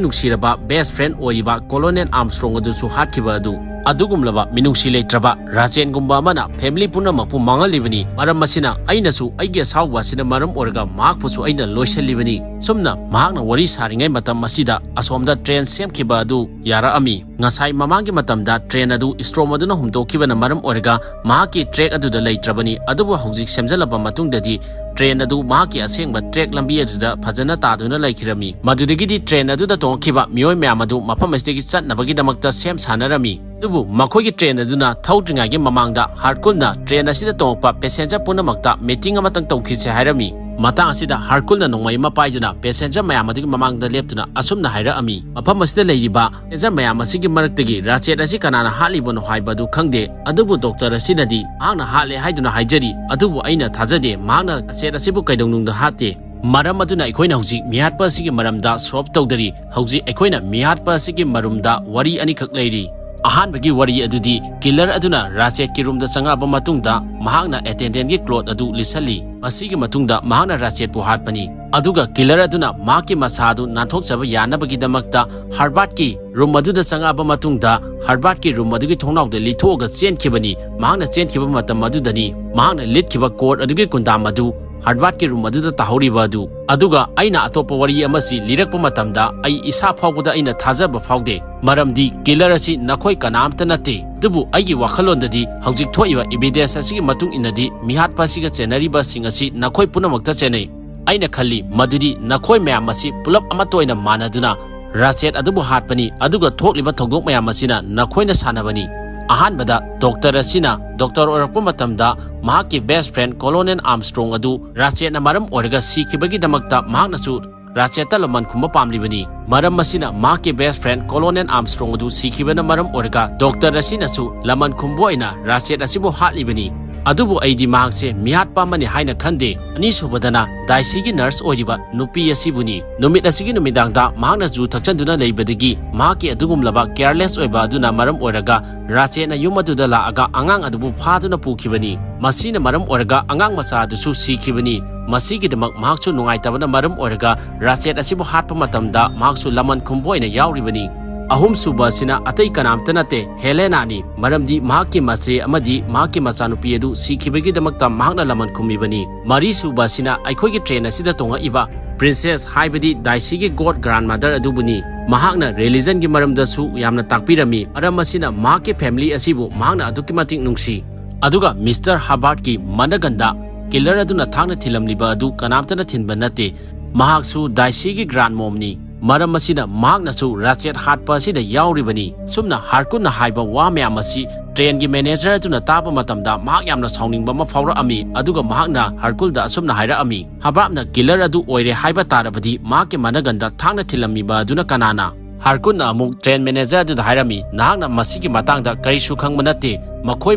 ꯅꯨꯡꯁꯤꯔꯕ ꯕꯦꯁ ꯐ꯭ꯔꯦꯟ ꯑꯣꯏꯔꯤꯕ ꯀꯣꯂꯣꯅꯦꯜ ꯑꯥꯝꯁꯇ꯭ꯔꯣꯡ ꯑꯗꯨꯁꯨ ꯍꯥꯠꯈꯤꯕ ꯑꯗꯨ꯫ ꯑꯗꯨꯒꯨꯝꯂꯕ ꯃꯤꯅꯨꯡꯁꯤ ꯂꯩꯇ꯭ꯔꯕ ꯔꯥꯆꯦꯠꯒꯨꯝꯕ ꯑꯃꯅ ꯐꯦꯃꯤꯂꯤ ꯄꯨꯝꯅꯃꯛꯄꯨ ꯃꯥꯡꯍꯜꯂꯤꯕꯅꯤ꯫ ꯃꯔꯝ ꯑꯁꯤꯅ ꯑꯩꯅꯁꯨ ꯑꯩꯒꯤ ꯑꯁꯥꯎꯕ ꯑꯁꯤꯅ ꯃꯔꯝ ꯑꯣꯏꯔꯒ ꯃꯍꯥꯛꯄꯨꯁꯨ ꯑꯩꯅ ꯂꯣꯏꯁꯤꯜꯂꯤꯕꯅꯤ"꯫ ꯁꯨꯝꯅ ꯃꯍꯥꯛꯅ ꯋꯥꯔꯤ ꯁꯥꯔꯤꯉꯩ ꯃꯇꯝ ꯑꯁꯤꯗ ꯑꯁꯣꯝꯗ ꯇ꯭ꯔꯦꯟ ꯁꯦꯝꯈꯤꯕ ꯑꯗꯨ ꯌꯥꯔꯛꯑꯝꯃꯤ꯫ ꯉꯁꯥꯏ ꯃꯃꯥꯡꯒꯤ ꯃꯇꯝꯗ ꯇ꯭ꯔꯦꯟ ꯑꯗꯨ ꯁ꯭ꯇꯣꯔꯝ ꯑꯗꯨꯅ ꯍꯨꯟꯗꯣꯛꯈꯤꯕꯅ ꯃꯔꯝ ꯑꯣꯏꯔꯒ ꯃꯍꯥꯛꯀꯤ ꯇ꯭ꯔꯦꯛ ꯑꯗꯨꯗ ꯂꯩꯇ꯭ꯔꯕꯅꯤ꯫ ꯑꯗꯨꯕꯨ ꯍꯧꯖꯤꯛ ꯁꯦꯝꯖꯤꯜꯂꯕ ꯃꯇꯨꯡꯗꯗꯤ ꯇ꯭ꯔꯦꯟ ꯑꯗꯨ ꯃꯍꯥꯛꯀꯤ ꯑꯁꯦꯡꯕ ꯇ꯭ꯔꯦꯛ ꯂꯝꯕꯤ ꯑꯗꯨꯗ ꯐꯖꯅ ꯇꯥꯗꯨꯅ ꯂꯩꯈꯤꯔꯝꯃꯤ꯫ ꯃꯗꯨꯗꯒꯤꯗꯤ ꯇ꯭ꯔꯦꯟ ꯑꯗꯨꯗ ꯇꯣꯡꯂꯛꯈꯤꯕ ꯃꯤꯑꯣꯏ ꯃꯌꯥꯝ ꯑꯗꯨ ꯃꯐꯝ ꯑꯁꯤꯗꯒꯤ ꯆꯠꯅꯕꯒꯤꯗꯃꯛꯇ ꯁꯦꯝ ꯁꯥꯅꯔꯝꯃꯤ꯫ ꯑꯗꯨꯕꯨ ꯃꯈꯣꯏꯒꯤ ꯇ꯭ꯔꯦꯟ ꯑꯗꯨꯅ ꯊꯧꯗ꯭ꯔꯤꯉꯩꯒꯤ ꯃꯃꯥꯡꯗ ꯍꯥꯔꯀꯨꯜꯅ ꯇ꯭ꯔꯦꯟ ꯑꯁꯤꯗ ꯇꯣꯡꯂꯛꯄ ꯄꯦꯁꯦꯟꯖꯔ ꯄꯨꯝꯅꯃꯛꯇ ꯃꯤꯇꯤꯡ ꯑꯃꯇꯪ ꯇꯧꯈꯤꯁꯦ ꯍꯥꯏꯔꯝꯃꯤ꯫ ꯃꯇꯥꯡ ꯑꯁꯤꯗ ꯍꯥꯔꯀꯨꯜꯅ ꯅꯣꯡꯃꯩ ꯑꯃ ꯄꯥꯏꯗꯨꯅ ꯄꯦꯁꯦꯟꯖꯔ ꯃꯌꯥꯝ ꯑꯗꯨꯒꯤ ꯃꯃꯥꯡꯗ ꯂꯦꯞꯇꯨꯅ ꯑꯁꯨꯝꯅ ꯍꯥꯏꯔꯛꯑꯝꯃꯤ, "ꯃꯐꯝ ꯑꯁꯤꯗ ꯂꯩꯔꯤꯕ ꯄꯦꯁꯦꯟꯖꯔ ꯃꯌꯥꯝ ꯑꯁꯤꯒꯤ ꯃꯔꯛꯇꯒꯤ ꯔꯥꯆꯦꯠ ꯑꯁꯤ ꯀꯅꯥꯅ ꯍꯥꯠꯂꯤꯕꯅꯣ ꯍꯥꯏꯕꯗꯨ ꯈꯪꯗꯦ꯫ ꯑꯗꯨꯕꯨ ꯗꯣꯛꯇꯔ ꯑꯁꯤꯅꯗꯤ ꯃꯍꯥꯛꯅ ꯍꯥꯠꯂꯦ ꯍꯥꯏꯗꯨꯅ ꯍꯥꯏꯖꯔꯤ꯫ ꯑꯗꯨꯕꯨ ꯑꯩꯅ ꯊꯥꯖꯗꯦ ꯃꯍꯥꯛꯅ ꯔꯥꯆꯦꯠ ꯑꯁꯤꯕꯨ ꯀꯩꯗꯧꯅꯨꯡꯗ ꯍꯥꯠꯇꯦ꯫ ꯃꯔꯝ ꯑꯗꯨꯅ ꯑꯩꯈꯣꯏꯅ ꯍꯧꯖꯤꯛ ꯃꯤꯍꯥꯠꯄ ꯑꯁꯤꯒꯤ ꯃꯔꯝꯗ ꯁꯣꯜꯕ ꯇꯧꯗꯔꯤ꯫ ꯍꯧꯖꯤꯛ ꯑꯩꯈꯣꯏꯅ ꯃꯤꯍꯥꯠꯄ ꯑꯁꯤꯒꯤ ꯃꯔꯨꯝꯗ ꯋꯥꯔꯤ ꯑꯅꯤꯈꯛ ꯂꯩꯔꯤ꯫ ꯑꯍꯥꯟꯕꯒꯤ ꯋꯥꯔꯤ ꯑꯗꯨꯗꯤ ꯀꯤꯂꯔ ꯑꯗꯨꯅ ꯔꯥꯆꯦꯠꯀꯤ ꯔꯨꯝꯗ ꯆꯪꯉꯛꯑꯕ ꯃꯇꯨꯡꯗ ꯃꯍꯥꯛꯅ ꯑꯦꯇꯦꯟꯗꯦꯟꯒꯤ ꯀ꯭ꯂꯣꯠ ꯑꯗꯨ ꯂꯤꯠꯁꯜꯂꯤ꯫ ꯃꯁꯤꯒꯤ ꯃꯇꯨꯡꯗ ꯃꯍꯥꯛꯅ ꯔꯥꯆꯦꯠꯄꯨ ꯍꯥꯠꯄꯅꯤ꯫ ꯑꯗꯨꯒ ꯀꯤꯂꯔ ꯑꯗꯨꯅ ꯃꯍꯥꯛꯀꯤ ꯃꯁꯥ ꯑꯗꯨ ꯅꯥꯟꯊꯣꯛꯆꯕ ꯌꯥꯅꯕꯒꯤꯗꯃꯛꯇ ꯍꯔꯕꯥꯔꯠꯀꯤ ꯔꯨꯝ ꯑꯗꯨꯗ ꯆꯪꯉꯛꯑꯕ ꯃꯇꯨꯡꯗ ꯍꯔꯕꯥꯔꯠꯀꯤ ꯔꯨꯝ ꯑꯗꯨꯒꯤ ꯊꯣꯡꯅꯥꯎꯗ ꯂꯤꯊꯣꯛꯑꯒ ꯆꯦꯟꯈꯤꯕꯅꯤ꯫ ꯃꯍꯥꯛꯅ ꯆꯦꯟꯈꯤꯕ ꯃꯇꯝ ꯑꯗꯨꯗꯅꯤ ꯃꯍꯥꯛꯅ ꯂꯤꯠꯈꯤꯕ ꯀꯣꯠ ꯑꯗꯨꯒꯤ ꯀꯨꯟꯗꯥꯝ ꯑꯗꯨ ꯍꯔꯕꯥꯔꯠꯀꯤ ꯔꯨꯝ ꯑꯗꯨꯗ ꯇꯥꯍꯧꯔꯤꯕ ꯑꯗꯨ꯫ ꯑꯗꯨꯒ ꯑꯩꯅ ꯑꯇꯣꯞꯄ ꯋꯥꯔꯤ ꯑꯃꯁꯤ ꯂꯤꯔꯛꯄ ꯃꯇꯝꯗ ꯑꯩ ꯏꯁꯥ ꯐꯥꯎꯕꯗ ꯑꯩꯅ ꯊꯥꯖꯕ ꯐꯥꯎꯗꯦ, ꯃꯔꯝꯗꯤ ꯀꯤꯂꯔ ꯑꯁꯤ ꯅꯈꯣꯏ ꯀꯅꯥꯝꯇ ꯅꯠꯇꯦ꯫ ꯑꯗꯨꯕꯨ ꯑꯩꯒꯤ ꯋꯥꯈꯜꯂꯣꯟꯗꯗꯤ ꯍꯧꯖꯤꯛ ꯊꯣꯛꯏꯕ ꯏꯕꯤꯗꯦꯟꯁ ꯑꯁꯤꯒꯤ ꯃꯇꯨꯡ ꯏꯟꯅꯗꯤ ꯃꯤꯍꯥꯠꯄ ꯑꯁꯤꯒ ꯆꯦꯟꯅꯔꯤꯕꯁꯤꯡ ꯑꯁꯤ ꯅꯈꯣꯏ ꯄꯨꯝꯅꯃꯛꯇ ꯆꯦꯟꯅꯩ꯫ ꯑꯩꯅ ꯈꯜꯂꯤ ꯃꯗꯨꯗꯤ ꯅꯈꯣꯏ ꯃꯌꯥꯝ ꯑꯁꯤ ꯄꯨꯂꯞ ꯑꯃꯠꯇ ꯑꯣꯏꯅ ꯃꯥꯟꯅꯗꯨꯅ ꯔꯥꯆꯦꯠ ꯑꯗꯨꯕꯨ ꯍꯥꯠꯄꯅꯤ, ꯑꯗꯨꯒ ꯊꯣꯛꯂꯤꯕ ꯊꯧꯗꯣꯛ ꯃꯌꯥꯝ ꯑꯁꯤꯅ ꯅꯈꯣꯏꯅ ꯁꯥꯟꯅꯕꯅꯤ꯫ ꯑꯍꯥꯟꯕꯗ ꯗꯣꯛꯇꯔ ꯑꯁꯤꯅ ꯗꯣꯛꯇꯔ ꯑꯣꯏꯔꯛꯄ ꯃꯇꯝꯗ ꯃꯍꯥꯛꯀꯤ ꯕꯦꯁ ꯐ꯭ꯔꯦꯟ ꯀꯣꯂꯣꯅꯦꯜ ꯑꯥꯔꯝꯁꯇ꯭ꯔꯣꯡ ꯑꯗꯨ ꯔꯥꯆꯦꯠꯅ ꯃꯔꯝ ꯑꯣꯏꯔꯒ ꯁꯤꯈꯤꯕꯒꯤꯗꯃꯛꯇ ꯃꯍꯥꯛꯅꯁꯨ ꯔꯥꯆꯦꯠꯇ ꯂꯃꯟ ꯈꯨꯝꯕ ꯄꯥꯝꯂꯤꯕꯅꯤ꯫ ꯃꯔꯝ ꯑꯁꯤꯅ ꯃꯍꯥꯛꯀꯤ ꯕꯦꯁ ꯐ꯭ꯔꯦꯟ ꯀꯣꯂꯣꯅꯦꯜ ꯑꯥꯔꯝꯁꯇ꯭ꯔꯣꯡ ꯑꯗꯨ ꯁꯤꯈꯤꯕꯅ ꯃꯔꯝ ꯑꯣꯏꯔꯒ ꯗꯣꯛꯇꯔ ꯑꯁꯤꯅꯁꯨ ꯂꯃꯟ ꯈꯨꯝꯕ ꯑꯣꯏꯅ ꯔꯥꯆꯦꯠ ꯑꯁꯤꯕꯨ ꯍꯥꯠꯂꯤꯕꯅꯤ꯫ ꯑꯗꯨꯕꯨ ꯑꯩꯗꯤ ꯃꯍꯥꯛꯁꯦ ꯃꯤꯍꯥꯠꯄ ꯑꯃꯅꯤ ꯍꯥꯏꯅ ꯈꯟꯗꯦ꯫ ꯑꯅꯤꯁꯨꯕꯗꯅ ꯗꯥꯏꯁꯤꯒꯤ ꯅꯔꯁ ꯑꯣꯏꯔꯤꯕ ꯅꯨꯄꯤ ꯑꯁꯤꯕꯨꯅꯤ꯫ ꯅꯨꯃꯤꯠ ꯑꯁꯤꯒꯤ ꯅꯨꯃꯤꯗꯥꯡꯗ ꯃꯍꯥꯛꯅ ꯖꯨ ꯊꯛꯆꯟꯗꯨꯅ ꯂꯩꯕꯗꯒꯤ ꯃꯍꯥꯛꯀꯤ ꯑꯗꯨꯒꯨꯝꯂꯕ ꯀꯦꯌꯔꯂꯦꯁ ꯑꯣꯏꯕ ꯑꯗꯨꯅ ꯃꯔꯝ ꯑꯣꯏꯔꯒ ꯔꯥꯆꯦꯠꯅ ꯌꯨꯝ ꯑꯗꯨꯗ ꯂꯥꯛꯑꯒ ꯑꯉꯥꯡ ꯑꯗꯨꯕꯨ ꯐꯥꯗꯨꯅ ꯄꯨꯈꯤꯕꯅꯤ꯫ ꯃꯁꯤꯅ ꯃꯔꯝ ꯑꯣꯏꯔꯒ ꯑꯉꯥꯡ ꯃꯆꯥ ꯑꯗꯨꯁꯨ ꯁꯤꯈꯤꯕꯅꯤ꯫ ꯃꯁꯤꯒꯤꯗꯃꯛ ꯃꯍꯥꯛꯁꯨ ꯅꯨꯡꯉꯥꯏꯇꯕꯅ ꯃꯔꯝ ꯑꯣꯏꯔꯒ ꯔꯥꯆꯦꯠ ꯑꯁꯤꯕꯨ ꯍꯥꯠꯄ ꯃꯇꯝꯗ ꯃꯍꯥꯛꯁꯨ ꯂꯃꯟ ꯈꯨꯝꯕ ꯑꯣꯏꯅ ꯌꯥꯎꯔꯤꯕꯅꯤ꯫ ꯑꯍꯨꯝꯁꯨꯕ ꯑꯁꯤꯅ ꯑꯇꯩ ꯀꯅꯥꯝꯇ ꯅꯠꯇꯦ, ꯍꯦꯂꯦꯅꯥꯅꯤ꯫ ꯃꯔꯝꯗꯤ ꯃꯍꯥꯛꯀꯤ ꯃꯆꯦ ꯑꯃꯗꯤ ꯃꯍꯥꯛꯀꯤ ꯃꯆꯥꯅꯨꯄꯤ ꯑꯗꯨ ꯁꯤꯈꯤꯕꯒꯤꯗꯃꯛꯇ ꯃꯍꯥꯛꯅ ꯂꯃꯟ ꯈꯨꯝꯃꯤꯕꯅꯤ꯫ ꯃꯔꯤꯁꯨꯕ ꯑꯁꯤꯅ ꯑꯩꯈꯣꯏꯒꯤ ꯇ꯭ꯔꯦꯟ ꯑꯁꯤꯗ ꯇꯣꯡꯉꯛꯏꯕ ꯄ꯭ꯔꯤꯟꯁꯦꯁ, ꯍꯥꯏꯕꯗꯤ ꯗꯥꯏꯁꯤꯒꯤ ꯒꯣꯗ ꯒ꯭ꯔꯥꯟꯃꯗꯔ ꯑꯗꯨꯕꯨꯅꯤ꯫ ꯃꯍꯥꯛꯅ ꯔꯤꯂꯤꯖꯟꯒꯤ ꯃꯔꯝꯗꯁꯨ ꯌꯥꯝꯅ ꯇꯥꯛꯄꯤꯔꯝꯃꯤ꯫ ꯃꯔꯝ ꯑꯁꯤꯅ ꯃꯍꯥꯛꯀꯤ ꯐꯦꯃꯤꯂꯤ ꯑꯁꯤꯕꯨ ꯃꯍꯥꯛꯅ ꯑꯗꯨꯛꯀꯤ ꯃꯇꯤꯛ ꯅꯨꯡꯁꯤ꯫ ꯑꯗꯨꯒ ꯃꯤꯁꯇꯔ ꯍꯕꯥꯔꯠꯀꯤ ꯃꯅꯒꯟꯗ ꯀꯤꯂꯔ ꯑꯗꯨꯅ ꯊꯥꯡꯅ ꯊꯤꯜꯂꯝꯂꯤꯕ ꯑꯗꯨ ꯀꯅꯥꯝꯇꯅ ꯊꯤꯟꯕ ꯅꯠꯇꯦ꯫ ꯃꯍꯥꯛꯁꯨ ꯗꯥꯏꯁꯤꯒꯤ ꯒ꯭ꯔꯥꯟ ꯃꯣꯝꯅꯤ꯫ ꯃꯔꯝ ꯑꯁꯤꯅ ꯃꯍꯥꯛꯅꯁꯨ ꯔꯥꯆꯦꯠ ꯍꯥꯠꯄ ꯑꯁꯤꯗ ꯌꯥꯎꯔꯤꯕꯅꯤ꯫ ꯁꯨꯝꯅ ꯍꯥꯔꯀꯨꯟꯅ ꯍꯥꯏꯕ ꯋꯥ ꯃꯌꯥꯝ ꯑꯁꯤ ꯇ꯭ꯔꯦꯟꯒꯤ ꯃꯦꯅꯦꯖꯔ ꯑꯗꯨꯅ ꯇꯥꯕ ꯃꯇꯝꯗ ꯃꯍꯥꯛ ꯌꯥꯝꯅ ꯁꯥꯎꯅꯤꯡꯕ ꯑꯃ ꯐꯥꯎꯔꯛꯑꯝꯃꯤ꯫ ꯑꯗꯨꯒ ꯃꯍꯥꯛꯅ ꯍꯥꯔꯀꯨꯜꯗ ꯑꯁꯨꯝꯅ ꯍꯥꯏꯔꯛꯑꯝꯃꯤ, "ꯍꯕꯥꯔꯠꯅ ꯀꯤꯂꯔ ꯑꯗꯨ ꯑꯣꯏꯔꯦ ꯍꯥꯏꯕ ꯇꯥꯔꯕꯗꯤ ꯃꯍꯥꯛꯀꯤ ꯃꯅꯒꯟꯗ ꯊꯥꯡꯅ ꯊꯤꯜꯂꯝꯃꯤꯕ ꯑꯗꯨꯅ ꯀꯅꯥꯅ?" ꯍꯥꯔꯀꯨꯟꯅ ꯑꯃꯨꯛ ꯇ꯭ꯔꯦꯟ ꯃꯦꯅꯦꯖꯔ ꯑꯗꯨꯗ ꯍꯥꯏꯔꯝꯃꯤ, "ꯅꯍꯥꯛꯅ ꯃꯁꯤꯒꯤ ꯃꯇꯥꯡꯗ ꯀꯔꯤꯁꯨ ꯈꯪꯕ ꯅꯠꯇꯦ꯫ ꯃꯈꯣꯏ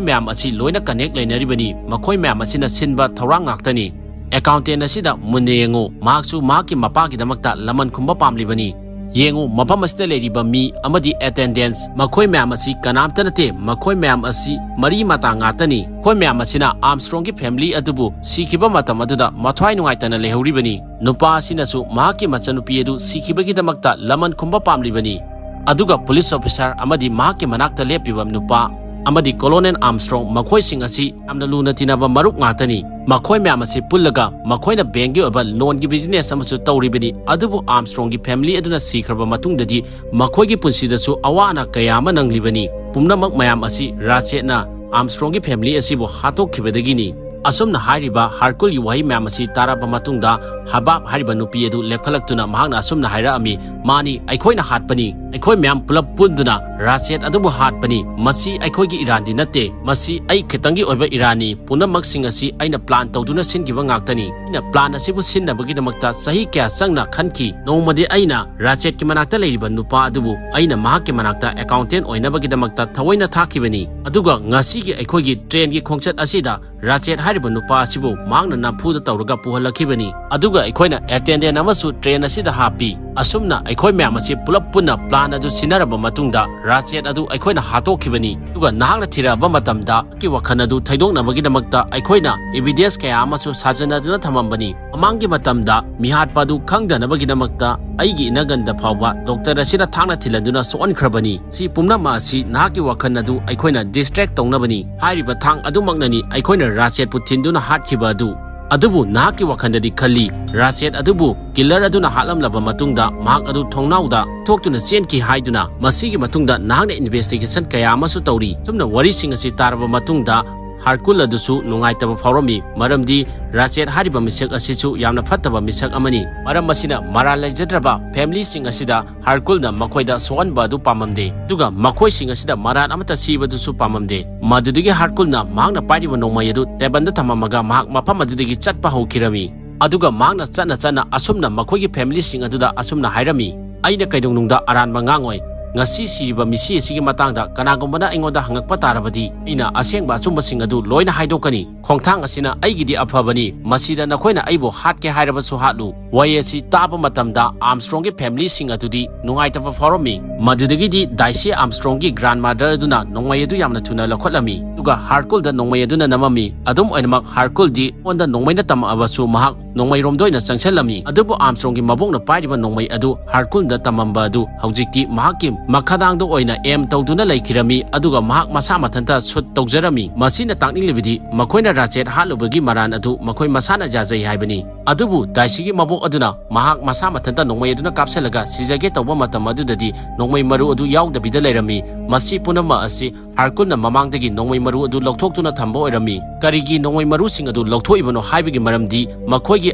ꯃꯌꯥꯝ ꯑꯁꯤ ꯂꯣꯏꯅ ꯀꯅꯦꯛ ꯂꯩꯅꯔꯤꯕꯅꯤ꯫ ꯃꯈꯣꯏ ꯃꯌꯥꯝ ꯑꯁꯤꯅ ꯁꯤꯟꯕ ꯊꯧꯔꯥꯡ ꯉꯥꯛꯇꯅꯤ꯫ ꯑꯦꯀꯥꯎꯟꯇꯦꯟ ꯑꯁꯤꯗ ꯃꯨꯟꯅ ꯌꯦꯡꯉꯨ꯫ ꯃꯍꯥꯛꯁꯨ ꯃꯍꯥꯛꯀꯤ ꯃꯄꯥꯒꯤꯗꯃꯛꯇ ꯂꯃꯟ ꯈꯨꯝꯕ ꯄꯥꯝꯂꯤꯕꯅꯤ꯫ ꯌꯦꯡꯉꯨ, ꯃꯐꯝ ꯑꯁꯤꯗ ꯂꯩꯔꯤꯕ ꯃꯤ ꯑꯃꯗꯤ attendants, ꯃꯈꯣꯏ ꯃꯌꯥꯝ ꯑꯁꯤ ꯀꯅꯥꯝꯇ ꯅꯠꯇꯦ, ꯃꯈꯣꯏ ꯃꯌꯥꯝ ꯑꯁꯤ ꯃꯔꯤ ꯃꯇꯥ ꯉꯥꯛꯇꯅꯤ꯫ ꯃꯈꯣꯏ ꯃꯌꯥꯝ ꯑꯁꯤꯅ ꯑꯥꯔꯝꯁꯇ꯭ꯔꯣꯡꯒꯤ family ꯑꯗꯨꯕꯨ ꯁꯤꯈꯤꯕ ꯃꯇꯝ ꯑꯗꯨꯗ ꯃꯊ꯭ꯋꯥꯏ ꯅꯨꯡꯉꯥꯏꯇꯅ ꯂꯩꯍꯧꯔꯤꯕꯅꯤ꯫ ꯅꯨꯄꯥ ꯑꯁꯤꯅꯁꯨ ꯃꯍꯥꯛꯀꯤ ꯃꯆꯟꯅꯨꯄꯤ ꯑꯗꯨ ꯁꯤꯈꯤꯕꯒꯤꯗꯃꯛꯇ ꯂꯃꯟ ꯈꯨꯝꯕ ꯄꯥꯝꯂꯤꯕꯅꯤ꯫ ꯑꯗꯨꯒ police officer ꯑꯃꯗꯤ ꯃꯍꯥꯛꯀꯤ ꯃꯅꯥꯛꯇ ꯂꯦꯞꯄꯤꯕ ꯅꯨꯄꯥ ꯑꯃꯗꯤ Colonel Armstrong, ꯃꯈꯣꯏꯁꯤꯡ ꯑꯁꯤ ꯌꯥꯝꯅ ꯂꯨꯅ ꯇꯤꯟꯅꯕ ꯃꯔꯨꯞ ꯉꯥꯛꯇꯅꯤ꯫ ꯃꯈꯣꯏ ꯃꯌꯥꯝ ꯑꯁꯤ ꯄꯨꯜꯂꯒ ꯃꯈꯣꯏꯅ bankꯒꯤ ꯑꯣꯏꯕ loanꯒꯤ business ꯑꯃꯁꯨ ꯇꯧꯔꯤꯕꯅꯤ꯫ ꯑꯗꯨꯕꯨ ꯑꯥꯔꯝꯁꯇ꯭ꯔꯣꯡꯒꯤ family ꯑꯗꯨꯅ ꯁꯤꯈ꯭ꯔꯕ ꯃꯇꯨꯡꯗꯗꯤ ꯃꯈꯣꯏꯒꯤ ꯄꯨꯟꯁꯤꯗꯁꯨ ꯑꯋꯥ ꯑꯅꯥ ꯀꯌꯥ ꯑꯃ ꯅꯪꯂꯤꯕꯅꯤ꯫ ꯄꯨꯝꯅꯃꯛ ꯃꯌꯥꯝ ꯑꯁꯤ ꯔꯥꯆꯦꯠꯅ ꯑꯥꯔꯝꯁꯇ꯭ꯔꯣꯡꯒꯤ family ꯑꯁꯤꯕꯨ ꯍꯥꯠꯇꯣꯛꯈꯤꯕꯗꯒꯤꯅꯤ꯫ ꯑꯁꯨꯝꯅ ꯍꯥꯏꯔꯤꯕ ꯍꯥꯔꯀꯨꯜꯒꯤ ꯋꯥꯍꯩ ꯃꯌꯥꯝ ꯑꯁꯤ ꯇꯥꯔꯕ ꯃꯇꯨꯡꯗ, ꯍꯕꯥꯕ ꯍꯥꯏꯔꯤꯕ ꯅꯨꯄꯤ ꯑꯗꯨ ꯂꯦꯞꯈꯠꯂꯛꯇꯨꯅ ꯃꯍꯥꯛꯅ ꯑꯁꯨꯝꯅ ꯍꯥꯏꯔꯛꯑꯝꯃꯤ, "ꯃꯥꯅꯤ, ꯑꯩꯈꯣꯏꯅ ꯍꯥꯠꯄꯅꯤ꯫ ꯑꯩꯈꯣꯏ ꯃꯌꯥꯝ ꯄꯨꯂꯞ ꯄꯨꯟꯗꯨꯅ ꯔꯥꯆꯦꯠ ꯑꯗꯨꯕꯨ ꯍꯥꯠꯄꯅꯤ꯫ ꯃꯁꯤ ꯑꯩꯈꯣꯏꯒꯤ ꯏꯔꯥꯟꯗꯤ ꯅꯠꯇꯦ꯫ ꯃꯁꯤ ꯑꯩ ꯈꯤꯇꯪꯒꯤ ꯑꯣꯏꯕ ꯏꯔꯥꯟꯅꯤ꯫ ꯄꯨꯝꯅꯃꯛꯁꯤꯡ ꯑꯁꯤ ꯑꯩꯅ plan ꯇꯧꯗꯨꯅ ꯁꯤꯟꯈꯤꯕ ꯉꯥꯛꯇꯅꯤ꯫ ꯑꯩꯅ plan ꯑꯁꯤꯕꯨ ꯁꯤꯟꯅꯕꯒꯤꯗꯃꯛꯇ ꯆꯍꯤ ꯀꯌꯥ ꯆꯪꯅ ꯈꯟꯈꯤ꯫ ꯅꯣꯡꯃꯗꯤ ꯑꯩꯅ ꯔꯥꯆꯦꯠꯀꯤ ꯃꯅꯥꯛꯇ ꯂꯩꯔꯤꯕ ꯅꯨꯄꯥ ꯑꯗꯨꯕꯨ ꯑꯩꯅ ꯃꯍꯥꯛꯀꯤ ꯃꯅꯥꯛꯇ accountant ꯑꯣꯏꯅꯕꯒꯤꯗꯃꯛꯇ ꯊꯑꯣꯏꯅ ꯊꯥꯈꯤꯕꯅꯤ꯫ ꯑꯗꯨꯒ ꯉꯁꯤꯒꯤ ꯑꯩꯈꯣꯏꯒꯤ trainꯒꯤ ꯈꯣꯡꯆꯠ ꯑꯁꯤꯗ ꯔꯥꯆꯦꯠ ꯍꯥꯏꯔꯤꯕ ꯅꯨꯄꯥ ꯑꯁꯤꯕꯨ ꯃꯍꯥꯛꯅ ꯅꯝꯐꯨꯗ ꯇꯧꯔꯒ ꯄꯨꯍꯜꯂꯛꯈꯤꯕꯅꯤ꯫ ꯑꯗꯨꯒ ꯑꯩꯈꯣꯏꯅ attendant ꯑꯃꯁꯨ train ꯑꯁꯤꯗ ꯍꯥꯞꯄꯤ꯫ ꯑꯁꯨꯝꯅ ꯑꯩꯈꯣꯏ ꯃꯌꯥꯝ ꯑꯁꯤ ꯄꯨꯂꯞ ꯄꯨꯟꯅ plan ꯑꯗꯨ ꯁꯤꯟꯅꯔꯕ ꯃꯇꯨꯡꯗ ꯔꯥꯆꯦꯠ ꯑꯗꯨ ꯑꯩꯈꯣꯏꯅ ꯍꯥꯠꯇꯣꯛꯈꯤꯕꯅꯤ꯫ ꯑꯗꯨꯒ ꯅꯍꯥꯛꯅ ꯊꯤꯔꯛꯑꯕ ꯃꯇꯝꯗ ꯅꯍꯥꯛꯀꯤ ꯋꯥꯈꯜ ꯑꯗꯨ ꯊꯩꯗꯣꯛꯅꯕꯒꯤꯗꯃꯛꯇ ꯑꯩꯈꯣꯏꯅ evidence ꯀꯌꯥ ꯑꯃꯁꯨ ꯁꯥꯖꯟꯅꯗꯨꯅ ꯊꯝꯃꯝꯕꯅꯤ꯫ ꯃꯃꯥꯡꯒꯤ ꯃꯇꯝꯗ ꯃꯤꯍꯥꯠꯄ ꯑꯗꯨ ꯈꯪꯗꯅꯕꯒꯤꯗꯃꯛꯇ ꯑꯩꯒꯤ ꯏꯅꯒꯟꯗ ꯐꯥꯎꯕ doctor ꯑꯁꯤꯅ ꯊꯥꯡꯅ ꯊꯤꯜꯍꯟꯗꯨꯅ ꯁꯣꯛꯍꯟꯈ꯭ꯔꯕꯅꯤ꯫ ꯁꯤ ꯄꯨꯝꯅꯃꯛ ꯑꯁꯤ ꯅꯍꯥꯛꯀꯤ ꯋꯥꯈꯜ ꯑꯗꯨ ꯑꯩꯈꯣꯏꯅ distract ꯇꯧꯅꯕꯅꯤ꯫ ꯍꯥꯏꯔꯤꯕ ꯊꯥꯡ ꯑꯗꯨꯃꯛꯅꯅꯤ ꯑꯩꯈꯣꯏꯅ ꯔꯥꯆꯦꯠꯄꯨ ꯊꯤꯟꯗꯨꯅ ꯍꯥꯠꯈꯤꯕ ꯑꯗꯨ꯫ ꯑꯗꯨꯕꯨ ꯅꯍꯥꯛꯀꯤ ꯋꯥꯈꯜꯗꯗꯤ ꯈꯜꯂꯤ, ꯔꯥꯆꯦꯠ ꯑꯗꯨꯕꯨ killer ꯑꯗꯨꯅ ꯍꯥꯠꯂꯝꯂꯕ ꯃꯇꯨꯡꯗ ꯃꯍꯥꯛ ꯑꯗꯨ ꯊꯣꯡꯅꯥꯎꯗ ꯊꯣꯛꯇꯨꯅ ꯆꯦꯟꯈꯤ ꯍꯥꯏꯗꯨꯅ꯫ ꯃꯁꯤꯒꯤ ꯃꯇꯨꯡꯗ ꯅꯍꯥꯛꯅ investigation ꯀꯌꯥ ꯑꯃꯁꯨ ꯇꯧꯔꯤ꯫ ꯁꯨꯝꯅ ꯋꯥꯔꯤꯁꯤꯡ ꯑꯁꯤ ꯇꯥꯔꯕ ꯃꯇꯨꯡꯗ ꯍꯥꯔꯀꯨꯜ ꯑꯗꯨꯁꯨ ꯅꯨꯡꯉꯥꯏꯇꯕ ꯐꯥꯎꯔꯝꯃꯤ, ꯃꯔꯝꯗꯤ ꯔꯥꯆꯦꯠ ꯍꯥꯏꯔꯤꯕ ꯃꯤꯁꯛ ꯑꯁꯤꯁꯨ ꯌꯥꯝꯅ ꯐꯠꯇꯕ ꯃꯤꯁꯛ ꯑꯃꯅꯤ꯫ ꯃꯔꯝ ꯑꯁꯤꯅ ꯃꯔꯥꯜ ꯂꯩꯖꯗ꯭ꯔꯕ familyꯁꯤꯡ ꯑꯁꯤꯗ ꯍꯥꯔꯀꯨꯜꯅ ꯃꯈꯣꯏꯗ ꯁꯣꯛꯍꯟꯕ ꯑꯗꯨ ꯄꯥꯝꯂꯝꯗꯦ, ꯑꯗꯨꯒ ꯃꯈꯣꯏꯁꯤꯡ ꯑꯁꯤꯗ ꯃꯔꯥꯜ ꯑꯃꯠꯇ ꯁꯤꯕꯗꯨꯁꯨ ꯄꯥꯝꯂꯝꯗꯦ꯫ ꯃꯗꯨꯗꯒꯤ ꯍꯥꯔꯀꯨꯜꯅ ꯃꯍꯥꯛꯅ ꯄꯥꯏꯔꯤꯕ ꯅꯣꯡꯃꯩ ꯑꯗꯨ tableꯗ ꯊꯝꯃꯝꯃꯒ ꯃꯍꯥꯛ ꯃꯐꯝ ꯑꯗꯨꯗꯒꯤ ꯆꯠꯄ ꯍꯧꯈꯤꯔꯝꯃꯤ꯫ ꯑꯗꯨꯒ ꯃꯍꯥꯛꯅ ꯆꯠꯅ ꯆꯠꯅ ꯑꯁꯨꯝꯅ ꯃꯈꯣꯏꯒꯤ familyꯁꯤꯡ ꯑꯗꯨꯗ ꯑꯁꯨꯝꯅ ꯍꯥꯏꯔꯝꯃꯤ, "ꯑꯩꯅ ꯀꯩꯗꯧꯅꯨꯡꯗ ꯑꯔꯥꯟꯕ ꯉꯥꯡꯉꯣꯏ꯫ ꯉꯁꯤ ꯁꯤꯔꯤꯕ ꯃꯤꯁꯤ ꯑꯁꯤꯒꯤ ꯃꯇꯥꯡꯗ ꯀꯅꯥꯒꯨꯝꯕꯅ ꯑꯩꯉꯣꯟꯗ ꯍꯪꯉꯛꯄ ꯇꯥꯔꯕꯗꯤ ꯑꯩꯅ ꯑꯁꯦꯡꯕ ꯑꯆꯨꯝꯕꯁꯤꯡ ꯑꯗꯨ ꯂꯣꯏꯅ ꯍꯥꯏꯗꯣꯛꯀꯅꯤ꯫ ꯈꯣꯡꯊꯥꯡ ꯑꯁꯤꯅ ꯑꯩꯒꯤꯗꯤ ꯑꯐꯕꯅꯤ꯫ ꯃꯁꯤꯗ ꯅꯈꯣꯏꯅ ꯑꯩꯕꯨ ꯍꯥꯠꯀꯦ ꯍꯥꯏꯔꯕꯁꯨ ꯍꯥꯠꯂꯨ, ꯋꯥꯍꯩ ꯑꯁꯤ ꯇꯥꯕ ꯃꯇꯝꯗ ꯑꯥꯔꯝꯁꯇ꯭ꯔꯣꯡꯒꯤ ꯐꯦꯃꯤꯂꯤꯁꯤꯡ ꯑꯗꯨꯗꯤ ꯅꯨꯡꯉꯥꯏꯇꯕ ꯐꯥꯎꯔꯝꯃꯤ꯫ ꯃꯗꯨꯗꯒꯤꯗꯤ ꯗꯥꯏꯁꯤ ꯑꯥꯔꯝꯁꯇ꯭ꯔꯣꯡꯒꯤ ꯒ꯭ꯔꯥꯟꯃꯗꯔ ꯑꯗꯨꯅ ꯅꯣꯡꯃꯩ ꯑꯗꯨ ꯌꯥꯝꯅ ꯊꯨꯅ ꯂꯧꯈꯠꯂꯝꯃꯤ, ꯑꯗꯨꯒ ꯍꯥꯔꯀꯨꯜꯗ ꯅꯣꯡꯃꯩ ꯑꯗꯨꯅ ꯅꯝꯃꯝꯃꯤ꯫ ꯑꯗꯨꯝ ꯑꯣꯏꯅꯃꯛ, ꯍꯥꯔꯀꯨꯜꯗꯤ ꯃꯉꯣꯟꯗ ꯅꯣꯡꯃꯩꯅ ꯇꯝꯃꯛꯑꯕꯁꯨ ꯃꯍꯥꯛ ꯅꯣꯡꯃꯩꯔꯣꯝꯗ ꯑꯣꯏꯅ ꯆꯪꯁꯤꯜꯂꯝꯃꯤ꯫ ꯑꯗꯨꯕꯨ ꯑꯥꯔꯝꯁꯇ꯭ꯔꯣꯡꯒꯤ ꯃꯕꯣꯛꯅ ꯄꯥꯏꯔꯤꯕ ꯅꯣꯡꯃꯩ ꯑꯗꯨ ꯍꯥꯔꯀꯨꯜꯗ ꯇꯝꯃꯝꯕ ꯑꯗꯨ ꯍꯧꯖꯤꯛꯇꯤ ꯃꯍꯥꯛꯀꯤ ꯃꯈꯥꯗꯥꯡꯗ ꯑꯣꯏꯅ ꯑꯦꯝ ꯇꯧꯗꯨꯅ ꯂꯩꯈꯤꯔꯝꯃꯤ, ꯑꯗꯨꯒ ꯃꯍꯥꯛ ꯃꯁꯥ ꯃꯊꯟꯇ ꯁꯨꯠ ꯇꯧꯖꯔꯝꯃꯤ꯫ ꯃꯁꯤꯅ ꯇꯥꯛꯅꯤꯡꯂꯤꯕꯗꯤ ꯃꯈꯣꯏꯅ ꯔꯥꯆꯦꯠ ꯍꯥꯠꯂꯨꯕꯒꯤ ꯃꯔꯥꯟ ꯑꯗꯨ ꯃꯈꯣꯏ ꯃꯁꯥꯅ ꯌꯥꯖꯩ ꯍꯥꯏꯕꯅꯤ꯫ ꯑꯗꯨꯕꯨ ꯗꯥꯏꯁꯤꯒꯤ ꯃꯕꯣꯛ ꯑꯗꯨꯅ ꯃꯍꯥꯛ ꯃꯁꯥ ꯃꯊꯟꯇ ꯅꯣꯡꯃꯩ ꯑꯗꯨꯅ ꯀꯥꯞꯁꯤꯜꯂꯒ ꯁꯤꯖꯒꯦ ꯇꯧꯕ ꯃꯇꯝ ꯑꯗꯨꯗꯗꯤ ꯅꯣꯡꯃꯩ ꯃꯔꯨ ꯑꯗꯨ ꯌꯥꯎꯗꯕꯤꯗ ꯂꯩꯔꯝꯃꯤ꯫ ꯃꯁꯤ ꯄꯨꯝꯅꯃꯛ ꯑꯁꯤ ꯍꯥꯔꯀꯨꯜꯅ ꯃꯃꯥꯡꯗꯒꯤ ꯅꯣꯡꯃꯩ ꯃꯔꯨ ꯑꯗꯨ ꯂꯧꯊꯣꯛꯇꯨꯅ ꯊꯝꯕ ꯑꯣꯏꯔꯝꯃꯤ꯫ ꯀꯔꯤꯒꯤ ꯅꯣꯡꯃꯩ ꯃꯔꯨꯁꯤꯡ ꯑꯗꯨ ꯂꯧꯊꯣꯛꯏꯕꯅꯣ ꯍꯥꯏꯕꯒꯤ ꯃꯔꯝꯗꯤ ꯃꯈꯣꯏꯒꯤ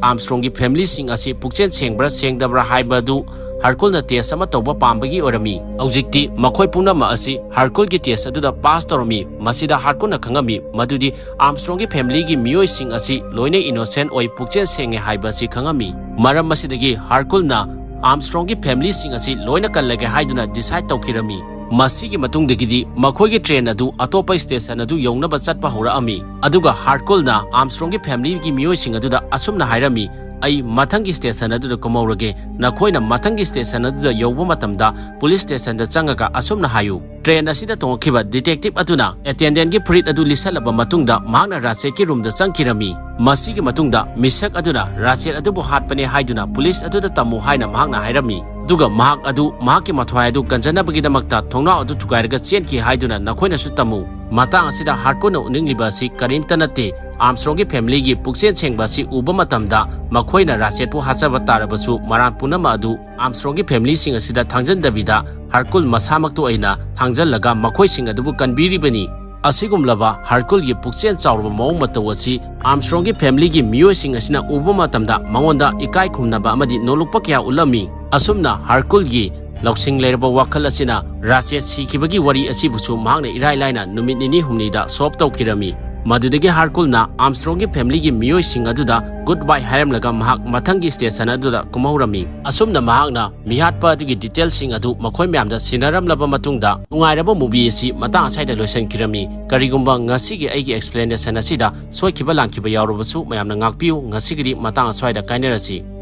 ꯑꯥꯔꯝꯁꯇ꯭ꯔꯣꯡꯒꯤ ꯐꯦꯃꯤꯂꯤꯁꯤꯡ ꯑꯁꯤ ꯄꯨꯛꯆꯦꯜ ꯁꯦꯡꯕ꯭ꯔꯥ ꯁꯦꯡꯗꯕ꯭ꯔꯥ ꯍꯥꯏꯕ ꯑꯗꯨ ꯍꯥꯔꯀꯨꯜꯅ ꯇꯦꯁ ꯑꯃ ꯇꯧꯕ ꯄꯥꯝꯕꯒꯤ ꯑꯣꯏꯔꯝꯃꯤ꯫ ꯍꯧꯖꯤꯛꯇꯤ ꯃꯈꯣꯏ ꯄꯨꯝꯅꯃꯛ ꯑꯁꯤ ꯍꯥꯔꯀꯨꯜꯒꯤ ꯇꯦꯁ ꯑꯗꯨꯗ ꯄꯥꯁ ꯇꯧꯔꯝꯃꯤ꯫ ꯃꯁꯤꯗ ꯍꯥꯔꯀꯨꯜꯅ ꯈꯪꯉꯝꯃꯤ ꯃꯗꯨꯗꯤ ꯑꯥꯔꯝꯁꯇ꯭ꯔꯣꯡꯒꯤ ꯐꯦꯃꯤꯂꯤꯒꯤ ꯃꯤꯑꯣꯏꯁꯤꯡ ꯑꯁꯤ ꯂꯣꯏꯅ ꯏꯅꯣꯁꯦꯟ ꯑꯣꯏ, ꯄꯨꯛꯆꯦꯜ ꯁꯦꯡꯉꯦ ꯍꯥꯏꯕ ꯑꯁꯤ ꯈꯪꯉꯝꯃꯤ꯫ ꯃꯔꯝ ꯑꯁꯤꯗꯒꯤ ꯍꯥꯔꯀꯨꯜꯅ ꯑꯥꯔꯝꯁꯇ꯭ꯔꯣꯡꯒꯤ ꯐꯦꯃꯤꯂꯤꯁꯤꯡ ꯑꯁꯤ ꯂꯣꯏꯅ ꯀꯜꯂꯒꯦ ꯍꯥꯏꯗꯨꯅ ꯗꯤꯁꯥꯏꯗ ꯇꯧꯈꯤꯔꯝꯃꯤ꯫ ꯃꯁꯤꯒꯤ ꯃꯇꯨꯡꯗꯒꯤꯗꯤ ꯃꯈꯣꯏꯒꯤ ꯇ꯭ꯔꯦꯟ ꯑꯗꯨ ꯑꯇꯣꯞꯄ ꯁ꯭ꯇꯦꯁꯟ ꯑꯗꯨ ꯌꯧꯅꯕ ꯆꯠꯄ ꯍꯧꯔꯛꯑꯝꯃꯤ꯫ ꯑꯗꯨꯒ ꯍꯥꯔꯀꯨꯜꯅ ꯑꯥꯔꯝꯁꯇ꯭ꯔꯣꯡꯒꯤ ꯐꯦꯃꯤꯂꯤꯒꯤ ꯃꯤꯑꯣꯏꯁꯤꯡ ꯑꯗꯨꯗ ꯑꯁꯨꯝꯅ ꯍꯥꯏꯔꯝꯃꯤ, "ꯑꯩ ꯃꯊꯪꯒꯤ ꯁ꯭ꯇꯦꯁꯟ ꯑꯗꯨꯗ ꯀꯨꯝꯍꯧꯔꯒꯦ꯫ ꯅꯈꯣꯏꯅ ꯃꯊꯪꯒꯤ ꯁ꯭ꯇꯦꯁꯟ ꯑꯗꯨꯗ ꯌꯧꯕ ꯃꯇꯝꯗ ꯄꯨꯂꯤꯁ ꯁ꯭ꯇꯦꯁꯟꯗ ꯆꯪꯉꯒ ꯑꯁꯨꯝꯅ ꯍꯥꯏꯌꯨ"꯫ ꯇ꯭ꯔꯦꯟ ꯑꯁꯤꯗ ꯇꯣꯡꯉꯛꯈꯤꯕ ꯗꯤꯇꯦꯛꯇꯤꯚ ꯑꯗꯨꯅ ꯑꯦꯇꯦꯟꯗꯦꯟꯒꯤ ꯐꯨꯔꯤꯠ ꯑꯗꯨ ꯂꯤꯠꯁꯜꯂꯕ ꯃꯇꯨꯡꯗ ꯃꯍꯥꯛꯅ ꯔꯥꯆꯦꯠꯀꯤ ꯔꯨꯝꯗ ꯆꯪꯈꯤꯔꯝꯃꯤ꯫ ꯃꯁꯤꯒꯤ ꯃꯇꯨꯡꯗ ꯃꯤꯁꯛ ꯑꯗꯨꯅ ꯔꯥꯆꯦꯠ ꯑꯗꯨꯕꯨ ꯍꯥꯠꯄꯅꯦ ꯍꯥꯏꯗꯨꯅ ꯄꯨꯂꯤꯁ ꯑꯗꯨꯗ ꯇꯝꯃꯨ ꯍꯥꯏꯅ ꯃꯍꯥꯛꯅ ꯍꯥꯏꯔꯝꯃꯤ꯫ ꯑꯗꯨꯒ ꯃꯍꯥꯛ ꯑꯗꯨ ꯃꯍꯥꯛꯀꯤ ꯃꯊ꯭ꯋꯥꯏ ꯑꯗꯨ ꯀꯟꯖꯅꯕꯒꯤꯗꯃꯛꯇ ꯊꯣꯡꯅꯥꯎ ꯑꯗꯨ ꯊꯨꯒꯥꯏꯔꯒ ꯆꯦꯟꯈꯤ ꯍꯥꯏꯗꯨꯅ ꯅꯈꯣꯏꯅꯁꯨ ꯇꯝꯃꯨ꯫ ꯃꯇꯥꯡ ꯑꯁꯤꯗ ꯍꯥꯔꯀꯨꯜꯅ ꯎꯠꯅꯤꯡꯂꯤꯕ ꯑꯁꯤ ꯀꯔꯤꯝꯇ ꯅꯠꯇꯦ꯫ ꯑꯥꯔꯝꯁꯇ꯭ꯔꯣꯡꯒꯤ ꯐꯦꯃꯤꯂꯤꯒꯤ ꯄꯨꯛꯆꯦꯜ ꯁꯦꯡꯕ ꯑꯁꯤ ꯎꯕ ꯃꯇꯝꯗ ꯃꯈꯣꯏꯅ ꯔꯥꯆꯦꯠꯄꯨ ꯍꯥꯠꯆꯕ ꯇꯥꯔꯕꯁꯨ ꯃꯔꯥꯟ ꯄꯨꯝꯅꯃꯛ ꯑꯗꯨ ꯑꯥꯔꯝꯁꯇ꯭ꯔꯣꯡꯒꯤ ꯐꯦꯃꯤꯂꯤꯁꯤꯡ ꯑꯁꯤꯗ ꯊꯥꯡꯖꯟꯗꯕꯤꯗ ꯍꯥꯔꯀꯨꯜ ꯃꯁꯥꯃꯛꯇ ꯑꯣꯏꯅ ꯊꯥꯡꯖꯜꯂꯒ ꯃꯈꯣꯏꯁꯤꯡ ꯑꯗꯨꯕꯨ ꯀꯟꯕꯤꯔꯤꯕꯅꯤ꯫ ꯑꯁꯤꯒꯨꯝꯂꯕ ꯍꯥꯔꯀꯨꯜꯒꯤ ꯄꯨꯛꯆꯦꯜ ꯆꯥꯎꯔꯕ ꯃꯑꯣꯡ ꯃꯇꯧ ꯑꯁꯤ ꯑꯥꯔꯝꯁꯇ꯭ꯔꯣꯡꯒꯤ ꯐꯦꯃꯤꯂꯤꯒꯤ ꯃꯤꯑꯣꯏꯁꯤꯡ ꯑꯁꯤꯅ ꯎꯕ ꯃꯇꯝꯗ ꯃꯉꯣꯟꯗ ꯏꯀꯥꯏ ꯈꯨꯝꯅꯕ ꯑꯃꯗꯤ ꯅꯣꯂꯨꯛꯄ ꯀꯌꯥ ꯎꯠꯂꯝꯃꯤ꯫ ꯑꯁꯨꯝꯅ ꯍꯥꯔꯀꯨꯜꯒꯤ ꯂꯧꯁꯤꯡ ꯂꯩꯔꯕ ꯋꯥꯈꯜ ꯑꯁꯤꯅ ꯔꯥꯆꯦꯠ ꯁꯤꯈꯤꯕꯒꯤ ꯋꯥꯔꯤ ꯑꯁꯤꯕꯨꯁꯨ ꯃꯍꯥꯛꯅ ꯏꯔꯥꯏ ꯂꯥꯏꯅ ꯅꯨꯃꯤꯠ ꯅꯤꯅꯤ ꯍꯨꯝꯅꯤꯗ ꯁꯣꯜꯕ ꯇꯧꯈꯤꯔꯝꯃꯤ꯫ ꯃꯗꯨꯗꯒꯤ ꯍꯥꯔꯀꯨꯜꯅ ꯑꯥꯔꯝꯁꯇ꯭ꯔꯣꯡꯒꯤ ꯐꯦꯃꯤꯂꯤꯒꯤ ꯃꯤꯑꯣꯏꯁꯤꯡ ꯑꯗꯨꯗ ꯒꯨꯗ ꯕꯥꯏ ꯍꯥꯏꯔꯝꯂꯒ ꯃꯍꯥꯛ ꯃꯊꯪꯒꯤ ꯁ꯭ꯇꯦꯁꯟ ꯑꯗꯨꯗ ꯀꯨꯝꯍꯧꯔꯝꯃꯤ꯫ ꯑꯁꯨꯝꯅ ꯃꯍꯥꯛꯅ ꯃꯤꯍꯥꯠꯄ ꯑꯗꯨꯒꯤ ꯗꯤꯇꯦꯜꯁꯤꯡ ꯑꯗꯨ ꯃꯈꯣꯏ ꯃꯌꯥꯝꯗ ꯁꯤꯟꯅꯔꯝꯂꯕ ꯃꯇꯨꯡꯗ ꯅꯨꯡꯉꯥꯏꯔꯕ ꯃꯨꯚꯤ ꯑꯁꯤ ꯃꯇꯥꯡ ꯑꯁ꯭ꯋꯥꯏꯗ ꯂꯣꯏꯁꯤꯟꯈꯤꯔꯝꯃꯤ꯫ ꯀꯔꯤꯒꯨꯝꯕ ꯉꯁꯤꯒꯤ ꯑꯩꯒꯤ ꯑꯦꯛꯁꯄ꯭ꯂꯦꯅꯦꯁꯟ ꯑꯁꯤꯗ ꯁꯣꯏꯈꯤꯕ ꯂꯥꯟꯈꯤꯕ ꯌꯥꯎꯔꯕꯁꯨ ꯃꯌꯥꯝꯅ ꯉꯥꯛꯄꯤꯌꯨ꯫ ꯉꯁꯤꯒꯤꯗꯤ ꯃꯇꯥꯡ ꯑꯁ꯭ꯋꯥꯏꯗ ꯀꯥꯏꯅꯔꯁꯤ꯫